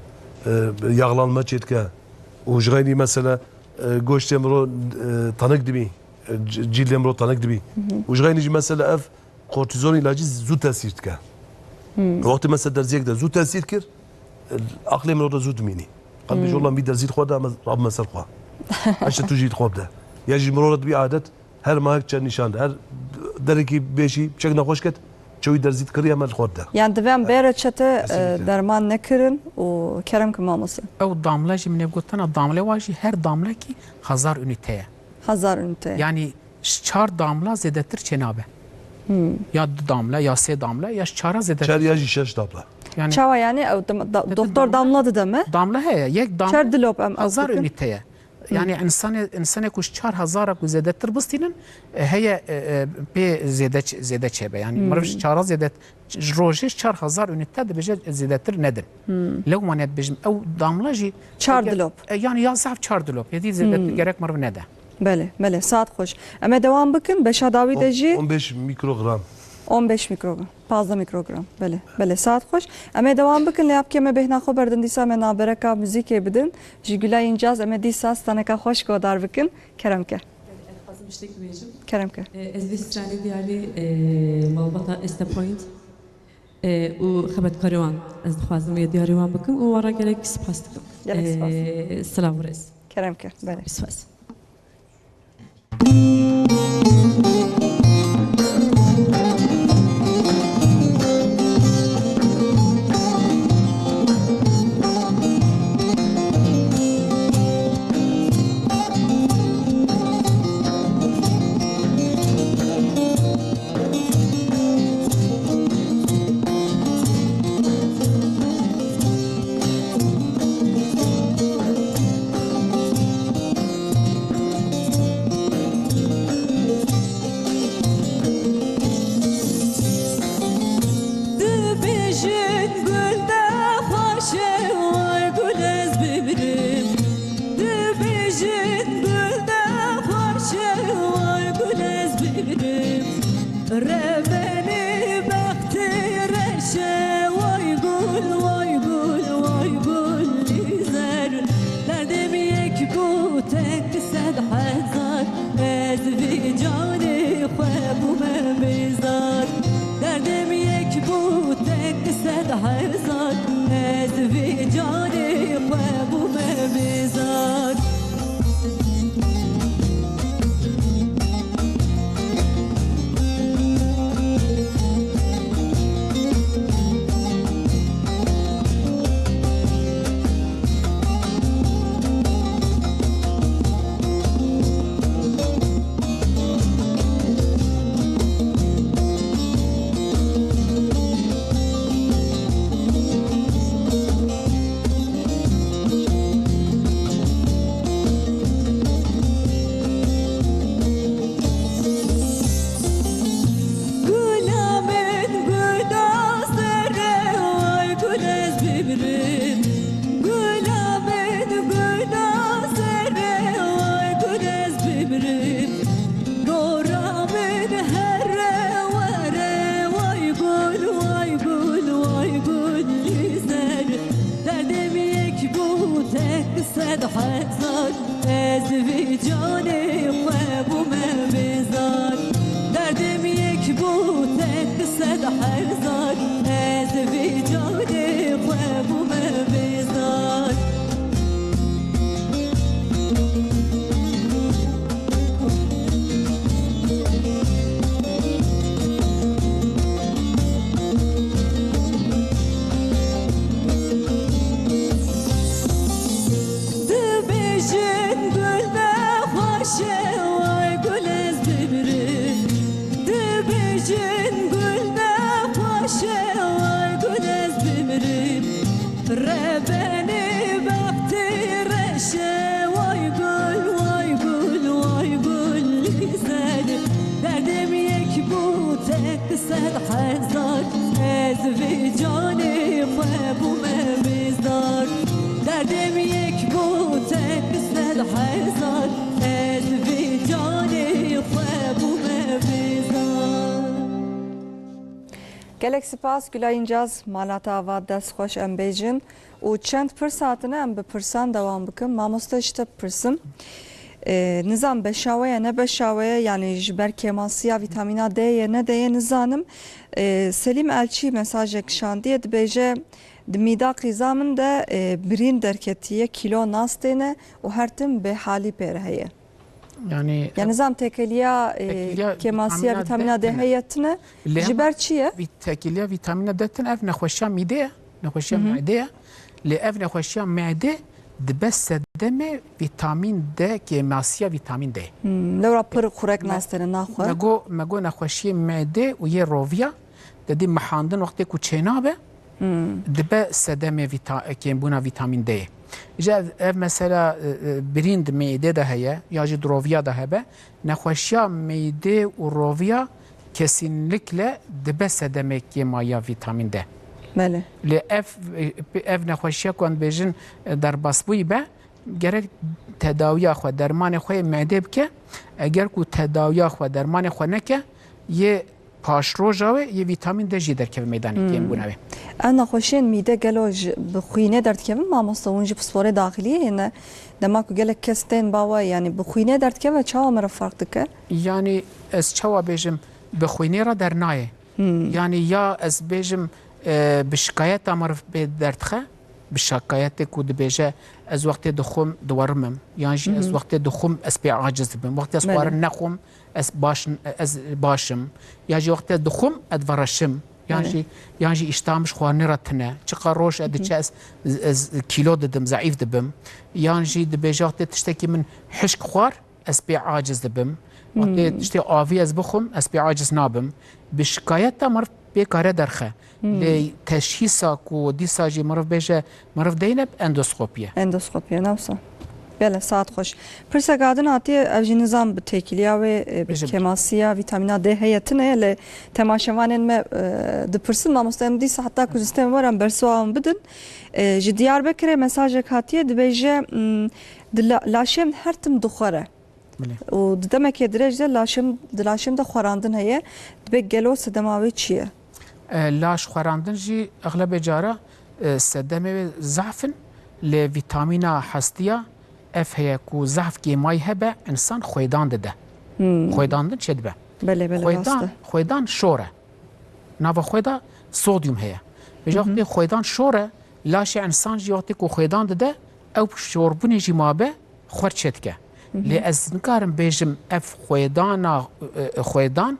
e, yağlanma çêdike. Û ji xeynî mesela, e, goştê miro, e, tanik dibî, e, c-, cîldê miro tanik dibî. Û ji xeynî jî mesela ev kortizon ilacî zû tesîr dike. Wextê mesela derziyek de zû tesîr kir, e, aqlê miro de zû dimînî. Qelbê ji olan vî derzî xwe de, em rabime ser xwe. Eşte tu jî xwe bide. Ya jî miro re dibî adet, her mahek çend nîşan de, her derekî bêşî çek nexweş ket, çewî derzî dikirî hemen xwe dide. Yani divê em bê reçete, e, Kesinlikle. Derman nekirin û kerem ki mamoste. Ew damla jî min ê gotina damle wa jî her damlekî hezar ünite ye. Hezar ünite. Yani ji çar damla zêdetir çênabe. Ya du damla, ya sê damla, ya ji çara zêdetir. Çar ya jî şeş damla. Yani Çawa yani ew dam-, da-, doktor damla dide me? Damla heye, yek damla Çar dilop em hezar ew bikin. Ünite ye. Yani insanê, insanê ku ji çar hezara ku zêdetir bistînin, e, heye, e, e, pê zêde ç-, zêde çêbe. Yani meriv ji çara zêde, ji rojê ji çar hezar unîte dibêje zêdetir nedin. Lewma ne dibêjim, ew damla jî Çar dilop. E, yani ya zaf çar dilop. Hêdî zêdetir gerek meriv nede. Belê, belê. Saet xweş. Em ê dewam bikin. Beşa dawî de jî on beş mikrogram. On beş mikrogram. Pazdeh mikrogram. Belê, belê. Saet xweş. Em ê dewam bikin. Lê ya bikê me bêhna xwe berdin. Dîsa me nabereka muzîkê bidin. Ji Gülay Încaz em ê dîsa staneka xweş godar bikin. Kerem ke. Ez dixwazim tiştek bibêjim. Kerem ke. E, ez vê stranê diyarî, e, malbata Esta Point, e, û xebatkarê wan ez dixwazim wê diyarî wan bikim û wan re gelek spas dikim. Gelek spas. E, silav û rêz. Kerem ke. Belê. Spas. Dibêjin gul ne xweş e, way gul ez bimirim. Dibêjin gul ne xweş e, way gul ez bimirim. Rebenê bextê reş e, way gul, way gul, way gul lîzer. Derdê min yek bû tek sed hezar, ez vê canê xwe bûme bêzar. Derdê min yek bû tek sed hezar, ez vê canê xwe bûme bêzar. Gula min gula serre, way gul ez bimirim. Gula min gula serre, way gul ez bimirim. Gora min herre were, way gul, way gul, way gul lîzer. Derdê min yek bû tek sed hezar, ez vê canê xwe bûme bêzar. Derdê min yek bû tek sed hezar, ez vê canê xwe bûme bêzar. Dibêjin gul ne xweş e, way gul ez bimirim. Dibêjin gul ne xweş e, way gul ez bimirim. Rebenê bextê reş e, way gul, way gul, way gul lîzer. Derdê min yek bû tek sed hezar, ez vê canê xwe bûme bêzar. Derdê min yek bû tek sed hezar, ez vê canê xwe bûme bêzar. Gelek spas Gülay Încaz, mala te ava, dest xweş em bêjin. Û çend pirs hatine, em bi pirsan dewam bikin. Mamoste, ji te bipirsim. Ee, nizam beşa we ye, ne beşa we ye, yani ji ber kêmasiya vîtamîna D ye, ne D ye, nizanim. Ee, Selîm Elçî mesajek şandiye, dibêje, di mîda qîza min de, e, birîn derketiye, kîlo nas têne û her tim bêhalî pê re heye. Yani, Ya nizam têkiliya, e, têkiliya kêmasiya vîtamîna D D heye tine. Lê Ji hema ber çi ye? vî-, têkiliya vîtamîna D tine, ev nexweşiya mîdê ye. Nexweşiya Hı hı. mîdê ye. Lê ev nexweşiya mîdê dibe sedemê vîtamîn D, kêmasiya vîtamîn D. Hmm, lewra pir xurek Me-, nas têne naxwe. me go, me go nexweşiyê mîdê û yê roviya, dedî mihandin wextê ku çênabe, Hmm. dibe sedemê vîta-, kêmbûna vîtamîn D. Ji ev, ev mesela, e, e, birîn di meyîdê de heye, ya jî di roviya de hebe, nexweşiya meyîdê û roviya kesînlikle dibe sedemê kêmaya vîtamîn D. Belê. Lê ev, e, ev nexweşiya ku em dibêjin, e, derbasbûyî be, gerek tedawiya xwe, dermanê xwe yê meyîdê bike. Eger ku tedawiya xwe, dermanê xwe neke, yê paşroja wê yê vîtamîn D jî derkeve meydanê Hmm. kêmbûna wê. Ev nexweşiyên mîde gelo ji, bi xwînê derdikevin mamoste, hûn jî pisporê daxiliyê ne? Dema ku gelek kes tên ba we, yanî bi xwînê derdikeve, çawa meriv ferq dike? Yanî ez çawa bêjim, bi xwînê re dernayê. Hmm. Yanî ya ez bêjim, e, bi şikayeta meriv pê derdixe, bi şikayetê ku dibêje, ez wextê dixwim diwerimim, yan jî ez Hı hı. wextê dixwim ez pê aciz dibim, wextê ez Belê. xwarin nexwim ez baş, ez baş im, ya jî wextê ez dixwim ez divereşim, yan Belê. jî, yan jî îşta min ji xwarinê re tune, çiqa roj ez Hı hı. diçe ez, ez kîlo didim, zeîf dibim, yan jî dibêje wextê tiştekî min hişk xwar, ez pê aciz dibim. Wextê Hmm. tiştê avî ez bixwim, ez pê aciz nabim. Bi şikayeta meriv pê kare derxe. Hmm. Lê teşhîsa ku dîsa jî meriv bêje, meriv deyne, endoskopî ye. Endoskopî ye, ne wisa? Belê, saet xweş. Pirsek a din hatiye, ev jî nizam bi têkiliya wê, e, bi Bêje. kêmasiya vîtamîna D heye tune ye, lê temaşevanên me, e, dipirsin, mamoste, em dîsa heta ku sistemê were em bersiva wan bidin. E, ji Diyarbekirê mesajek hatiye, dibêje, mm, Di la-, laşê min her tim dixwere. Belê. Û di demekê dirêj de laşê min, di laşê min de xwerandin heye. Dibe gelo sedema wê çi ye? E, laş xwerandin jî exlebê cara, e, sedemê wê zehf in, lê vîtamîna hestiya ev heye ku zehf kêmayî hebe, însan xwêdan dide. Hmm. Xwêdandin çêdibe. Belê, belê, Xwêdan, rast e. xwêdan şor e. Nava xwe de sodyum heye. Vêca Hı hı. wextê xwêdan şor e, laşê însan jî wextê ku xwêdan dide, ew şorbûnê jî mabe, xwer çêdike. Hı hı. Lê ez nikarim bêjim ev xwêdana, e, e, xwêdan,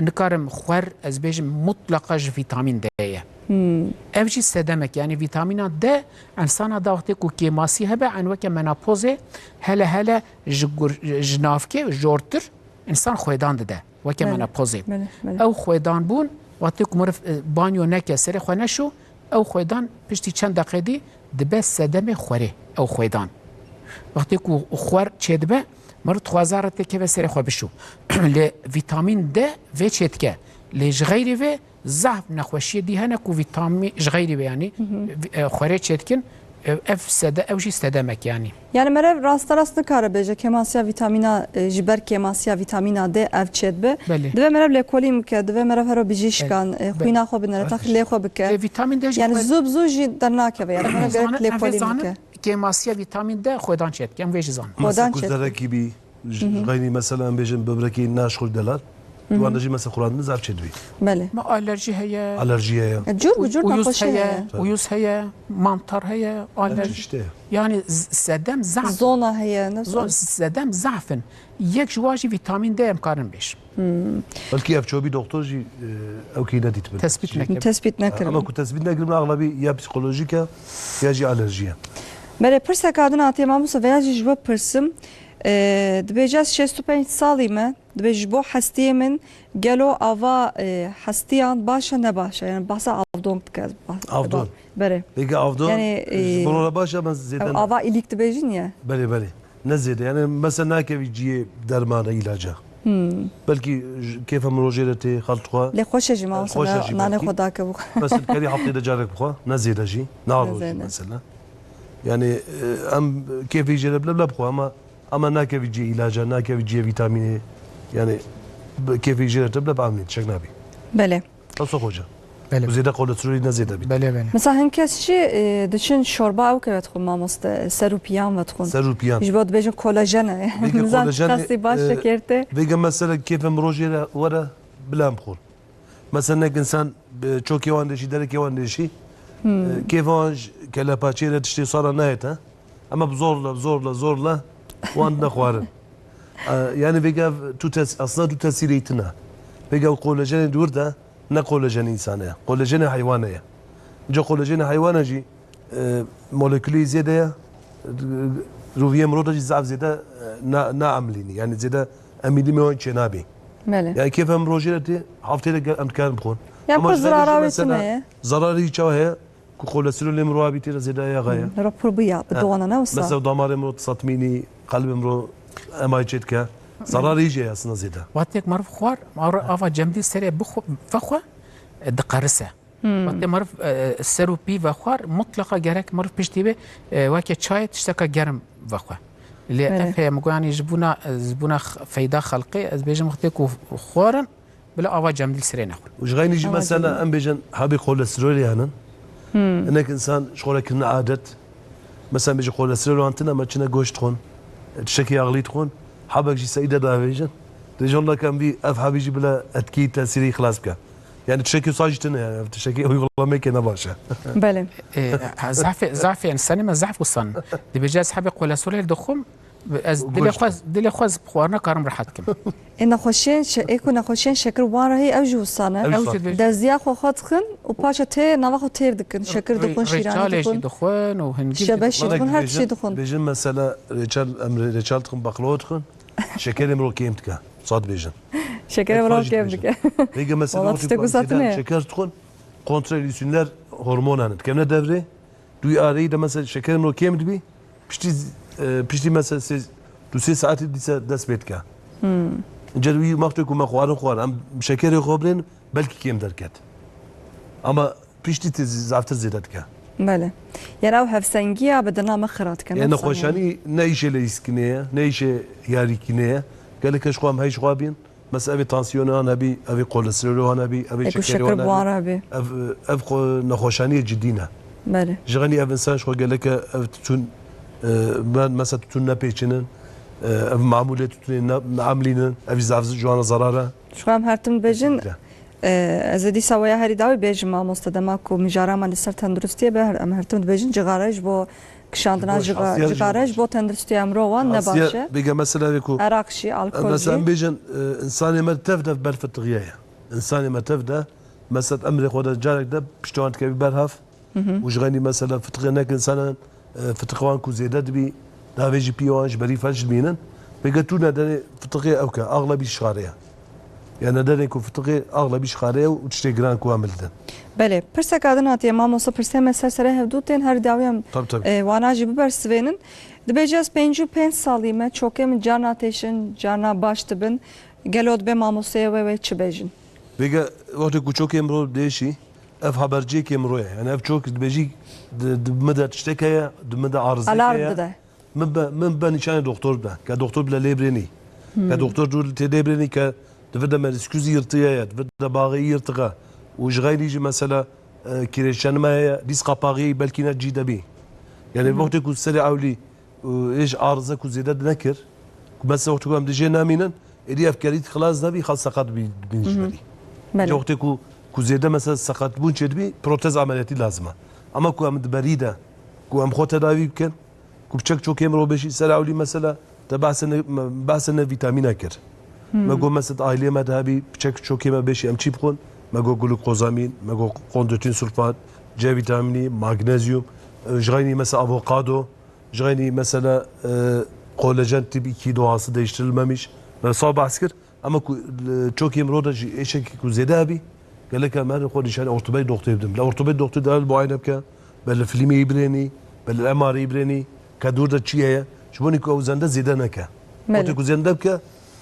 nikarim xwer ez bêjim mutlaqa ji vîtamîn D ye. Hmm. Ev jî sedemek, yanî vîtamîna D, însana da wextê ku kêmasî hebe, en weke menopozê, hele hele ji gur-, ji navkê jortir, Însan xwêdan dide, weke Belê, menopozê. belê, belê. Ew xwêdan bûn, wextê ku meriv, e, banyo neke, serê xwe neşo, ew xwêdan piştî çend deqê dî dibe sedemê xwerê, ew xwêdan. Wextê ku xwer çêdibe, meriv dixwaze re têkeve serê xwe bişo. Lê vîtamîn D vê çêdike. Lê ji xeyrî vê, Zehf nexweşiyê dî hene ku vîtamî-, ji xeyrî ve, yanî, Hı hı. vi-, e, xwerê çêdikin, e, ev sede-, ew jî sedemek, yanî. Yani meriv rasterast nikare bêje kêmasiya vîtamîna, e, ji ber kêmasiya vîtamîna D ev çêdibe. Belê. Divê meriv lêkolîn bike, divê meriv hero bijîşkan, Belê. e, Belê. xwîna xwe binere, Belê. taxlê xwe bike. E, vîtamîn D jî Yani xwe- zû bi zû jî dernakev, yani meriv Em gerek zanin, em lêkolîn zanin bike. kêmasiya vîtamîn D xwedan çêdike, em vê jî zanin. Xwedan Mesela çêdike. kuzerekî bî, Ji Hı hı. xeynî mesela em bêjin böbrekî naş xwe delar. Hı hı. Wan de jî mesela xurandin zaf çêdibî. Belê. Me alerjî heye. Alerjî heye. E, cur bi cur Uyuz nexweşî heye, heye. uyuz heye, mantar heye, alerjî. Çeşitê. Yani z-, sedem zaf. Zona heye, ne Zo-, zon? sedem zaf in. Yek ji wan jî vîtamîn D em karin bêjin. Hmm. Belkî ev çobî doktor jî, e, ew kî nedîtibin. Tespît Jî- nekir. Tespît nekirin. Ama ku tespît nekirin, axlabî ya psîkolojîk e, ya jî alerjî ye. Belê, pirseka din hatiye mamoste, veya jî ji bo pirsim, e, dibêje ez şêst û pênc salî me, dibê ji bo hestiyê min gelo ava, e, hestiyan baş e, ne baş e? Yani bahsa avdon dike. Bah- Avdon. Berê. Peki avdon Yani, ji e, bo re baş e, ama zêde ew ne? ava îlîk dibêjin ye. Belê, belê. Ne zêde. Yani mesela nakevî cihê dermana, îlaca. Hmm. Belkî j-, kêfa min rojê re tê, xalt xwe. Lê xweş e jî, E, mamoste, xweş e na-, jî nanê belkî. xwe dake bixwe. Mesela karî heftê de carek bixwe, ne zêde jî, ne Ne rojî zêde. mesela. Yani, e, em kêfê jê re bile bile bixwe ama, ama nakevî cihê îlaca, nakevî cihê vîtamînê. Yani, bi-, kêfê jê re te bile bi amnê, çek nabî. Belê. Ew sox hoca. Belê. Ku zêde kolesterolî ne zêde bît. Belê, belê. Mesela hin kes jî, e, diçin şorba ew ke vedixwin mamoste, ser û piyan vedixwin. Ser û piyan. Ji bo dibêjin kolajen e. Peki Nizam kolajen, kastî baş e, şekerte. Vêga mesela kêfem rojê re were bila em xwin. Mesela nek insan, e, çokê wan dêşî, derekê wan dêşî, Hmm. e, kêfa wan ji kelepaçê re tiştê sara nayête. Ama bi zorla, zorla, zorla wan dine xwarin. E, yani vêga tu tes-, aslında tu tesîrê tine. Vêga kolajenê di wir de, ne kolajenê însanê ye. Kolajenê heywanê ye. Ca kolajenê heywana jî, e, molekulê zêde ye. Rûviyê mirov de jî zaf zêde, e, na, na emlînî. Yani zêde emîlî me wan çênabî. Belê. Yani kêfa min rojê re tê, heftê de em dikarin bixwin. Ya Ama ku ji xeyrê zirara jî wê mesela tune ye. Zararî çawa heye? Ku kolesterolê mirov abî tê de zêde ya xwe ye. Rapor bûya, bi Ha. dowana ne wisa? Mesela damarê mirov satmînî, qelbê mirov M I çê dike. Zararê jî heye aslında zêde. Wextek meriv xwar, meriv ava cemdî serê bixwe, vexwe, e, diqerise. Wextê meriv, e, ser û pî vexwar, mutlaqa gerek meriv piştî vê, e, weke çayê tişteka germ vexwe. Lê Evet. ev heye min got, yanî ji bûna, ji bûna x-, feyda xelqê, ez bêjim wextê ku xwarin, bila ava cemdî li serê nexwin. Û ji xeynî jî Ava mesela cemdî. em bêjin hebî kolesterolê henin. Hinek insan ji xwe re kirine adet. Mesela bêjin kolesterol wan tune, me çine goşt dixwin. Tiştekî yaxlî dixwin. Hebek jî seyde davêjin. Dêjin wela em vî ev hebî jî bila etkî tesîrî xilas bike. Yani tiştekî wisa jî tune yani. Ev tiştekî uygulameyeke ne baş e. Belê. E, ha, zafê, zafê insanê me zaf wisan. Dibêje ez hebê kolesterolê dixwim, ez dilê Goşt. xwe, dilê xwe ez bi xwarina karim rehet kim. Ê nexweşiyên şe-, ê ku nexweşiyên şekir wan re heye ew jî wisan e. Ew jî wisan. Dezdiya xwe xwe dixin û paşa tê nava xwe têr dikin. Şekir Rê-, dixwin, şîranî rêçalê jî dixwin. dixwin û hingî jî Şebeş jî dixwin. dixwin, her tiştî dixwin. Bêjin mesela rêçal, em rê-, rêçal dixin, bexlawa dixin. Şekerê mirov kêm dike. Wisa dibêjin. Şekerê mirov kêm dike. Pêke mesela Wala wextê tiştek ku wisa zêde tune. şeker dixwin, kontralîsînler hormon hene. Dikevne devrê, dûyî areyî de mesela şekerê mirov kêm dibî, piştî, e, piştî mesela sê, du sê saetî dîse dest pê dike. Înca wî wextê ku me xwarin xwar, em şekerê xwe birên, belkî kêm derket. Ama piştî tê zî-, zaftir zêde dike. Belê. Yani ew hevsengiya bedena me xira dike, ne Ê wisa yani. nexweşanî ne îşê leyîskînê ye, ne îşê yarîkînê ye. Gelek keş xwe em heyş xwe bîn. Mesela evê tansiyonê wan hebî, evê kolesterolê wan hebî, evê Ê ku şekerê şeker wan bi wan hebî. re hebî. Ev, ev xwe nexweşaniyê cidî ne. Belê. Ji xenî ev insan ji xwe geleke ev titûn, e, me, mesela titûn nepêçinin, e, ev mamûlê titûnê ne, neemlînin, ev zaf ji wan re zarar e. Ji xwe em her tim dibêjin, Kesinlikle. e, ez ê dîsa weya herî dawî bêjim mamoste, dema ku mijara me li ser tenduristiye be, her, em her tim dibêjin cixare ji bo kişandina Boş, cixa-, Asya cixare jî ji bo tenduristiya mirov wan ne Asya baş e. bêge mesela vê ku Eraq jî, em alkol mesela jî. em bêjin, e, insanê me tev de ber fitixiye ye. Însanê me tev de, mesela emrê xwe de carek de pişta wan dikevî ber hev. Hı hı. Û ji xeynî mesela fitiqê nek insanan, e, fitiqê wan ku zêde dibî, davê jî piyê wan ji berî felç dibînin. Pêke tu nedenê fitiqê ew ke, axlebî şixarê ye. Ya nedenê ku fitiqê axlebî şixarê ye û tiştê giran ku em li din. Belê, pirseka din hatiye mamoste, pirsê me ser serê hevdû tên, her dawî em, Tabii, tabii. e, wana jî bibersivênin. Dibêje ez pêncî û pênc salî me, çokê min carna têşin, carna baş dibin. Gelo dibê mamosteyê wê wê çi bêjin? Pêke wextê ku çokê mirov dêşî, ev haberciyekê mirov ye. Yani ev çok dibêjî di, di min de tiştek heye, di min de arizek Alarm heye. dide. Min be, min be nîşanê doktor bide. Ke doktor bile lê birênî. Ke doktor dûr tê lê birênî ke di vir de meniskûz yirtiye ye, di vir de baxê yirtiqe. Û ji xeynî jî mesela, e, kireçlenme heye, dîs qapaxiyê belkî ne cî de bî. Yani wextê ku serê ewlî û êş arize ku zêde nekir, ku mesela wextê ku em dijê nemînin, êdî ev kerît xilas nebî, xas seqet bî, bîn ji Hı hı. berî. Belê. Wextê ku, ku zêde mesela seqetbûn çêdibî, protez ameliyatî lazim e. Ama ku em di berî de, ku em xwe tedawî bikin, ku piçek çokê mirov bêşî, ser ewlî mesela, te behse ne, me, behse ne vîtamîne kir. Me got mesela aileyê me de hebî, piçek çokê me bêşî, em çî bixwin? Me got glukozamîn, me got kondrotin sulfat, C vîtamînî, magnezyum, e, ji xeynî mesela avokado, Ji xeynî mesela, e, kolajen tip iki doğası değiştirilmemiş. Me sa behs kir. Ama ku, e, çokê mirov de jî êşekî ku zêde hebî, gelek em her xwe nîşanê ortopedî doktorê bidin. Bila ortopedî doktor de muayene bike, be li filmê yî birênî, be li M R yî birênî, ke dûr de çi heye. Ji bo ku ew zende zêde neke. Belê. Wextê ku zende bike,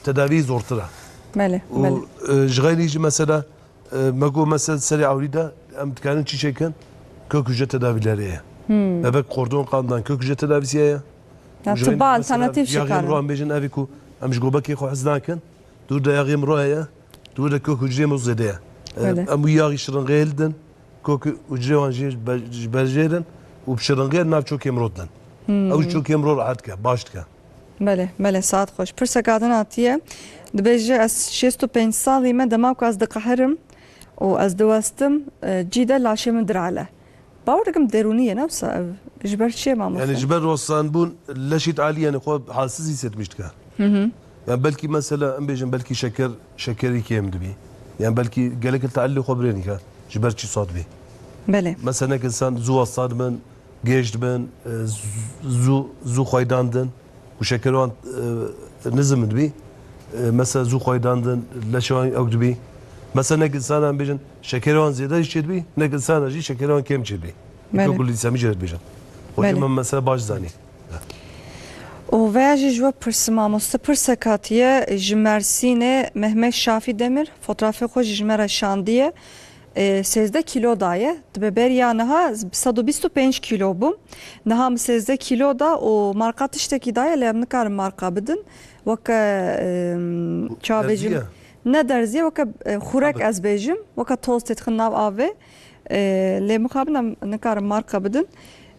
tedavî zortir e. Belê, Û, belê. e, ji xeynî jî mesela, E, me got, mesela serê ewlî de em dikarin çi çêkin? Kök hücre tedavileri ye. Hmm. Bebek kordon kandan kök hücre tedavisi ye. Ya, Ji tıbba mesela alternatîf yaxê şikar mirov e. em bêjin evî ku em ji gobekê xwe hez nakin. Dûr de yaxê mirov heye. Dûr de kök hücrê mirov zêde ye. E, Öyle. Em wî yaxî şiringê hildin. Kök hücrê wan jê ji ber-, ji ber jê din û bi şiringê nav çokê mirov din. Hmm. Ew çokê mirov rahat dike, baş dike. Belê, belê, saet xweş. Pirseka din hatiye. Dibêje, ez şêst û pênc salî me, dema ku ez diqehirim û ez diwestim, e, cî de laşê min dirale. Bawer dikim derûnî ye, ne wisa ev? Ji ber çi ye, mamoste? Yani ji ber rostanbûn leşî alî, yani xwe halsiz hissetmiş dike. Hı hı. Yani belkî mesela, em bêjin belkî şeker, şekerî kêm dibî. Yani belkî gelek li teelî xwe birênî ke ji ber çi wisa dibî. Belê. Mesela nek insan zû westan dibin, gêj dibin, e, zû, zû xweydan din, ku şeker wan, e, nizim dibî. E, mesela zû xweydan din, leşê wan ew dibî. Mesela nek insana em bêjin şekerê wan zêde jî çêdibî, nek insana jî şekerê wan kêm çêdibî. Belê. Gulî Semî jê re dibêjin. Xwecî Belê. min mesela baş zanî. Û veya jî ji we pirsim mamoste, pirsek hatiye ji Mersînê, Mehmet Şafî Demir, fotoğrafê xwe jî ji me re şandiye. E, sêzdeh kilo daye. Dibe beriya niha sed û bîst û pênc kilo bûm. Niha min sêzdeh kilo da û marqa tiştekî daye, lê em nikarin marqa bidin. Weke, e, çawa Derziye? bêjim? Ne derziye, weke, e, xurek Abi. ez bêjim, weke toz tê dixin nav avê. E, lê mixabin em nikarin marqa bidin.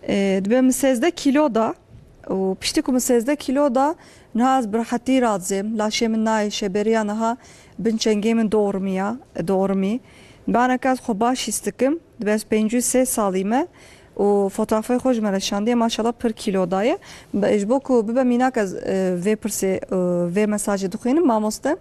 E, dibe min sêzdeh kilo da û piştî ku min sêzdeh kilo da, niha ez bi rehetî razêm, laşê min nayêşe, beriya niha bin çengê min dormiya, dormî. Baneka ez xwe baş hîs dikim, dibe ez pêncî û sê salî me û fotoğrafê xwe ji me re şandiye, maşallah pir kilo daye. Be-, ji bo ku bibe mînak ez, e, vê pirsê, e, vê mesajê dixwînim, mamoste.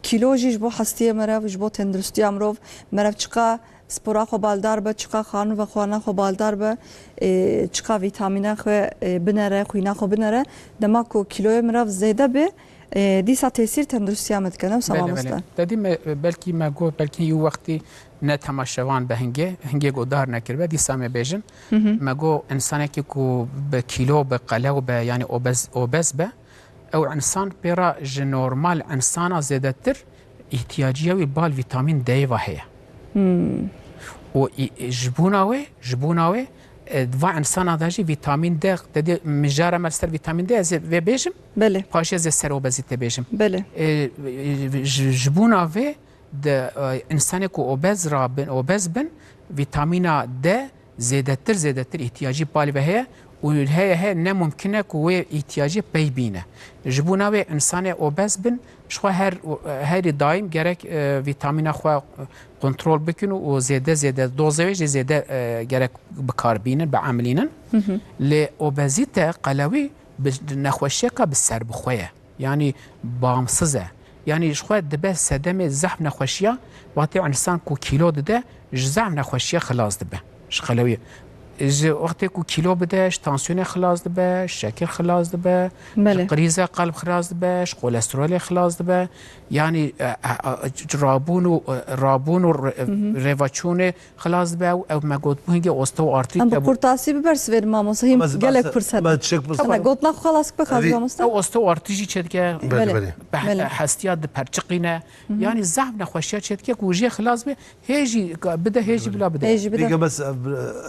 Kilo jî ji bo hestiyê meriv, ji bo tenduristiya mirov, meriv çiqa spora xwe baldar be, çiqa xwarin û vexwarina xwe baldar be, e, çiqa vîtamîna xwe, e, binere, xwîna xwe binere. Dema ku kiloyê meriv zêde be, e, dîsa tesîr tenduristiya me dike, ne wisa Belê, mamoste? belê. Te dî me, belkî me got, belkî yû wextî ne temaşevan be hingê, hingê guhdar nekiribe, dîsa me bêjin. Hı hı. Me got, însanekî ku bi kîlo, bi qelew be, yanî obez, obez be, ew însan pê re ji normal însana zêdetir îhtiyacîya wî bal vîtamîn D yê ve heye. Hmm. Û î-, ji bona wê, ji bona wê, e, di va însana de jî vîtamîn D, te dî mijara me li ser vîtamîn D, ez ê vê bêjim, Belê. paşê ez ê ser obezîte bêjim. Belê. E, e, ji, ji bona vê di, e, însanê ku obez ra bin, obez bin, vîtamîna D zêdetir, zêdetir îhtiyacî bal ve heye û heye, heye ne mumkin e ku wê îhtiyacê pey bîne. Ji bona wê însanê obez bin, ji xwe her, herî daîm gerek, e, vîtamîna xwe kontrol bikin û zêde, zêde, doza wê jî zêde, e, gerek bi kar bînin, biemilînin. Hı hı. Lê obezîte, qelewî, bi nexweşiyeka bi serbixwe ye. Yanî bamsiz e. Yanî ji xwe dibe sedemê zehf nexweşiya, wextê însan ku kîlo dide, ji zehf nexweşiya xilas dibe. Ji qelewiyê. Ji wextê ku kîlo bide, ji tansiyonê xilas dibe, ji şekir xilas dibe, Belê. ji krîza qelb xilas dibe, ji kolesterolê xilas dibe. Yanî, e, e, e, rabûn û, e, rabûn û re-, Hı hı. rêveçûnê xilas dibe û ew me got bû hingê osteoartrit Em bi hebû. qurtasî bibersivêrin mamoste, hîn Ama ez gelek bahse-, pirs hene. ama tiştek pirs- Em gotina xwe xelas bike Evî- xazi mamoste. Ew osteoartrit jî çêdike, Belê, Belê. belê. Be-, Belê. hestiya diperçiqîne. Hı hı. Yanî zehf nexweşiya çêdike ku jê xilas be, hê jî ka-, bide, hê jî bila bide. Hê jî bide. Pêke bes ev,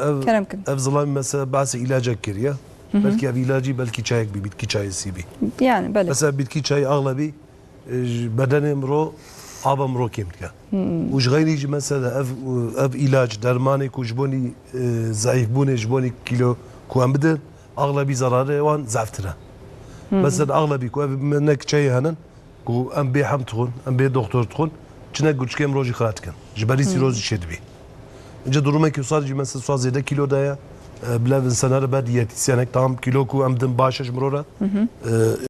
ev, Kerem kin. ev zilamî mesela bahsê îlacek kiriye. Hı hı. Belkî ev îlacî, belkî çayek bî, belkî çayê sî bî. Yani, belê. Mesela bitki çayı ağlabî e, ji bedenê miro ava miro kêm dike. Hmm. Û ji xeyrî jî mesela ev, ev îlac, dermanê ku ji bonî, e, zeîfbûnê, ji bonî kîlo ku em bidin, axlebî zerarê wan zeftir e. Hmm. Mesela axlebî ku ev minek çeyê henin, ku em bê hem dixwin, em bê doktor dixwin, çine guçkê miro jî xira dikin. Ji berî Hmm. sîrozî çêdibî. Înca durumekî wisa jî mesela wisa zêde kîlo daye. E, bila ev însan here be diyetisyenek, tamam kîlo ku em din baş e ji miro re. Hı hı.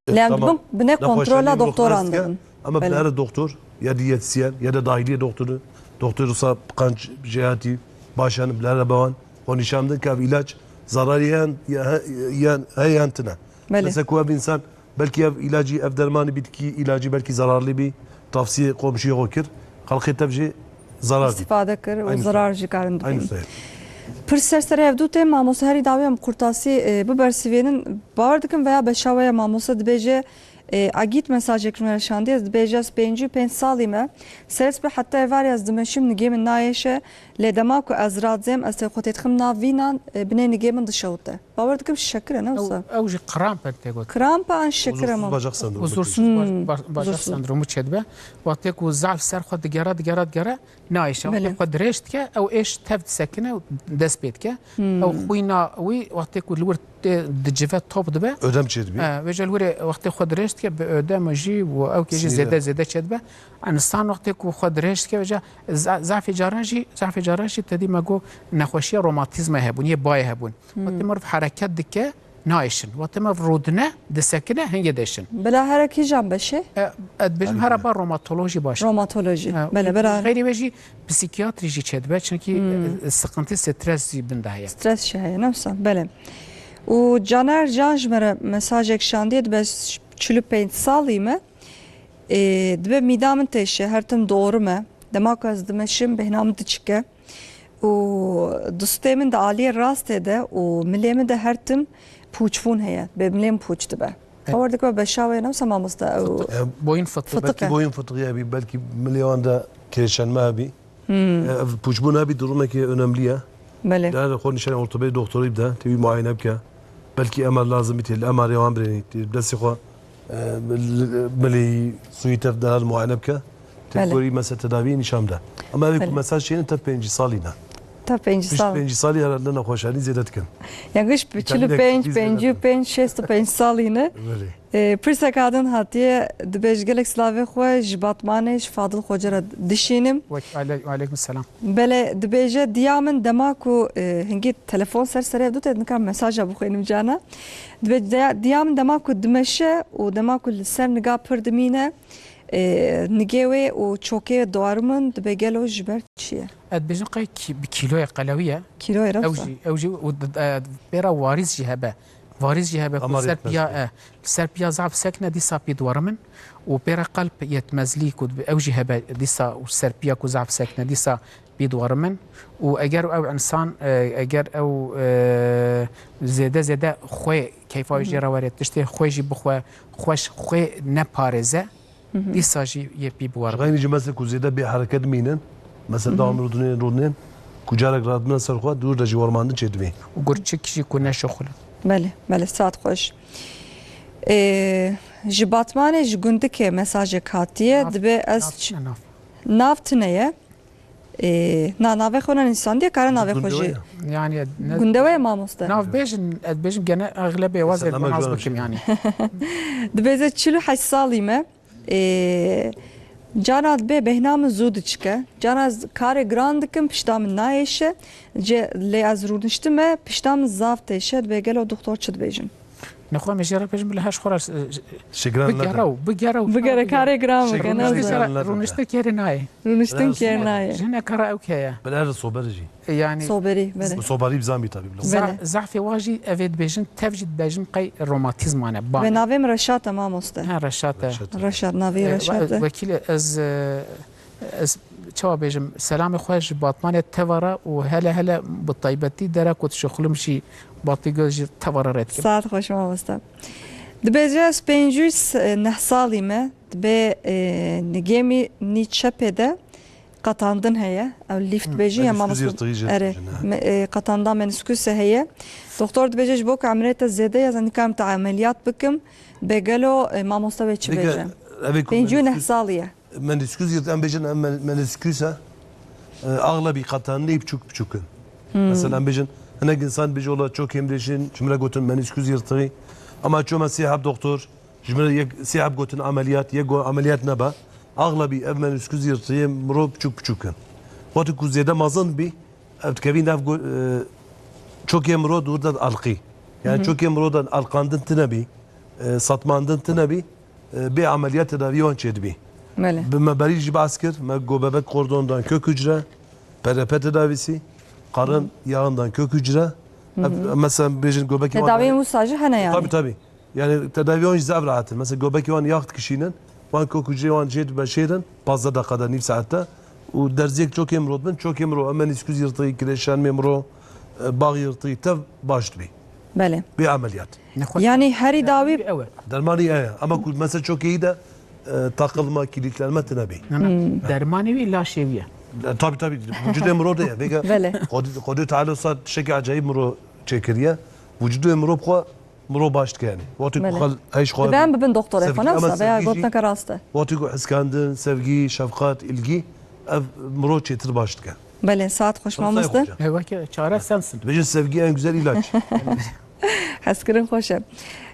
E, Lê em tamam. dibin binê Nexweşanî kontrola miro doktoran xilas dike. dibin. Ama Belê. bila here doktor, ya diyetisyen, ya da dahiliye doktoru, doktor wisa qenc jêhatî baş e, bila here be wan. Xwe nîşan bidin ke ev îlaç zararî yan, ya he-, yan, he yan tine. Belê. Mesela ku ev însan Belkî ev îlacî, ev dermanî bitkî îlacî belkî zararlî bî, tavsiyê komşiyê xwe kir, xelqê tev jî zarar dît. Îstîfade kir û Eynî zarar usta. jî karin Eynî dibînin. usta. Pir ser serê hevdû tê, mamoste herî dawî em qurtasî, e, bibersivênin. Bawer dikim veya beşa we ya mamoste dibêje, e, Agît mesajek ji me re şandiye, ez dibêje ez pêncî û pênc salî me. Sêz bi heta êvarê ez dimeşim, nigê min nayêşe. Lê dema ku ez razêm, ez tê xwe têdixim nav vînan, e, binê nigê min dişewite. Bawer dikim şekir e, ne wisa? Ew, ew jî kramp e tê got. Kramp an şekir e Huzursuz ma? bacak sendromu. Huzursuz Hmm. ba-, ba-, bacak Huzursuz. sendromu çêdibe. Wextê ku zaf ser xwe digere, digere, digere, nayêşe. Wextê Belê. xwe dirêj dike, ew êş tev disekine û dest pê dike. Hmm. Ew xwîna wî wextê ku li wir tê dicive top dibe. Ödem çêdibî. E, vêca li wirê wextê xwe dirêj dike, bi ödem jî û ew kê jî Sîre. zêde, zêde çêdibe. Însan wextê ku xwe dirêj dike, vêca za-, zafê caran jî, zafê caran jî te dî me got nexweşiya romatîzmayê hebûn, yê bayê hebûn. Hmm. Wextê meriv hereket dike, nayêşin. Wextê meriv rûdine, disekine, hingê dêşin. Bila here kîjan beşê? E, e, dibêjim Hangî hera bile? ba romatolojî baş. Romatolojî. E, Belê, û bira. xeyrê wê jî psîkiyatrî jî çêdibe, çunkî, Hmm. e, sıkıntı, stres jî bin de heye. Stres jî heye, ne wisa? Belê. Û Caner Can ji me re mesajek şandiye, dibe çil û pênc salî me. E, dibe mîda min têşe, her tim doorim e. Dema ku ez dimeşim, bêhna min diçike. û dustê min di aliyê rastê de û milê min de her tim pûçbûn heye. Bê milê min pûç dibe. Tewr dikeve beşa wê ne wisa mamoste ew. E, boyun fıtığı. Fıtık. Belkî e. Boyun fıtığı hebî, belkî milê wan de kêşenme hebî. Hmm. E, ev pûçbûn hebî durumekî önemli ye. Belê. Dere xwe nişanê ortopedî doktorî bide, tevî muayene bike. Belkî M R lazim bî tê, li M R ê wan birênî, tê destê xwe, e, li, milê sûyî tev derhal muayene bike. Tê Belê. Gorî mesela tedaviyê nîşan bide. Ama ev ê ku Belê. Mesaj çênin tev pêncî salî ne. Tev pêncî Pişt sal. Pêncî salî herhalde nexweşanî zêde dikin. Ya giş Vîtamînek çil û pênc, çi zêde pêncî û pênc, şêst û pênc salî ne. Belê. E, pirsek hadin hatiye, dibêj gelek silavê xwe ji Batmanê, ji Fadil Xoce re dişînim. Wek-, ale-, aleykum selam. Belê, dibêje diya min dema ku, e, hingî telefon ser serê ev du tê, nikam mesaja bixwînim cana. Dibê diya, diya min dema ku dimeşe û dema ku li ser niga pir dimîne, e, nigê wê û çokê wê diwarimin, dibê gelo ji ber çi ye? Ez dibêjim qey kî-, bi kîloyê qelewî ye. Kîloyê re Ew wisa? Jî, ew jî û d-, e, pê re warîz jî hebe. Varîz jî hebe ku Ama ser yetmez piya, be. E, ser piya zaf sekne dîsa pî diwarimin û pê re qelb yetmezlî ku ew jî hebe dîsa û ser piya ku zaf sekne dîsa pî diwarimin û eger ew insan, e, eger ew, e, zêde zêde xwê keyfa wê jê re were, tiştê xwê jî bixwe, xweş xwê neparêze, Hı hı. Dîsa jî yê pî biwar. Ji xeynî jî mesela ku zêde bê hereket mînin, mesela Hı hı. dawam rûdinên, rûdinên, ku carek radibine ser xwe, dûr de jî warmandin çêdibê. Û gurçik jî ku neşuxulin. Belê, belê, saet xweş. Ê, ji Batmanê, ji gundikê mesajek hatiye, Nav, dibê ez nav ç-, tine nav. Nav tine ye. Ê, na, navê xwe ne nîşandiye, kare navê xwe Gundewe jî. Ya. Yani, ne Gundewe ye mamoste. Nav bêjin, ez bêjim gene exlebê wazê Mesela, baz bikim yani. Dibêze çil û heşt salî me. Ê, cana dibê bêhna min zû diçike. Cana ez karê giran dikim, pişta min nayêşe. Cê, lê ez rûniştime, pişta min zaf têşe, dibê gelo doktor çi dibêjin? Nexwe em ê jê re bêjin, bila heş xwe re, e, Şikran bigere nede. Û, bigere û Bigere bigere. Karê giran bike, Şikran ne Rûniştin nede. Kere, rûniştin kere nayê. Rûniştin Bila kere nayê. Jineke re ew keye. Bila her sober jî. E, yani Soberî, belê. Soberî bizan bî tabii. Za-, Belê. Zafê wa jî ev ê dibêjin, tev jî dibêjin qey romatîzma ne, ban. Ve navê min Reşat e, mamoste. Ha, Reşat e. Reşat e. Reşat, navê E, Reşat e. Wekîlê ez, e, ez çawa bêjim, selamê xwe ji Batmanê teva re û hele hele bi taybetî dere ku dişuxulim jî Batî Göz jî teva re red dikim. Saet xweş mamoste. Dibêje ez pêncî û neh salî me, dibê, e, nigêmî nî çepê de qetandin heye. Ew lîft Hı, bêjî ya menisküs mamoste. Yırtığı jî Erê, dibêjin, ha. Me-, e, qetanda menisküse heye. Doktor dibêje ji bo ku emrê te zêde ye, ez nikarim te emeliyat bikim. Bê gelo, e, mamoste wê çi Dike, bêje? Evê ku Pêncî û neh menisküs salî ye. Menisküs yırt-, em bêjin, em men-, menisküs e, e, axlebî qetandinê biçûk biçûk in. Hmm. Mesela em bêjin, hinek insan bêje, "Ola çok emreşin, ji min re gotin menisküs yırtığı." Ama çoma sê heb doktor, ji min re yek sê heb gotin ameliyat, yek got ameliyat nebe. Axlebî ev menisküs yırtığı mirov biçûk biçûk in. Wextê ku zêde mezin bî, ev dikevî nav go-, e, çokê mirov dûr de elqî. Yani Hı hı. Çokê mirov de elqandin tine bî, e, satmandin tine bî, e, bê ameliyat tedavî wan çêdibî. Belê. Bi me berî jî behs kir, me gobebek kordondan kök hücre, P R P tedavisi, karın yağından kök hücre. Hı hı. Ev, mesela bêjin göbekê wan Tedaviyên wisa jî hene yani. Tabii, tabii. Yani tedavî wan jî zaf rahat in. Mesela göbekê wan yağ dikişînin, wan kök hücreyê wan jê dibe şêrin, pazdeh deqada, nîv saette. Û derziyek çokê mirov dibin, çokê mirov, em menisküs yırtığı, kireçlenmê mirov, e, bağ yırtığı, tev baş dibî. Belê. Bê ameliyat. Nexweş. Yani herî dawî Ew e. Dermanî ev e. Ama ku mesela çokê yî de, e, takılma, kilitlenme tine bî. Na, na. Hmm. Dermanê wî laşê wî ye. E, tabii, tabii. Vücudê mirov de ye. Vêga Belê. Xwedê, Xwedê Teala sa tiştekî acayip mirov çêkiriye. Vücudê mirov xwe mirov baş dike yani. Wextê ku Belê. Xal heyş xwe Dibe em bibin doktorê sevgi, xwe, ne ama wisa, veya sevgi jî, gotineke rast e. Wextê ku hiskandin, sevgi, şefqat, ilgi, ev mirov çêtir baş dike. Belê, saet xweş Rızay mamoste. Hoca. E, weke çare sensin. Dibêjin sevgi en güzel ilaç. Hezkirin xweş e.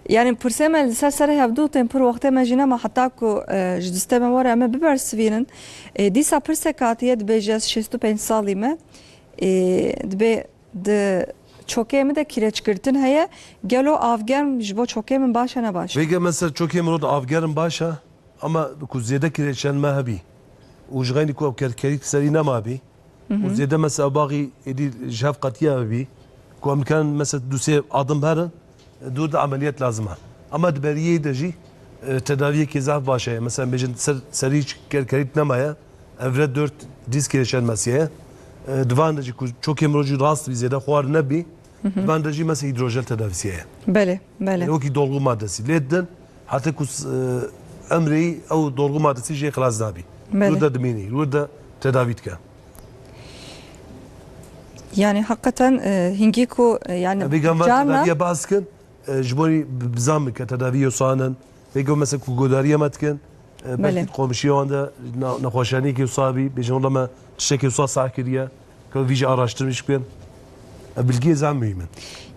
Yani pirsê me li ser serê hevdû tên pir wextê me jî nema heta ku, e, ji distê me were em ê bibersivînin. E, dîsa pirsek hatiye dibêje ez şêst û pênc salî me. E, dibê di çokê min de kireçgirtin heye. Gelo avgerm ji bo çokê min baş e ne baş? Vêga mesela çokê mirov de avgerm baş e. Ama ku zêde kireçlenme hebî û ji xeynî ku ew kerkerîk serî nemabî Hı hı. û zêde mesela baxî êdî ji hev qetiya hebî ku em dikarin mesela du sê adim herin, dûr de emeliyat lazim e. Ama di beriyê de jî, e, tedaviyekê zaf baş heye. Mesela em bêjin ser, serî hiç kerkerîk nemaye, evre dört diz kireçlenmesi heye. E, di van de jî ku çokê mirov jî rast bî zêde xwar nebî, di van de jî mesela hîdrojel tedavîsî heye. Belê, belê. Yani wekî dolgu maddesî lê didin, heta ku s-, e, emrê wî ew dolgu maddesî jê xilas nabî. Belê. Li wir de dimînî, li wir de tedavî dike. Yani hakikaten, e, hingî ku, e, yani Vê gava carna tedaviye behs kin, e, ji bo wî bi-, bizan bike tedavî wisa nin. Vê gava mesela ku godariye me dikin, e, belkî Belê. Di komşiya wan de na-, nexweşaniyekê wisa bî, bêjin wela me tiştekê wisa sah kiriye. Ka vî jî araştirmiş bikin. E, bilgiyê zan muhîm in.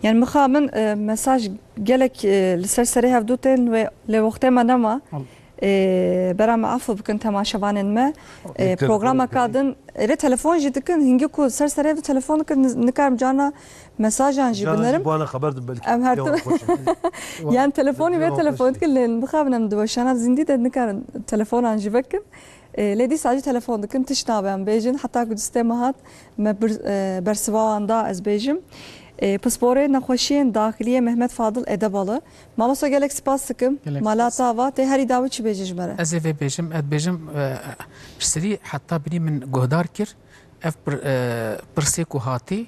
Yani mixabin, e, mesaj gelek, e, li ser serê hevdû tên wê lê wextê me nema. Al. E, bera me afû bikin temaşevanên me. E, Yek telefon programeka bikin. Din, erê telefon jî dikin, hingî ku ser serê hevdû telefon dikin, ni-, nikarim carna mesajan jî Carna jî binerim. Bana xeber din belkî. Em her tim- Yan telefonî vê telefon dikin, lê bixabin em di weşana zindî de nikarin telefonan jî vekin. E, lê dîsa jî telefon dikin, tişt nabe em bêjin. Heta ku distê me hat, me bir, e, bersiva wan da, ez bêjim. E, pisporê nexweşiyên daxiliyê Mehmet Fadil Edebalı. Mamosta gelek spas dikim. Gelek Mala spas. Tava, tê herî dawî çi bêjî ji me re? Ez ê vê bêjim, ez bêjim, e, ji serî heta binî min guhdar kir. Ev pir-, e, pirsê ku hatî,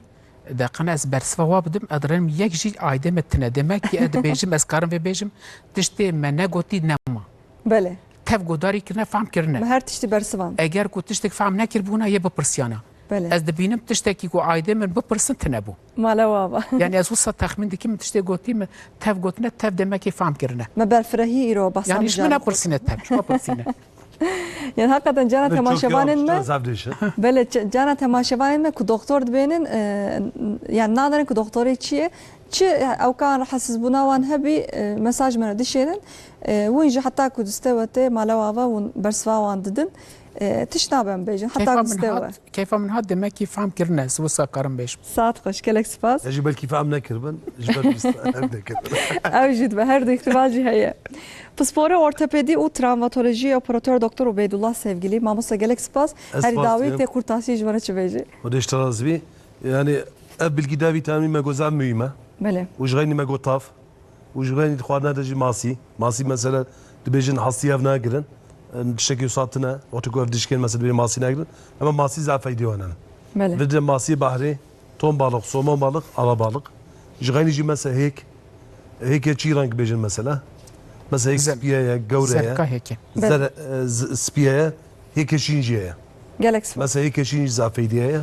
deqene ez bersiva wa bidim, ez direnim yek jî aydê me tine. Demek ki ez dibêjim, ez karim vê bêjim, tiştê me negotî nema. Belê. Tev guhdarî kirine, fehm kirine. Me her tiştî bersivan. Eger ku tiştek fehm nekiribûna, yê bipirsiyana. Belê. Ez dibînim tiştekî ku aydê min bipirsin tine bû. Mala wa ba. Yani ez wisa texmîn dikim, min tiştê gotî, min tev gotine, tev demekê fehm kirine. Me berfirehî îro behsa Yani ji min mijarê xwe. Nepirsîne tev, ji xwe pirsîne. Yani hakikaten cana Ve çok temaşevanên yoğun, me. Çok zaf değişik. Belê, ç-, cana temaşevanên me ku doktor dibênin, e, yani nazanin ku doktorê çi ye. Çi ewkan rahatsizbûna wan hebî, e, mesaj me re dişênin. E, win jî heta ku diste we tê, mala wa va, win bersiva wan didin. E, tişt nabe em bêjin, heta Keyfa ku min diste we. hat, keyfa min hat, demek ki fehm kirine, ez wisa karim bêjim. Saet xweş, gelek spas. Ya jî belkî fehm nekiribin, ji ber bîst fehm nekiribin. Ew jî dibe, her du ihtimal jî heye. Pisporê ortopedî û travmatolojî operator doktor Ubeydullah Sevgili. Mamosta gelek spas. Ez Herî spas dawî dikim. Tê qurtasî ji me re çi bêjî? Xwedê ji te razî bî. Yani ev bilgî da vîtamîn me got zaf muhîm e. Belê. Û ji xeynî me got tav. Û ji xeynî xwarina de jî masî. Masî mesela dibêjin hastî ev nagirin. Tiştekî wisa tine. Wextê ku ev dişkên mesela dibêjin masî nagirin. Ema masî zaf feydê wan hene. Belê. Vê de masî bahrê, ton balık, somon balık, alabalık. Ji xeynî jî mesela hêk. Hêkê çi reng bêjin mesela? Mesela hêk Zer-, spiye ye, gewre ye. Zerka hêkê. Zer-, Belê. e, z-, spiye ye. Hêkê şîn jî heye. Gelek spas. Mesela hêkê şîn jî zaf feydiye ye.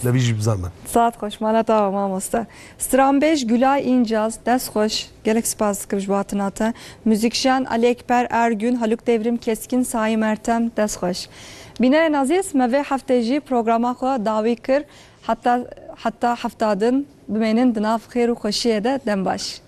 Levî jî bizanme. Saet xweş, mala tawa mamoste. Stranbêj Gülay İncaz, dest xweş. Gelek spas dikim ji bo hatina te. Muzîkjen Ali Ekber Ergün, Haluk Devrim Keskin, Saim Ertem, dest xweş. Bînerên ezîz, me vê heftê jî programa xwe dawî kir. Heta, heta hefta din bimênin di nav xêr û xweşiyê de. Dem baş.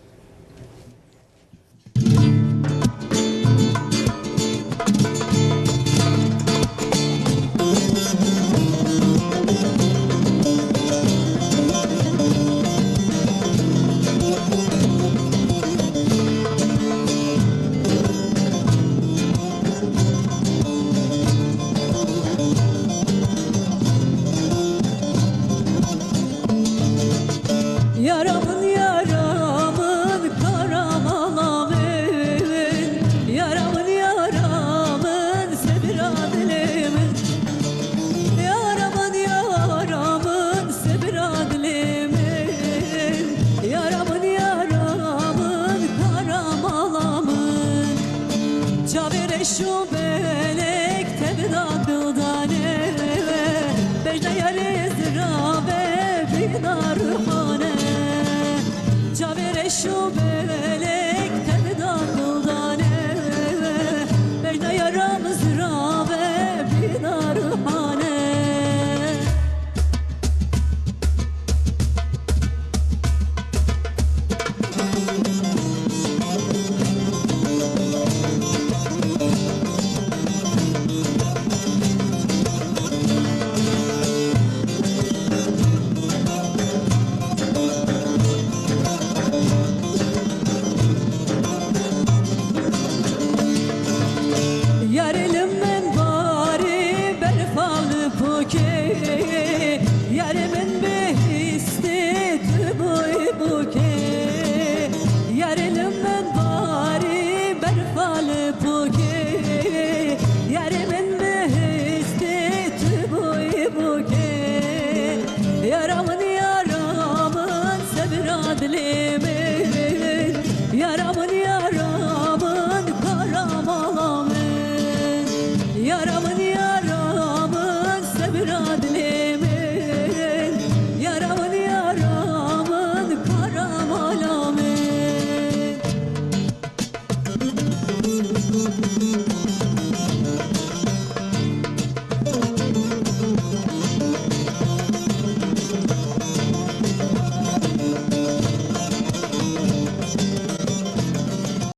Yara min, yara min, karamala min. Yara min, yara min, sebira dilê min. Yara min, yara min, sebira dilê min. Yara min, yara min, karamala min. Çavê reş û belek tev da dildane, bejna yarê zirave bîna ruhane. Çavê reş û belek tev da dildane, bejna yaram zirave bîna ruhane. Dilê